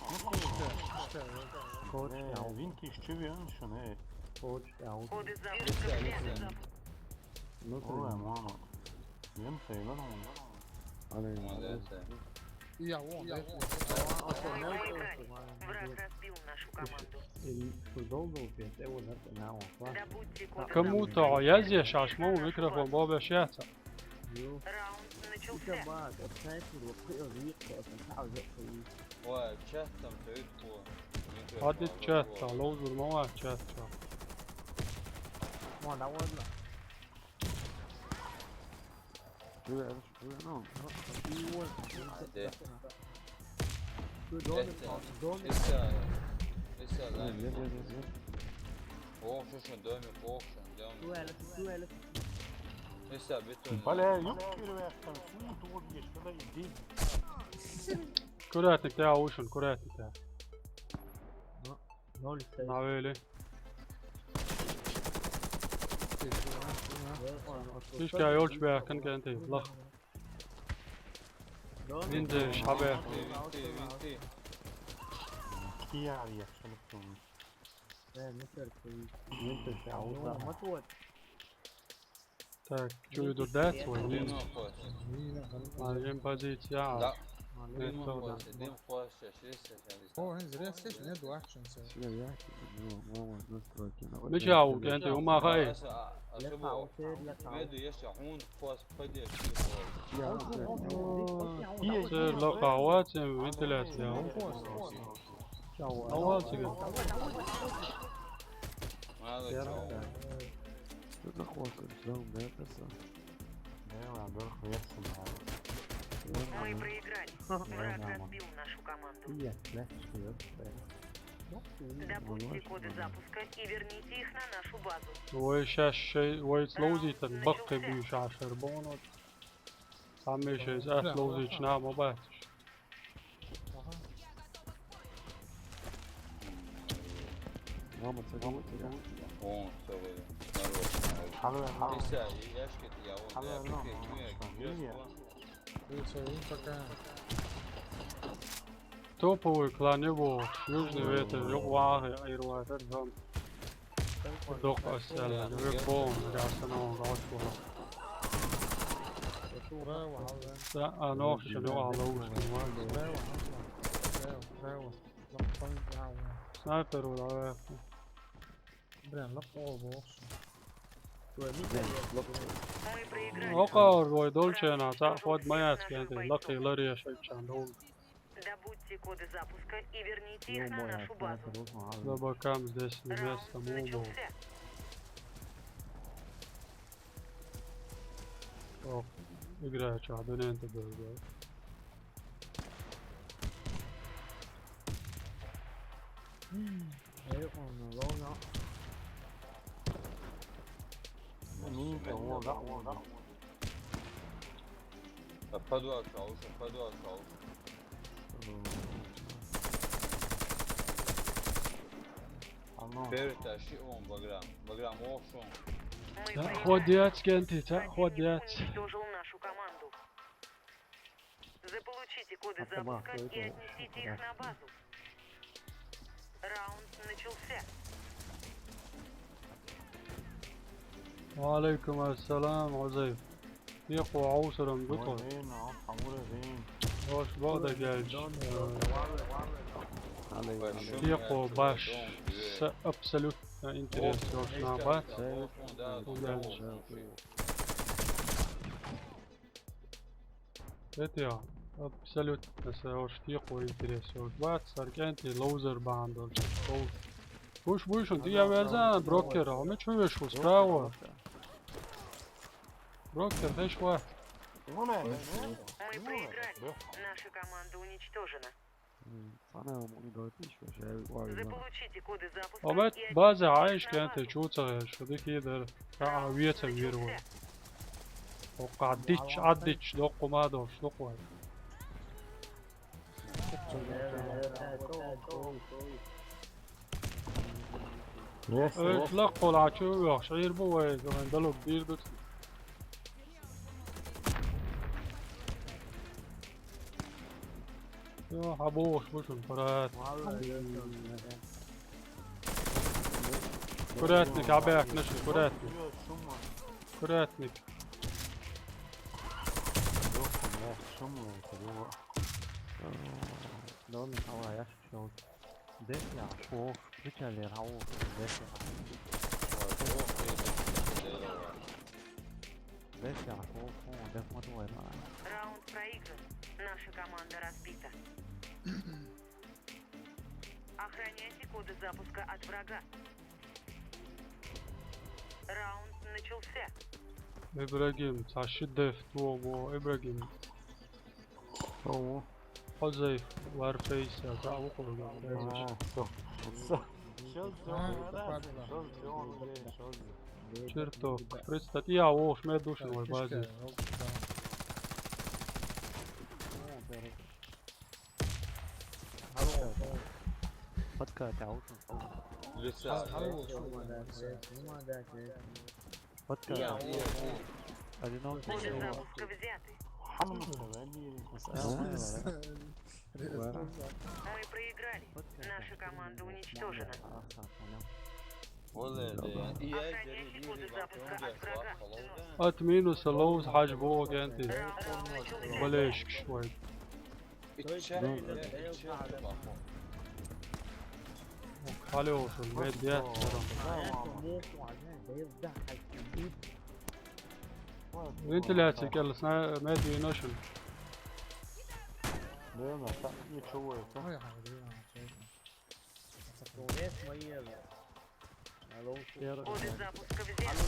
Koç ne, ya, vinti işçi bir an şu ne? koç ya. Коды запуска взяты. Ой, mano. Vinti lan oğlum. Алло, Вот это. И я вон, да? Мы проиграли. Враг разбил нашу команду. Что долго убить? Я вот это на он. Добудьте коды Кому-то я здесь, аж мой микрофон, бабе шеца. Ё. Раунд Ты начался. Бат, это знаешь, вот хуй, видишь, это сразу хуй. Ой, чат там стоит по. Hadi chat, lozur mama chat. Вон, довольно. Şuraya, şuraya, no. И вот, Hadi. Ты домик, Это- домик. Ресси, Ресси, Gel, да. gel, gel, gel, gel. Ох, что, что, домик, ох, что, домик. Дуэль, дуэль. Ресси, бетон. Бля, yok bir ver. Şunu doğru geç. Şurada değil. Kuratnik te auşun, kuratnik te. Ноль стоит. Naveli. Э, он, он, Hiç kaya yolç be yakın kenti. Lah. Домик. Vindi şabe. Винты, винты, винты. İki yer yaşalık olmuş. Э, ну, сэр, ты. Vinti şey oldu. Вот, вот. Так, чую дурдать свой. Дым охотится. Один позиция. Да, Нет, дым всё, да. охотится, дым охотится, Ресси, Ресси. О, не зря, слышишь, нет, два шанса. Şuraya, ya. Mama, nastroyki. Miçau, kenti, uma hay. А, а, а, Для что было? Тао, ты для Тао. Меду есть, а он хвост пойдет. Sir, la qavat, sen ventilatsiya. Qavat, sen. Надо чего? Что за хвост? Что он, да, это сам? Eyvallah, böyle koyarsın abi. Мы проиграли. Враг разбил нашу команду. Нет, знаешь, что я Добудьте коды запуска и верните их на нашу базу. Vay şaş şey, vay slowzitan, bakkı bir şaşır, bono. Sen bir şey, slowzitan ama bak. Ага. Mama, sen, mama, sen. Он все вроде. Народ. Alıyor abi. Ресси, яшки, я вот, Алло, я алло, пикаю, алло. я Видите, он пока. Топовый клан его, южный ветер, yok var, ayırvadır, там. Dok asyalar, yok bom, gelsene o, gauç bu. Браво, Алла. Da, ano, şunu ala uçtum var. Браво, Алла. Браво, браво. Лаппан, браво. Sniper ol, abi. Блин, лап, о, бокс. Мы проиграли. O kadar, vay, dolçena, ta, hod mayaç, kenti, lakıyları yaşayacağım, doğru. Добудьте коды запуска и верните их на нашу базу. Da bakalım, здесь не место, Раунд mu bu? Начался. Yok. Играю, что, абоненты был, да. Э, он, ровно. Minka, o da, o da. Подвал шел, подвал шел. Aldım. Первый тащи он, Баграм. Баграм, ох, шо он. Мы Sen проиграли. hodiyaç, kenti, sen Противник hodiyaç. Уничтожил нашу команду. Заполучите коды Автомат, запуска и это отнесите их на базу. Раунд начался. Ва алейкум ассалам, Узайф. Текъо Ӏовсаран гуто. Валейна, алхьамдулиллахӀ. Ош бакъда гайч. Текъо баш. Са абсолютно интерес ош набат. Удалж. Этио, абсолютно са ош текъо интерес ош бац, сар кӀанти лоузер бахьан долча. Уш буйшун, ти я веза брокер, а ми чу веш ус право. Брокер, хеш ва. Мы проиграли. Наша команда уничтожена. М, цхьана а муни дойтиш, вообще, ой, да. Заполучите коды запуска. Амет и база объедините Ӏайш кӀанти команду. Чу ца гӀеш, дики дар. Ха, а веца вирво. Оха дич, а дич, докъу ма дош, докъу вай. Э, лакъо лачу вахш, гӀир бу вай, гаман далу бир дут. Йо, хьабохуш бу шун, Курат. Куратник, хьабаьхкина шу, Куратник. Куратник. Дон, хьала яш шо. Дес я, шо, причале, хьао, дес я. Дес я, шо, шо, дес ма дуай, ма. Раунд проигран. Наша команда разбита. Охраняйте коды запуска от врага. Раунд начался. Ибрагим, цхьа ши деф туомо, Ибрагим. Ого. Хозяев Warface, да, укурга. А, всё. Всё. Всё сделано, да? Всё сделано, блин, всё сделано. Чертов. Представь, я, о, шме душин, ой, базе. Подкат, а вот он. Леса. Подкат. Одинокий. Коды запуска взяты. Мы проиграли. Наша команда уничтожена. Охраняйте коды запуска от врага. От минус лоуз хьаж бу кӀанти. Раунд начался. Болельщик швай. Хале ошо, мед я. Вентиляция кел, сна-, мед виношен. Блин, а так ничего это. Коды запуска взяты.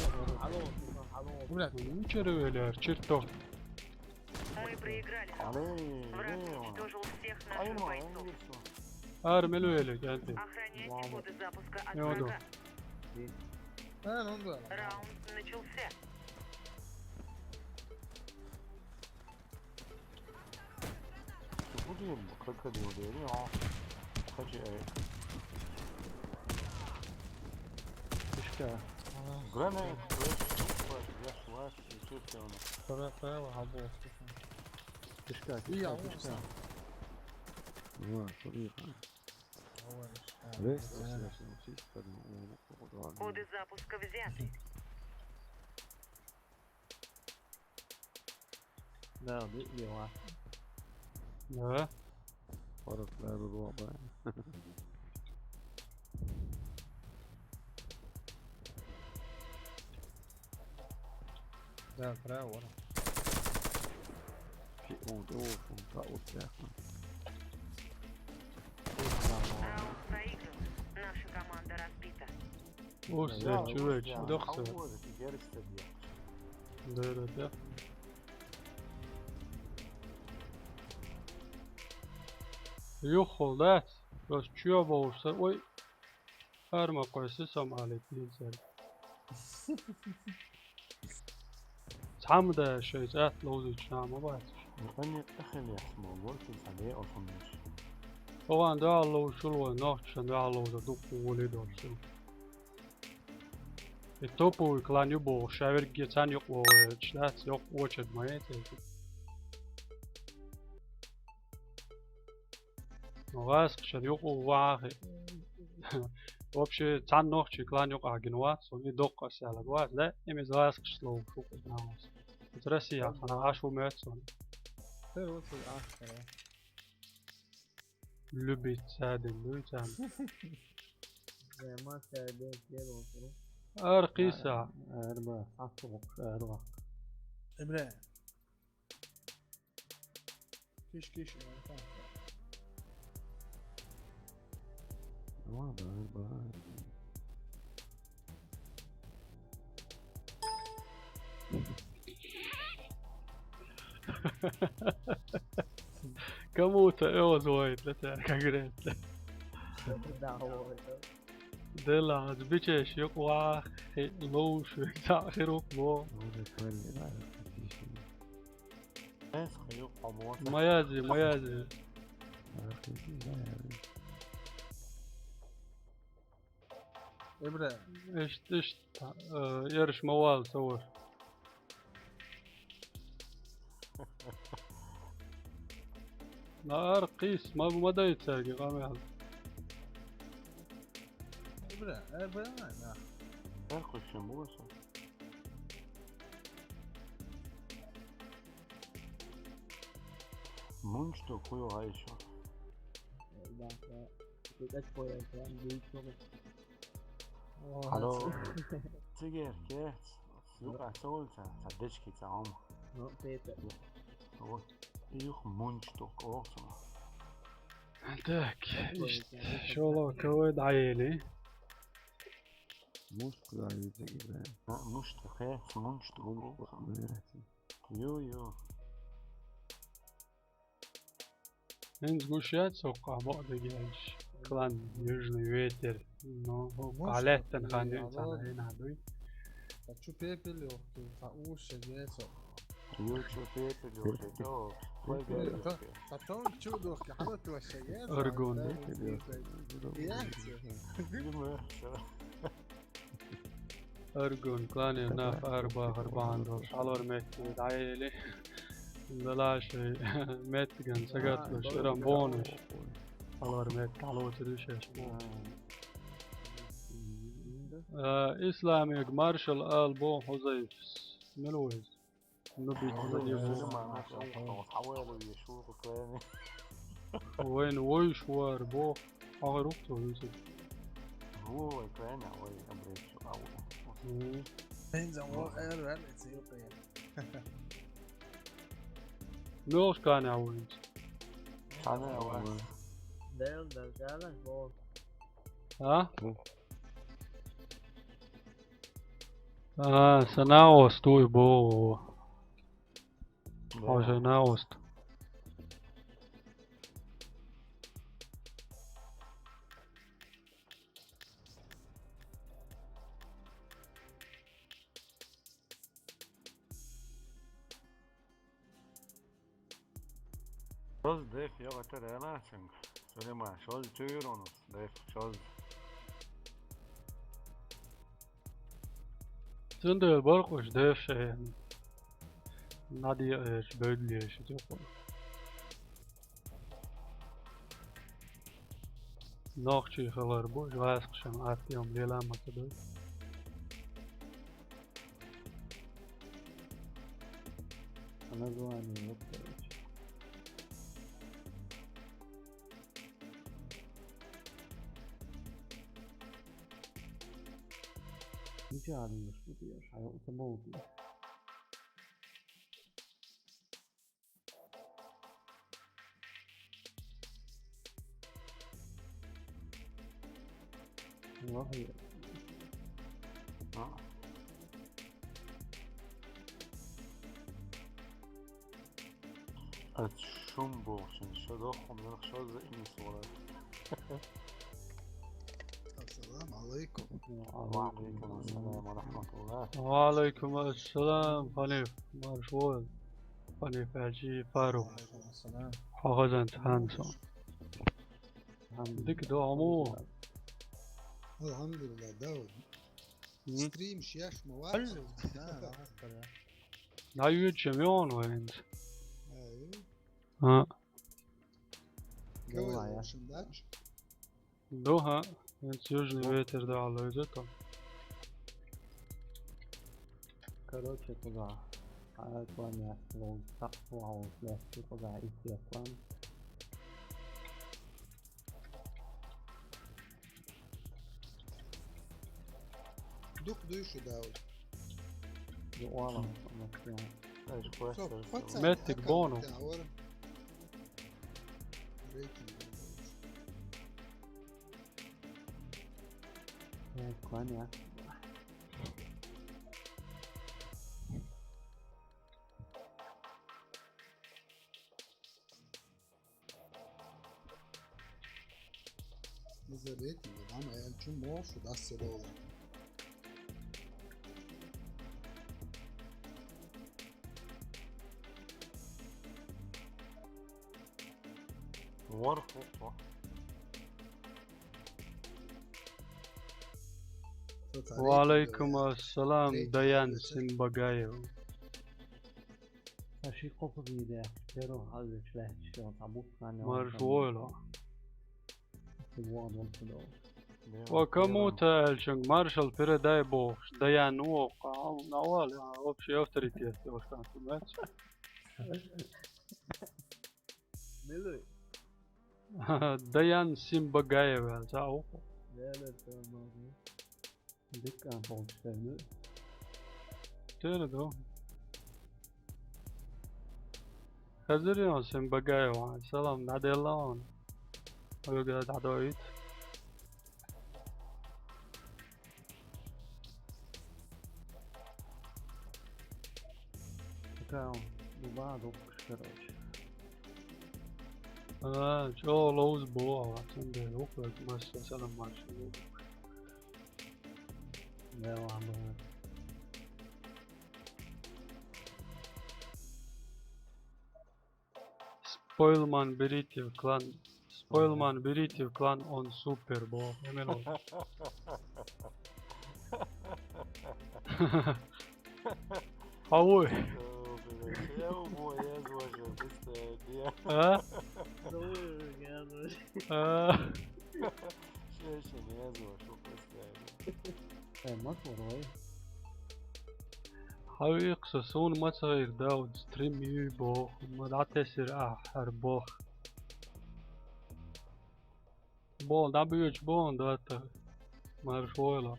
Блядь, ну ничего, Валя, чертов. Мы проиграли. Враг уничтожил всех наших бойцов. Ар мелуэле кӀанти. Охраняйте коды запуска от врага. Раунд начался. Куда я, как это делали? А, кстати, э, фишка. Гранат, флеш, флеш, я флеш, и всё, всё равно. Вторая, вторая, ага, фишка, фишка, фишка. Вот, смотри. Коды запуска взяты. Да, убить его. Да. Пару правил было бы. Да, правило. Фи-, о, да, о, да, вот так. Раунд проигран. Наша команда разбита. О, сэр, чувак, чудак, сэр. Да, да, да. Юххул, да? Просто чё болуш, сэр? Ой. Арма койсы сом алит, сэр. Цхьамда шоай цӀаьхха ловзуьйтуш нах ма бац. Кхин тӀехьа лехаш ма ву, цу цхьа де офамеш. Оан дуьхьал ловзуьйтуш ву вай, нохчашна дуьхьал ловзар дукха гӀоле долуш ду. И топовый клан ю бохуш, ша верриге царна юкъа вогӀуш дац, йоккха очередь ма яц. Ну, гӀазкхашна юкъа вахахь. Вообще, цхьанна нохчийн клан юкъахь гина вац, со и доккха ас яьллаг вац, да? Имиз гӀаскхаш ловш ву кхуза нахус. Оцу Россияхь сан Ӏаш ву моьтту суна. Тера ву цуьнан Ӏаш тера. Любить саден, дуй царна. Зема саден, кедал суру. Ара кхийса. Ара ба, хьасту боккхуш, ара ваккха. Эмре. Киш, киш, э, так. Давай, давай, давай. Кому-то Элзуайт, это конкретно. Да, вот. Дела, аз бичеш юкъа вахи, ловш, векса хирук ло. Эс хиюк хьо моса. Маязи, маязи. Эмре. Иштта, иштта, э, ерш ма вала ца вар. Наар кхийс, ма, ма дай цаьрга къамел. Эмре, э, бен, на. Ар кхуьссина бу аса. Мунча ду кхуьйла гӀайша. Да, да. Тут очко я, да, девять сорок. Алло. Цигер, кец. Юкъа ца вуй ца, ца дечки ца ам. Ну, ты это. Вот. Юх мунч ток охсо. Так, ишт, шоло кого дӀаели. Мунч куда видно, Ибрахим? А, мунч ту хец, мунч ту гугу. Ю, ю. ХӀинца гуш яц хӀокху къахьмакъ дегийлаш. Клан Южный ветер. Ну, хӀокху Муш лаьттан хан ю, ца алан. Хьенан дуй? Ткъа чу пепел йохку, ткъа уш шен гецо. Ю чу пепел йохку, то. Хой герга. Ткъа тонг чу дохку, хьала тоша гецо. Аргон. Яц. Ю ма ша. Аргун, клане нах арбахар бахьана долуш, хьалор метте дӀаели. Далаши меттиган сагатдош, иран бонуш. Хьалор метте хьалоцур ю шаьш бо. А, Исламега маршал ала боху Хьузайфас. Мила ву иза? Ну, бит. Вайн вуйш вара боху. ХьагӀар ву-кх цо вуьйцург? Ву вай клане, вай обречу, а ву. Мгм. ХӀинца ву эр ваьлла, цига кхин. Муьлхачу кане ву хӀинца? Кане ву. Дел, дел, дел, ву. А? Ву. А, сан нагӀост вуй боху. Да. Хьо сан нагӀост. Шозза дехьа йогӀу тера ялацуьнга. Сулейман, шозза туьйра хьуна, дехьа шозза. Цундела баркъуш дехьа шайна. Надя, э, бевллера шу тӀехула. Нохчий хилар бу, гӀаскхашна атта йом лела ма ца ду. А название вот, короче. Ничего не слушаешь, а я у тебя. Вахи. А? Ат шум бохуш, ша доху, муьлхха шозза инсура. Ассаламу алайкум. Ва алайкум ассалам ва рахматуллах. Ва алайкум ассалам, Ханиф. Марш вон. Ханиф Хьаьжи, Фарух. Ва алайкум ассалам. Хьо хазанца хьанца. Дика ду хьо ма ву? Алхьамдулиллах, Дауд. М? Стрим шеш ма вац? Алло. Да, да, да. ДӀайоьду шен мион вайнца. Ай. А. Давай, давай, я. Ду, хьа. ХӀинца южный ветер да аьлла, из это. Короче, кхуза. А, кроме лоу, та-, вау, легче кхуза, естественно. Дукха дуй шу, Дауд? Ну, ладно, максимум. Знаешь, просто Всё, всё. Пацан, Меттик, аккаунт, бону. Да, ора. Рейтинг. Э, кроме. Иза рейтинг, да, ма я чу мошу, да, се доллар. Ворф, ворф. Ва алейкум ассалам, Даян Симбагаев. Аши къопу биде, перо хазычле, что там бухнане. Марш войла. Ва кому-то эльчунг маршал передай бог, Даян вокъа, на вал, а, вообще авторитет, вот там, понимаешь? Милый. Даян Симбагаев, а, за ухо. Да, да, да, могу. Дикан получается, да? Тӧрдӧ. Хазир ён Симбагаев, салам, дӀаделла он. Ой, да, дӀадоуьйту. Такая он, дуба, духкаш, короче. А, чё, лоуз бо, а, цундела, ухвет, масса, салам, маршал. Да, ладно. Спойлман, берите в клан. Спойлман, берите в клан, он супер, бо. Именно. Ой. О, блин, я его, я изложил, представь, я. А? Ну, я изложил. А? Слушай, я изложил, представь. Э, ма вай. Хьан вийкху со, суна ма ца гӀийра, Дауд, стрим юй боху, ма дӀатесира ахьа хӀара боху. Бо, дӀабоьдуш боху, да, та. Марш войла.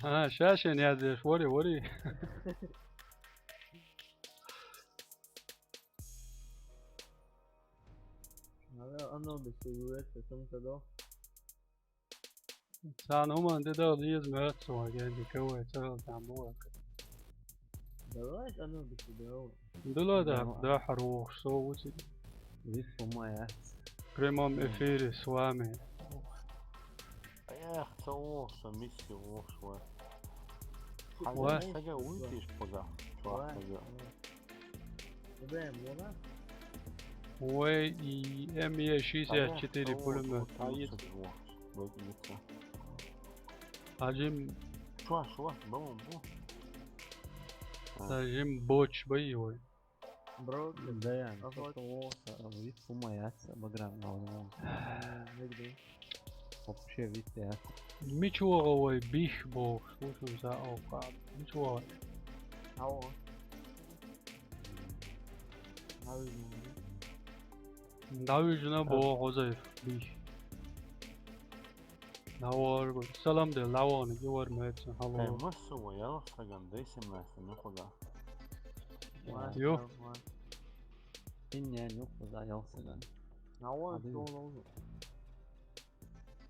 А, ша шен яздеш, вари, вари. Надо Анубис и Уэца, сумка до. Царна хӀуманна де дала деза моьтту вай, генди кавай царал там бу вай. Давай Анубис и Дауд. Дала да, да, хорош, со вуци. Вис хӀума яц. В прямом эфире с вами. Эх, ца воху со, мисси воху вай. Вай. Хьан сага вуйтиш пага? Вай. Чувак, сага. Ой, и М Е шестьдесят четыре пулемёт. Хьажим. Шо, шо, бу, бу. Хьажим боч бай вай. Бро, да, я, а вот. Просто волосы, а, вид хӀума яц, баграм, а, вот. М, нигде. Вообще вид яц. Мича вогӀу вай бих бохуш, слушай, за овкъа. Мича вогӀу? Ау. ДӀавижина боху Хьузайф бих. ДӀавар, салам де, лавона, гивар меца, хало. Э, массо вай, ялх саган, десять место, ну куда? Ё. Инне, ну куда, ялх саган.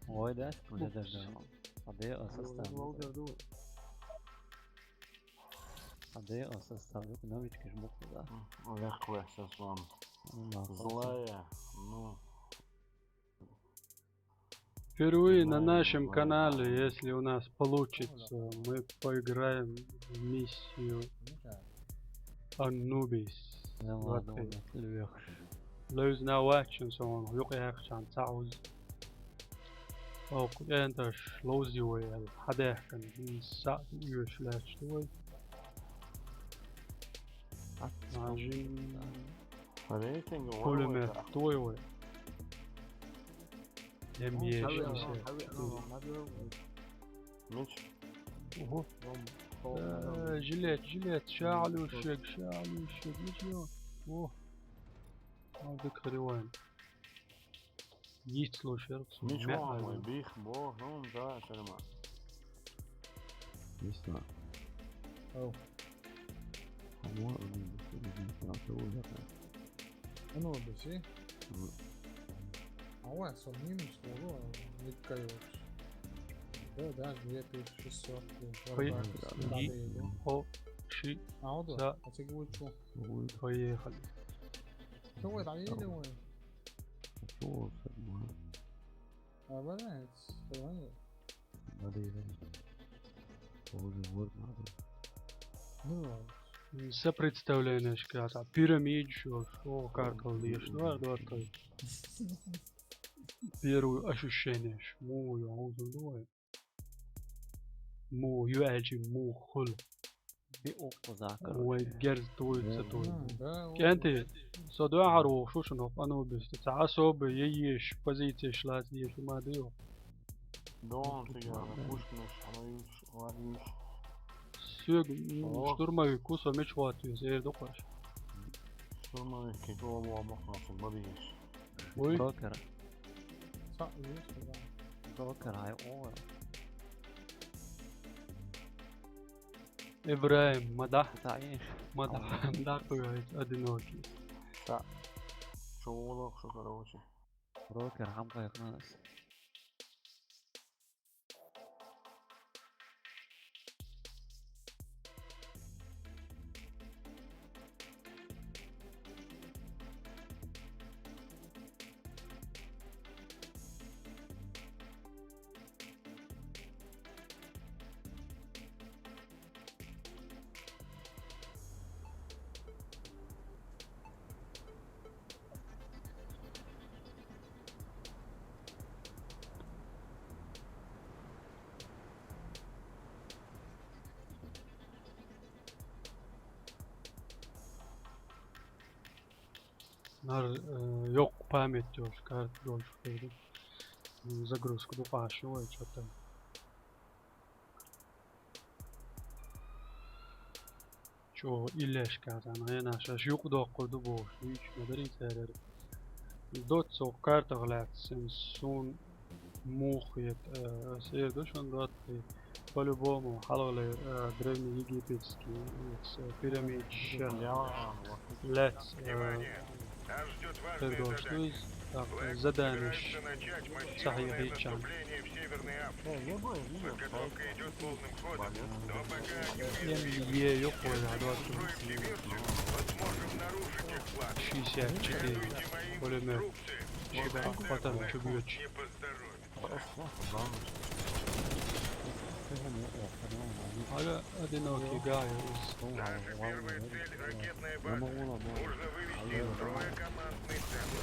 Ой, да, скажи даже. А де состав? А де состав? Новички ж буквы, да. Легко сейчас вам. Злая, ну. Впервые на нашем канале, если у нас получится, мы поиграем в миссию Анубис. Левзна вачун сон, юкъ яхчан цауз. Ок, энташ лози вай, хадехкан, са юш лач туй. Нажим. Рейтинг пулемет туй вай. М, еш, хьавеана, еш. Хьавеана, хьавеана. Меч? Ого. Э, жилет, жилет, шалушек, шалушек, ничего. О. Надо криваем. Есть лошер. Ничего, мой бих, бо, ну, да, шарма. Есть на. Ау. А мо, м, м, м, м, м, м. Ано беси? М. А ва, со минус, ого, никакой вообще. Да, да, две тысячи шестьсот. Хой, варбар, и, да, да. О, ши, а, вот, за. А ты говоришь, что? Ой. Поехали. Чё вы там, или вы? Чё вы там, а? А, блядь, что вы? Надо его. Уже вот надо. Ну ладно. За представление, шката. Пирамид, шо, шо, каркал, еш, ну, а, давай, давай. Первое ощущение, ш-, му, я, он, давай. Му, ю, эль, чи, му, хул. Би окко закрыл. Ой, герз, твой, ца, твой. М, да, окко. Кенти, со дуа хару, шо, шо, но, а ну, без, ца, особо, е, еш, позиция шла, еш, ма, да, ё. Дон, ты, я, пушками, шамаюш, ладюш. Сёг, м, о, штурмовик, кусо меч хватит, зер докаш. Штурмовик, ки, о, о, махнаши, бабиш. Ой. Брокер. Са, есть, да. Брокер, ай, о. Ибраим, мадах. Та, ин. Мадах, ам, мадах, говорит, одинокий. Та. Чё, олох, шо, короче. Брокер, хам кайхнас. Нар, э, ёкъ память ёкъ, карт ёкъ, загрузка дукъаши вай, чё там. Чё, илешка, там, ай, наша, жук докъуду бо, ич, надари церер. Дот со карта глядь, сен сун мух, ет, э, сер дошон дот, э, по-любому, халгле, э, древнеегипетский, э, с-, пирамид, шех. Let's, э, Передошнуз, так, задание. Сахи хичан. М, е, ёкъ, ой, да, да. Шестьдесят четыре. Пулемёт. Чё, потом чё бьёт? Ага, одинокий гай. Наша первая цель — ракетная база. Нужно вывести из строя командный центр.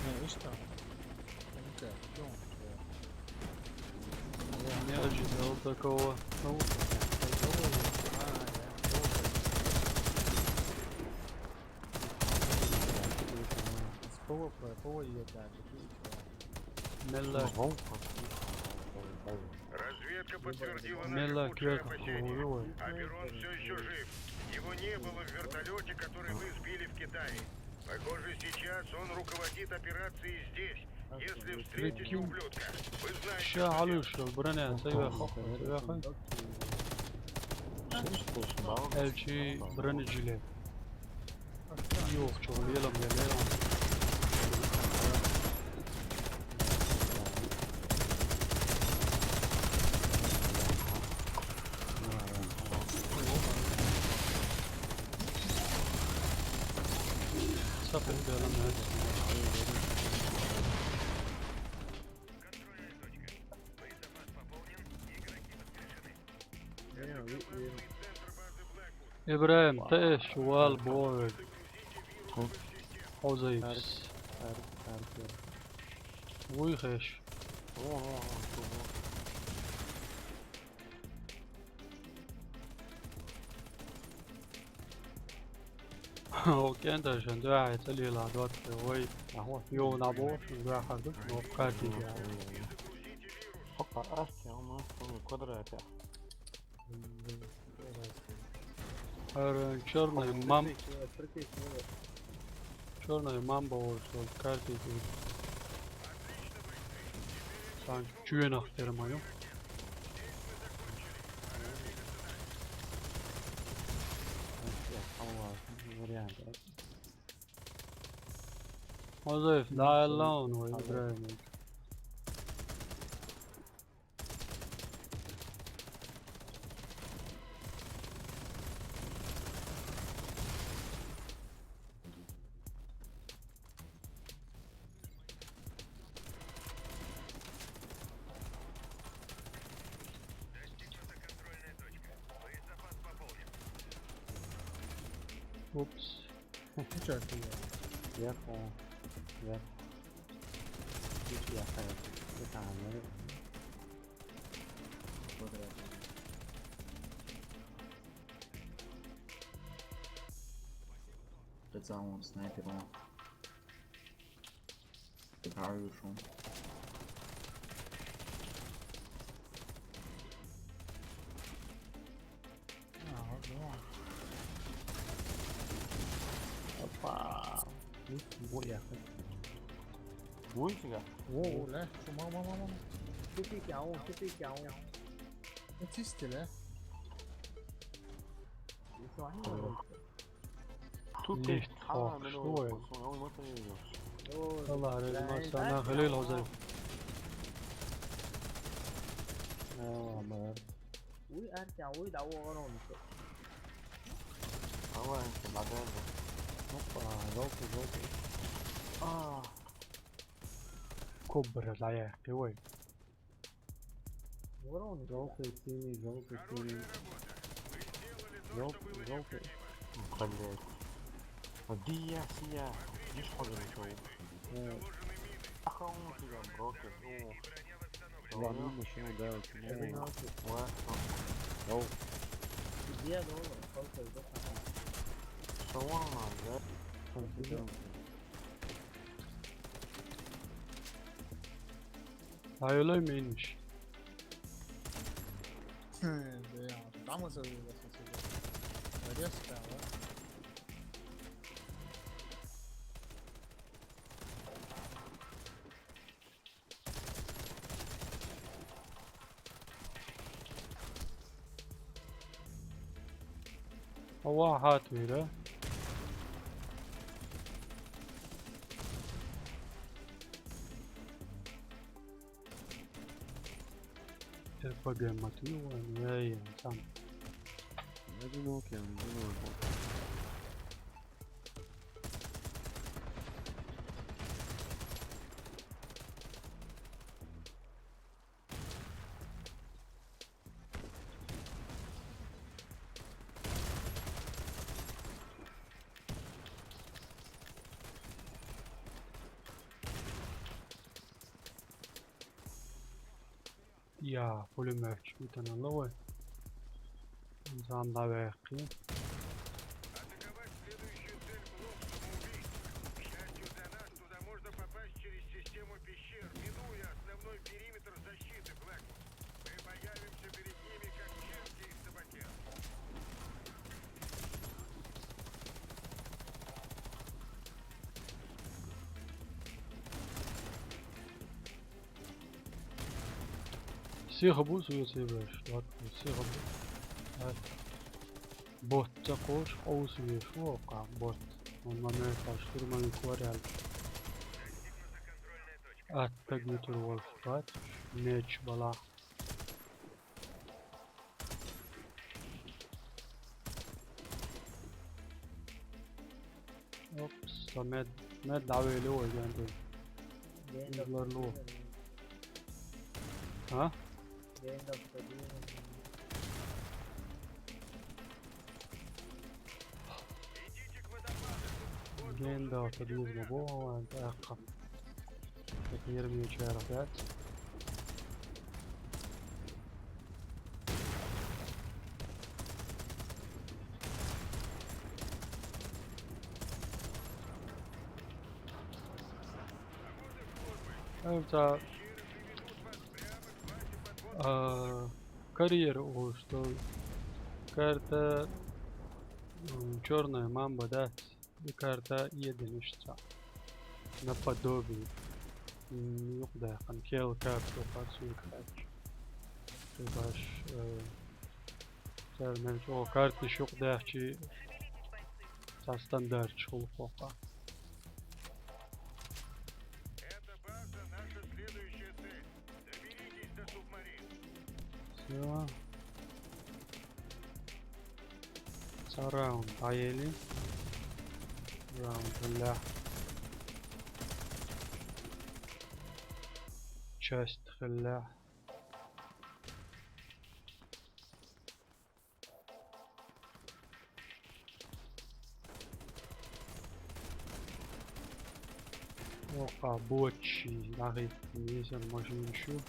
Ну и что? Не ожидал такого. Ну. Мелла. Разведка подтвердила наши худшие опасения. Аберон всё ещё жив. Его не было в вертолёте, который мы сбили в Китае. Похоже, сейчас он руководит операцией здесь. Если встретите ублюдка, вы знаете, что делать. Ша, алыш, бране, сагаха, сагаха. Эль чи, бране жилет. Ёкъ, чё, лелам, лелам. Сапет берем, Ибраим, тэ шувал бой. Хозаевс. Уй хэш. О, о, о, о. Окей, даже, да, это лила двадцать, ой, а вот, ё, на бо, да, хардык, но каждый, да. Hoppa, Artyom, on kwadrat. Ар чёрный мам-, чёрный мамба ошол, каждый день. Сан чуен ахтер маё. Вариант. Озоев, да, алло, он, ой, Ибраимович. Упс. Ну чё, это я? Я понял. Я. Видишь, я, э, это, а, ну, вот это. Прицел он снайпер, он. Ты правый ушёл. А, вот, да. Опа. Ух, боя. Ой, фига. О, о, ля, что, мама, мама, мама. Что ты тяу, что ты тяу? Чистили, а? Тут есть. Лифт, а, хок, ну, что? Ой, вот, он, он, вот он идёт. Ой, Аллах, бля, размазана, это Халил, ой. Озоев. Ой, Артём, ой, да, ой, ой, ой. Давай, ещё богато. Опа, жёлтый, жёлтый. А. Кобра, да, я, ты, ой. Желтый, синий, желтый, синий. Желтый, желтый. Блядь. А где я, сия? Видишь, ходу нашёл. Э. Ах, он у тебя брокер. О. Ладно, машина, да, у тебя. Ладно. Оу. Где я должен? Сколько я должен? Что он, да? Сколько я должен? Ай, өлөймү, иниш? Хм, бля, там и забыл, что это. Резко, да? Ава, хатуира. Эр П Г матыва, не, я сам. Я думал, окей, он думал, окей. Я, пулемётчик, битана ловой. Занда бэхи. Атаковать следующую цель в лоб самоубийц. К счастью для нас, туда можно попасть через систему пещер, минуя основной периметр защиты, Блэквуд. Мы появимся перед ними, как черти из табакерки. Всех обуз, если, блядь, вот, всех обуз. А, бот, такой, обуз, видишь, о, как бот. Он момент, там, штурмовик вариант. Аттагы турвал, бат, меч бала. Опс, та мед, мед давили ойганды. Ген да. Излар лу. А? Ген да, Ген да, подвижно, бо, ан, так. Так, нервничаю опять. Ца, а, карьера, о, что карта, м, «Чёрная мамба», да? И карта единичца. Наподобие. М, юкъ да, хан кел кап, то пацан кач. Ты баш, э, цар мел чо карта шук да чи, ца стандарт шул хока. Всё. Ца раунд поели. Раунд ля. Часть ля. Оха, бочи, нахи, несен машин шу.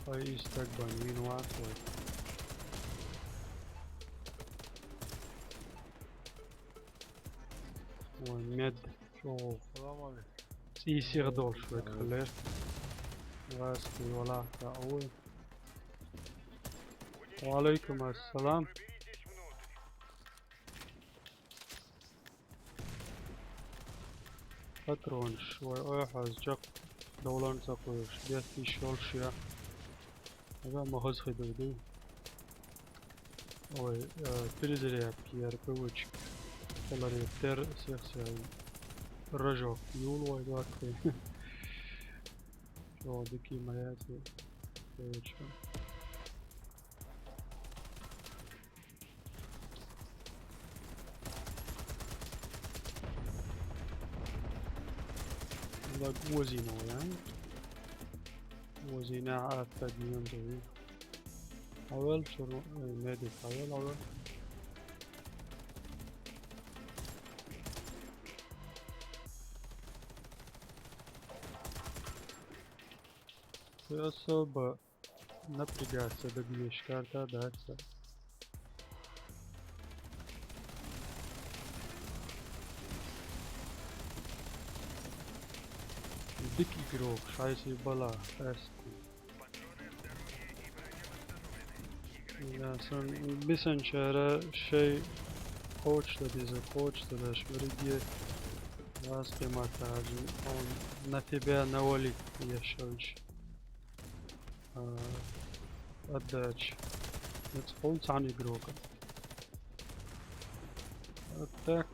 Ай, истек бан, минуат, ой. Ой, мед. Шо. Салам алейкум. Цисир дол швед хлер. Вас вала та ой. Ва алейкум ассалам. Патрон швай ой хазчак долан сакуш. Бес иш шол шия. Ага, махаз хидуду. Ой, э, перезарядки, я привычек. Колоректер, всех связей. Рожок, юл, ой, двадцать. Чё, дикие моя, привычка. Lag ozino, ya. Ozino, а, так не надо. Авал чур, э, медик, авал, авал. Ты особо напрягаться, да, Миш, карта, да, это. Дик игрок, шайси бала, эску. Да, сон, бисен чара шей хочет, да, диза хочет, да, шмариге. Вас кематажи, он на тебя навалит, я шойш. А, отдача. Это он сам игрок. Вот так.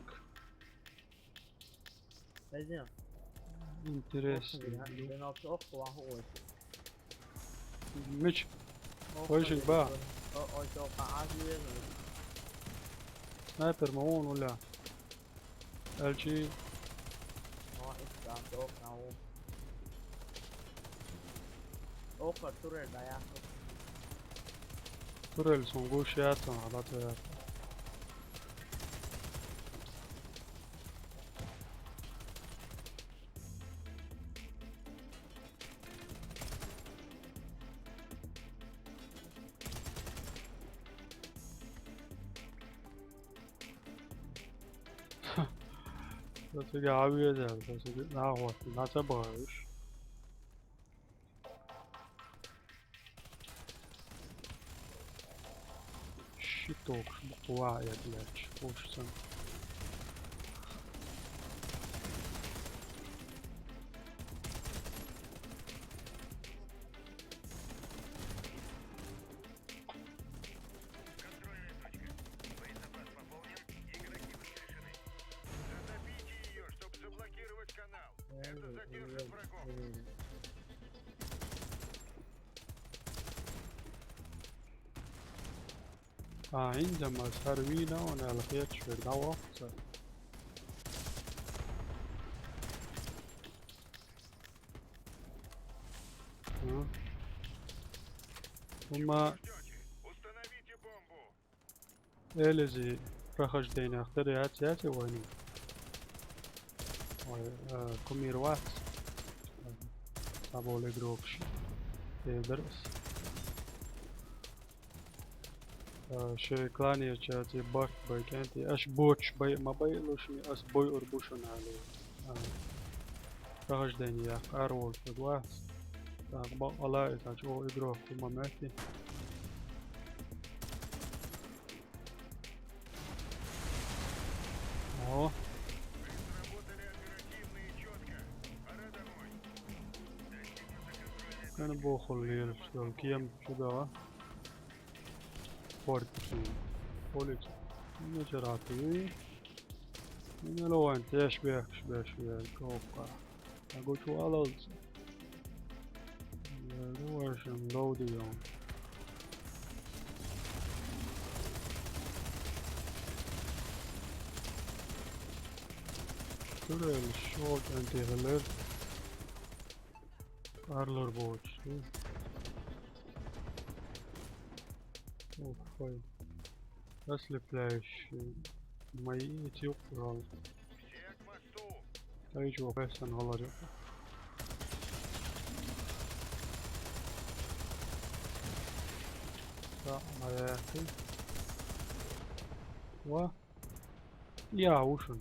Пойдем. Интересно. Ох, я, я на всё охуел, охуел. Меч. Ох, Пойшинг ба. О, ой, всё, по Азии. Снайпер ма он уля. Элчи. О, это, да, всё, на у. Ох, турель, да, я. Турель, сон гуш я, сон, а, да, я. That's a guy we had there. That's a good. Now what? That's a barış. Щиток, буква, я, блядь, хочется. Контрольная точка. Боезапас пополнен. Игроки воскрешены. Затопите её, чтоб заблокировать канал. Это задержит врагов. А, инде ма сарвина он алхет швер да вахца. А. Ума Установите бомбу. Элизи прохождение ахтер яц, яц вани. Ой, э, кумир вац. Аболе грокш. Эдерс. А, шайн кланерчаьрца баккхий бай кӀентий, аша боцуш бай ма байалуш, ас бойур бу шуна аьлла. А, прохождение яккха ара волуш вац. ТӀаккха бакъ ала и цхьа чӀогӀа игрок хӀума моьттий. О. Кхин бохула лелаш долу кема чу догӀу. Форт шен. Полиция. Мичара тӀе? Мила вайн теш бехкаш беш вер кокка. Агучу алалца. Вер вашам довдиён. Турелаш шолчу антихалар. Арлар боцуш. Ух, хой. Ослепляющий. Мои эти украл. Ай, чё, кайсан гӀалар ю. Да, моя ты. Ва? Я, ушин.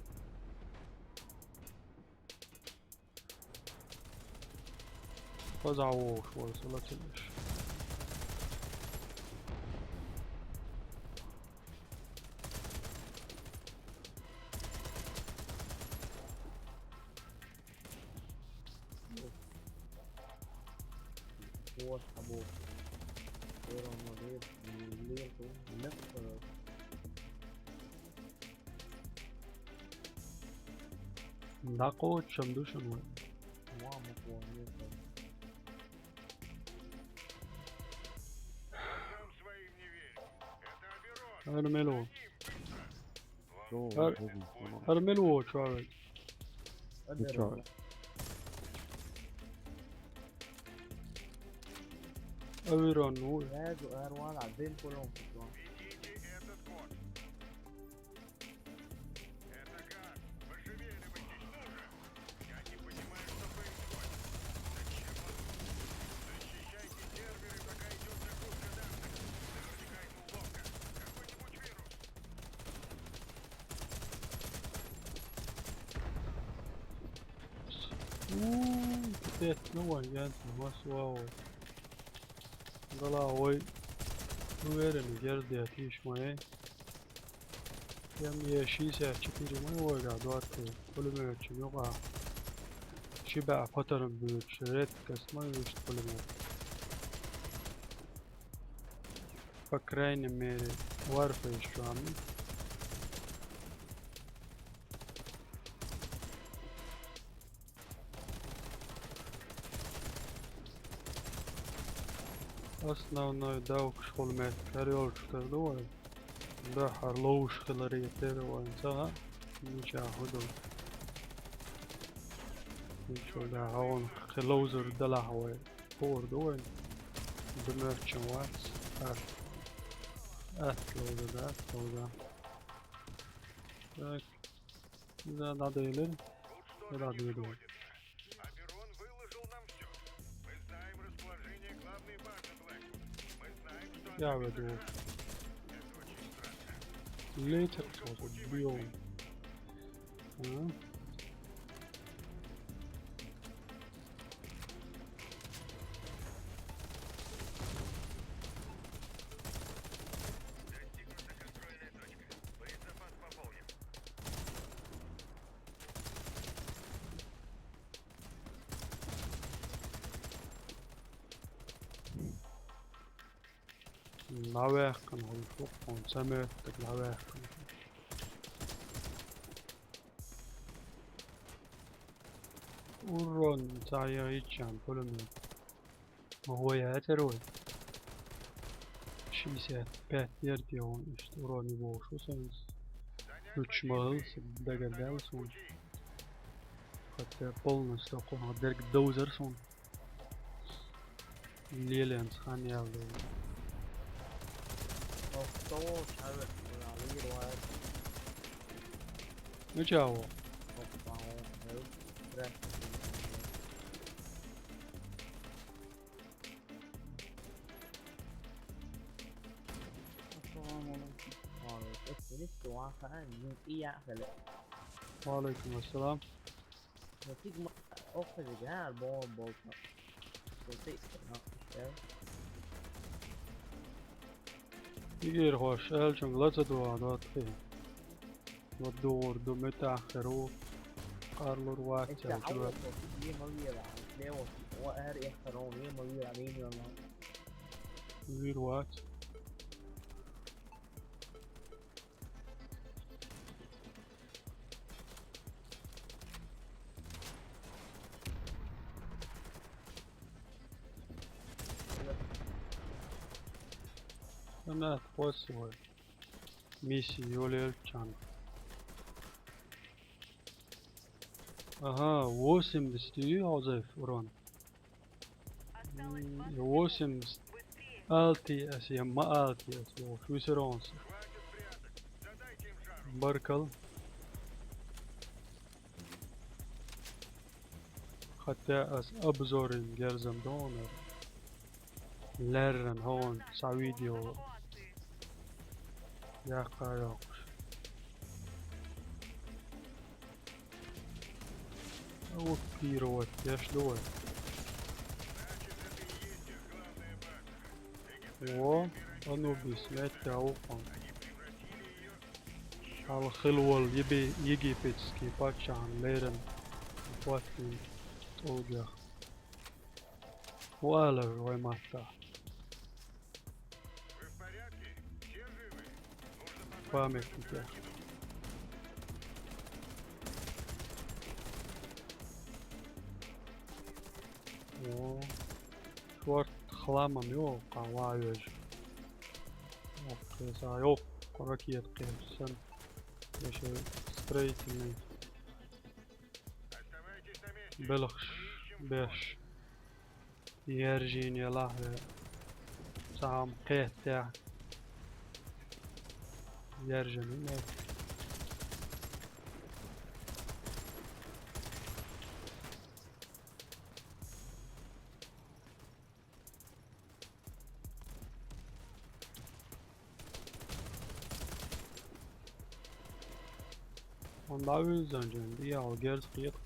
Хаза вовш вай салатилаш. Вот, або. Первый молодец, не ленту, не ДӀакхочуш-м ду шуна вай. Мама, планета. ХӀара мила ву? Хьо-, хьара мила ву, чувак? Чувак. Аверон ву. Ууу, пипец, ну вон, я масвау. Гала вай. Ну, верен, гердя, тише моей. М Е шестьдесят четыре ма вайга дотту пулемётчун юкъа. Ши бӀе патрон буьйцуш, редкость ма вуьйцу пулемёт. По крайней мере, Warface чу ам. Основной давкаш хула меттиг хӀара йолчух тера ду вай. Дуьххьара ловзуш хиларе тера вайн ца хаьа, мичахь хӀун ду. Мичахь да хьуна кхин ловзар далахь вай. Хуур ду вайн. Ду моьттуш вац. Атта. Атта ловзар дац, ловзар. Так. Иза дӀаделира. Иза дӀадедо. Я веду. Летит кто-то, бьём. А? ДӀаваьккхина хӀума ду, хӀума ца моьттург дӀаваьккхина. Урон ца яйчан пулемёт. Ма вай яцара вай. Шестьдесят пять ярд йогӀун иштта урон ю бохуш ву сайна. Лучший ма хилла, сан дагар даьлла суна. Хотя полностью кхунах дерг довзар суна. Лелаенца хан ял ду. Ох, то чавер, лир вай. Ну чаво? Ох, пау, эл, трек. Ох, пау, Ду ван хаан, зун тӀе яа хиле. Ва алейкум ассалам. Цига ма-, охкхазиг, а, бон болтна. Цига ма, Игир хош, элчун лаца дуа дотхи. Ма дугӀур ду, метаххир ву, къарлур вац, Эсса хьалур хӀо, е ма вера, лево, ва эр эххар он, е ма вера, вен вела. Вир вац. Ана хосвой. Миссия йолелчан. Ага, восемьдесят ю, Озеф, урон. М, восемьдесят. Алти ас, я ма алти ас, бо, швейцаронцы. Баркал. Хотя ас обзорын герзам донор. Леррен хӀон са видео. Яхха йоккхуш. Оккупировать деш ду вай. О, Анубис, меття ухун. Хьалха хила волу Ебе-, египетский паччахьан леррина хӀоттийна тӀулгех. Ву алар вай матта. Памятникех. О, шорт хламан йо, къа ваьвеш. О, кхеса йо, ракет кхесан. Ещё строительный. Белхаш беш. Яржийна ялахь ве. Цхьа хӀума кхеттехь. Яржийна ю мел. Он дӀавуьйзу, жан, дӀаяла герз кхета.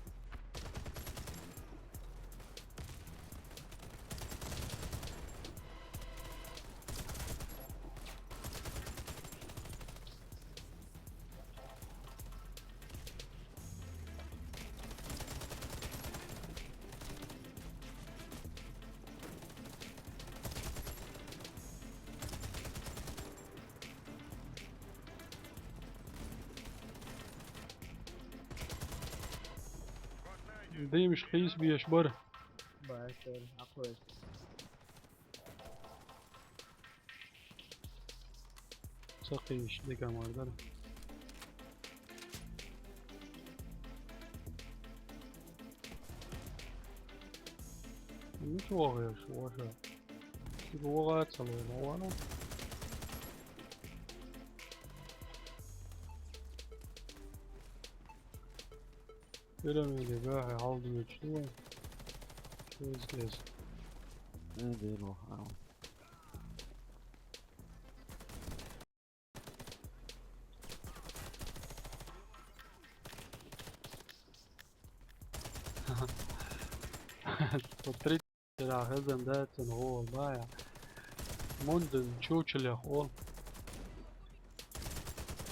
Диймаш кхийса беш бара. Баьсса, Ӏа кхоьссу. Ца кхийса дика мара дара. Мича вогӀеш, ваша? Цига вогӀа а ца ло, ма вана. Пирамиде баьхьа хьалдоьдуш ду вай. Кез-кез. Э, дера, ау. По три. Церан хезна дац, цунна гӀо вала бая. Мундан чучулех ол.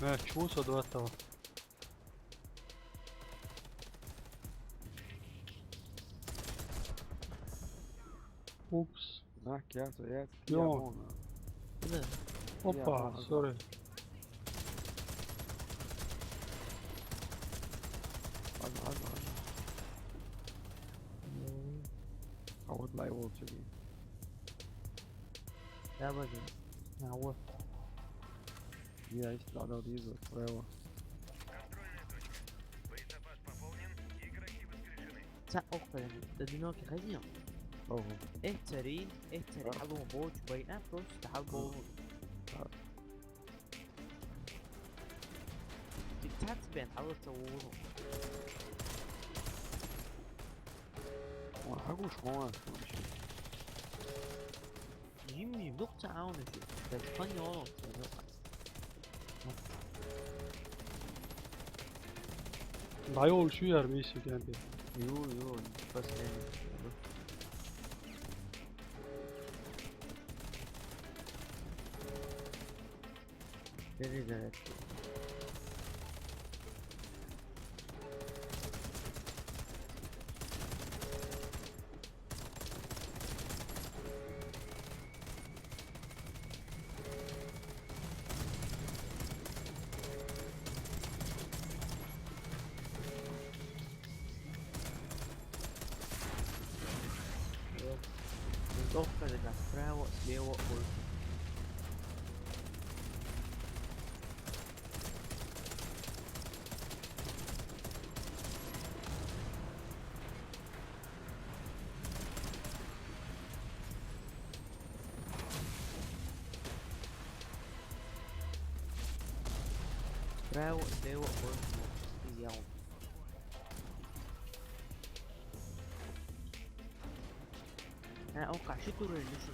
Э, чу со доттал. Упс. На, кьяса яц, Йо. Я вон. Да. Опа, Я вон, сори. Ладно, ладно, ладно. А вот лайвол тебе. Я возьму. А, вот. Я есть, да, да, вижу, слева. Ца охуй, одинокий хозяин. Ого. Эцари, эцари, А. Алло, боч, байна, просто алло. А. Ты цац бен, алло, ца улу. О, хагуш, хо, вообще. Жимми, дук ца аунаши. Да, спаньол, ца, дук. Дай ол шуяр миссия кенде. Ю, ю, последний. Перезарядка. Винтовка, это справа, слева, ой. Справа, слева, ой, вот, и я вот. А, он каши туры или что?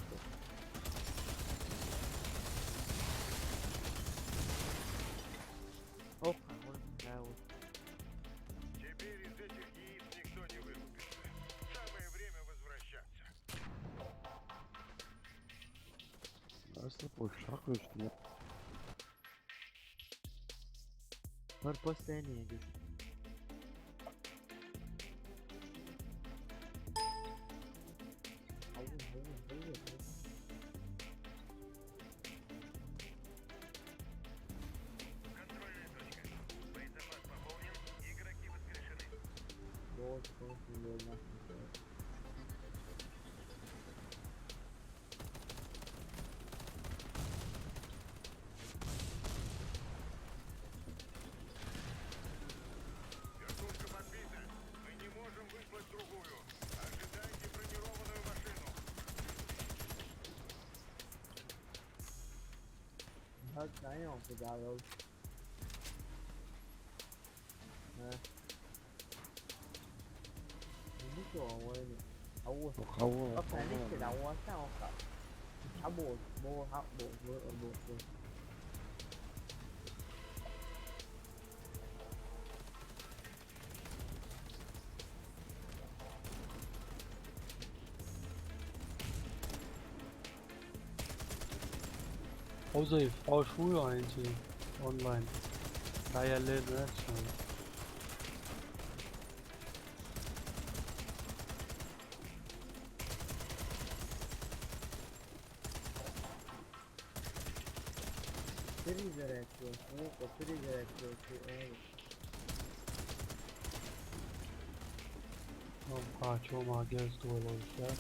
Ох, а вот, да, вот. Теперь из этих яиц никто не вылупится. Самое время возвращаться. Asa boşluk üstüne. Var posta ne diyor? Контрольная точка. Боезапас пополнен. Игроки воскрешены. Вот, вот, вот, вот. Вертушка подбита. Мы не можем выслать другую. Ожидайте бронированную машину. Hak, aynen, o kadar oldu. He. Bu da o, aynı. Avu. O kavu. O kavu. Sen işte de o sen o kadar. Ha bu, bu, ha bu, bu, bu, bu. Ozayf, al şu oyuncu online. Hayallerini açıyorum. Перезарядка, вот, перезарядка, вот. Tamam, kaçıyorum ha, gez duel olacağız.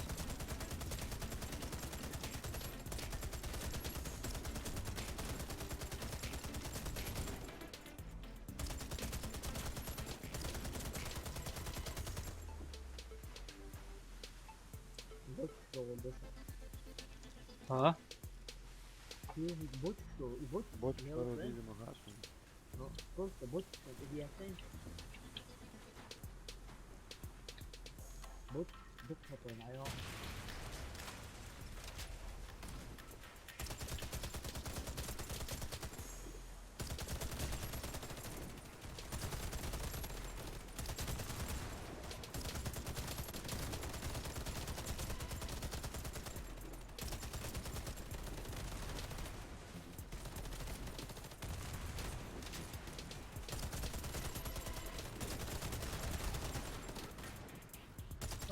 Bot oldu. Ha? Bot oldu, bot. Bot oldu, değil mi? Ha, sonra. No, просто bot, это я сам. Bot, bot потом, а я.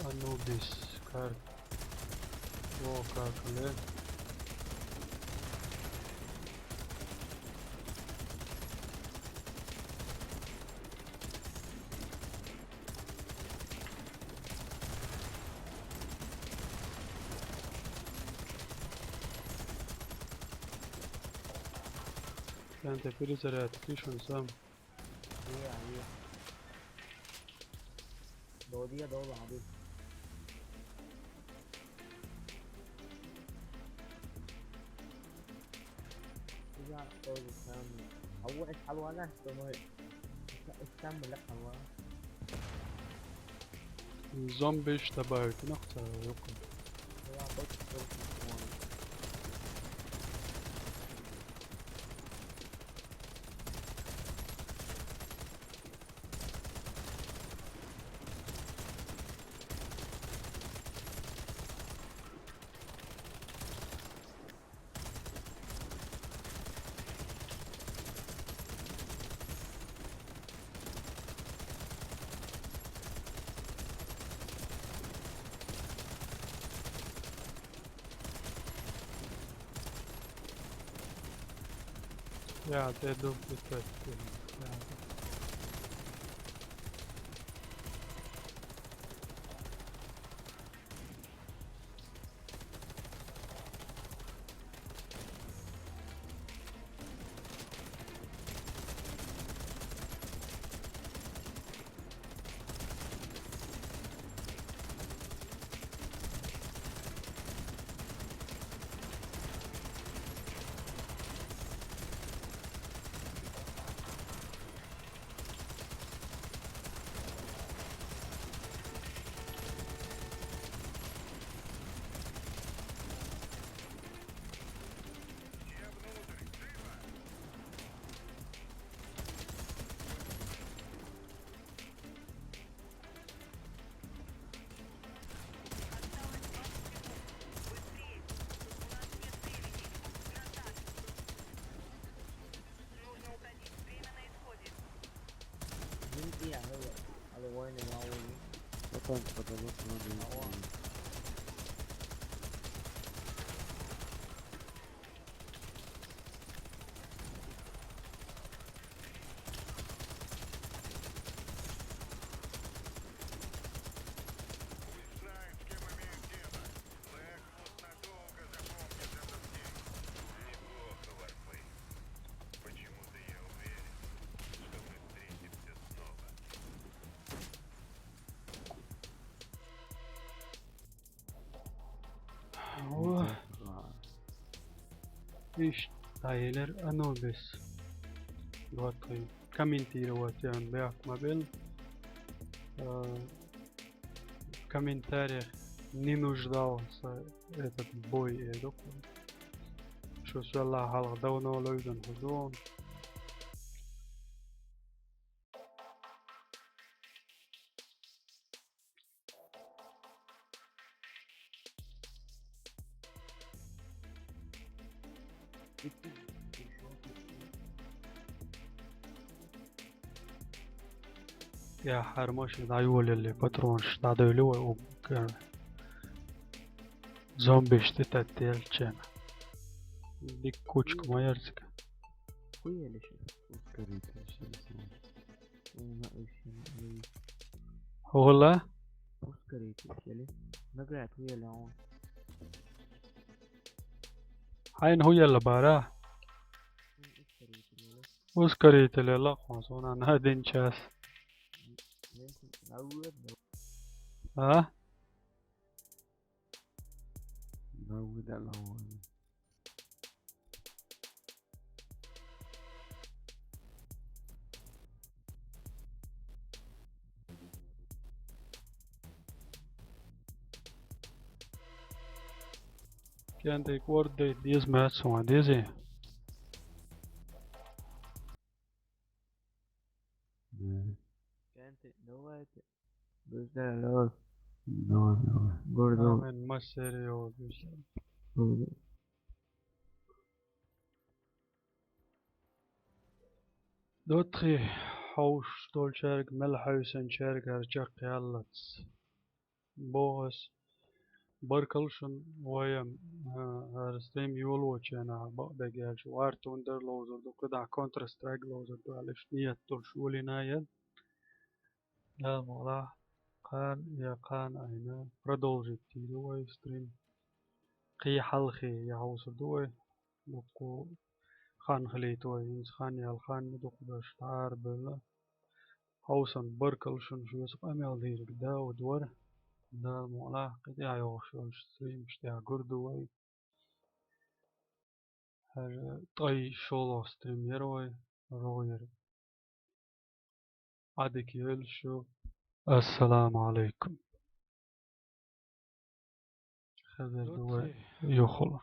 Anubis, kar. O, kakle. Sen de bir zere atışın sam. İyi ya, iyi. Doğru ya, doğru abi. Ya, doğru, tamam. Avu es alwana, como es tan bela kawa. Zombie işte belki nokta yok. Ya, bak, bak, bak. Ja, der durfte das. Ja. Ишт дӀаелар Анубис. Гот хӀу. Комментировать ян бехк ма бел. Э, в комментариях не нуждался этот бой, э, документ. Шо сюлла халкъ давно лойдан худон. Я хӀара машина дӀайолале, патронаш дӀадойла вай уггар. Зомбиш тӀе таттелча. Дика кучка ма яр цига. Хуяли ши? Ускоритель ши? Уна уьш. ХӀугӀла? Ускоритель ши? Наград хуяли он. Хьайна хӀу елла бара? Ускоритель елла хьона, суна на дин час. А? Кентай кӀордайта деза маьццо ма дезий? Кентай, давайте. Бездалёз. Давай, давай. Гурдум. Амен, ма серьёзно. Гурдум. Дотхи хьовш долчаьрга, мел хьаьвсинчаьрга хӀара чакхъяллалц. Бохас, баркал шуна, вай, а, хӀара стрим йолочу хенахь бакъдерг аьлча, War Thunder ловзур ду, кхидӀа Counter Strike ловзур ду аьлла, иштта ниет долуш йолийна ян. Дала мукъ лахь, кхана я кхана айна продолжить дийр ду вай стрим. Кхин хьалхе я хьовсур ду вай. Дуккха хан хилийта вай, хӀинца хан ял хан дукха берш дӀаарабевлла. Хьовсан, баркал шуна, шуьца къамел дийриг Дауд вара. Дала мукъ лахь, кхин тӀехь йогӀуш йолчу стримаш тӀехь гур ду вай. ХӀара ткъе шолгӀа стрим яра вай, рогӀера. Ӏадика йойла шу. Ассаламу Ӏалайкум. Хезар ду вай юхула.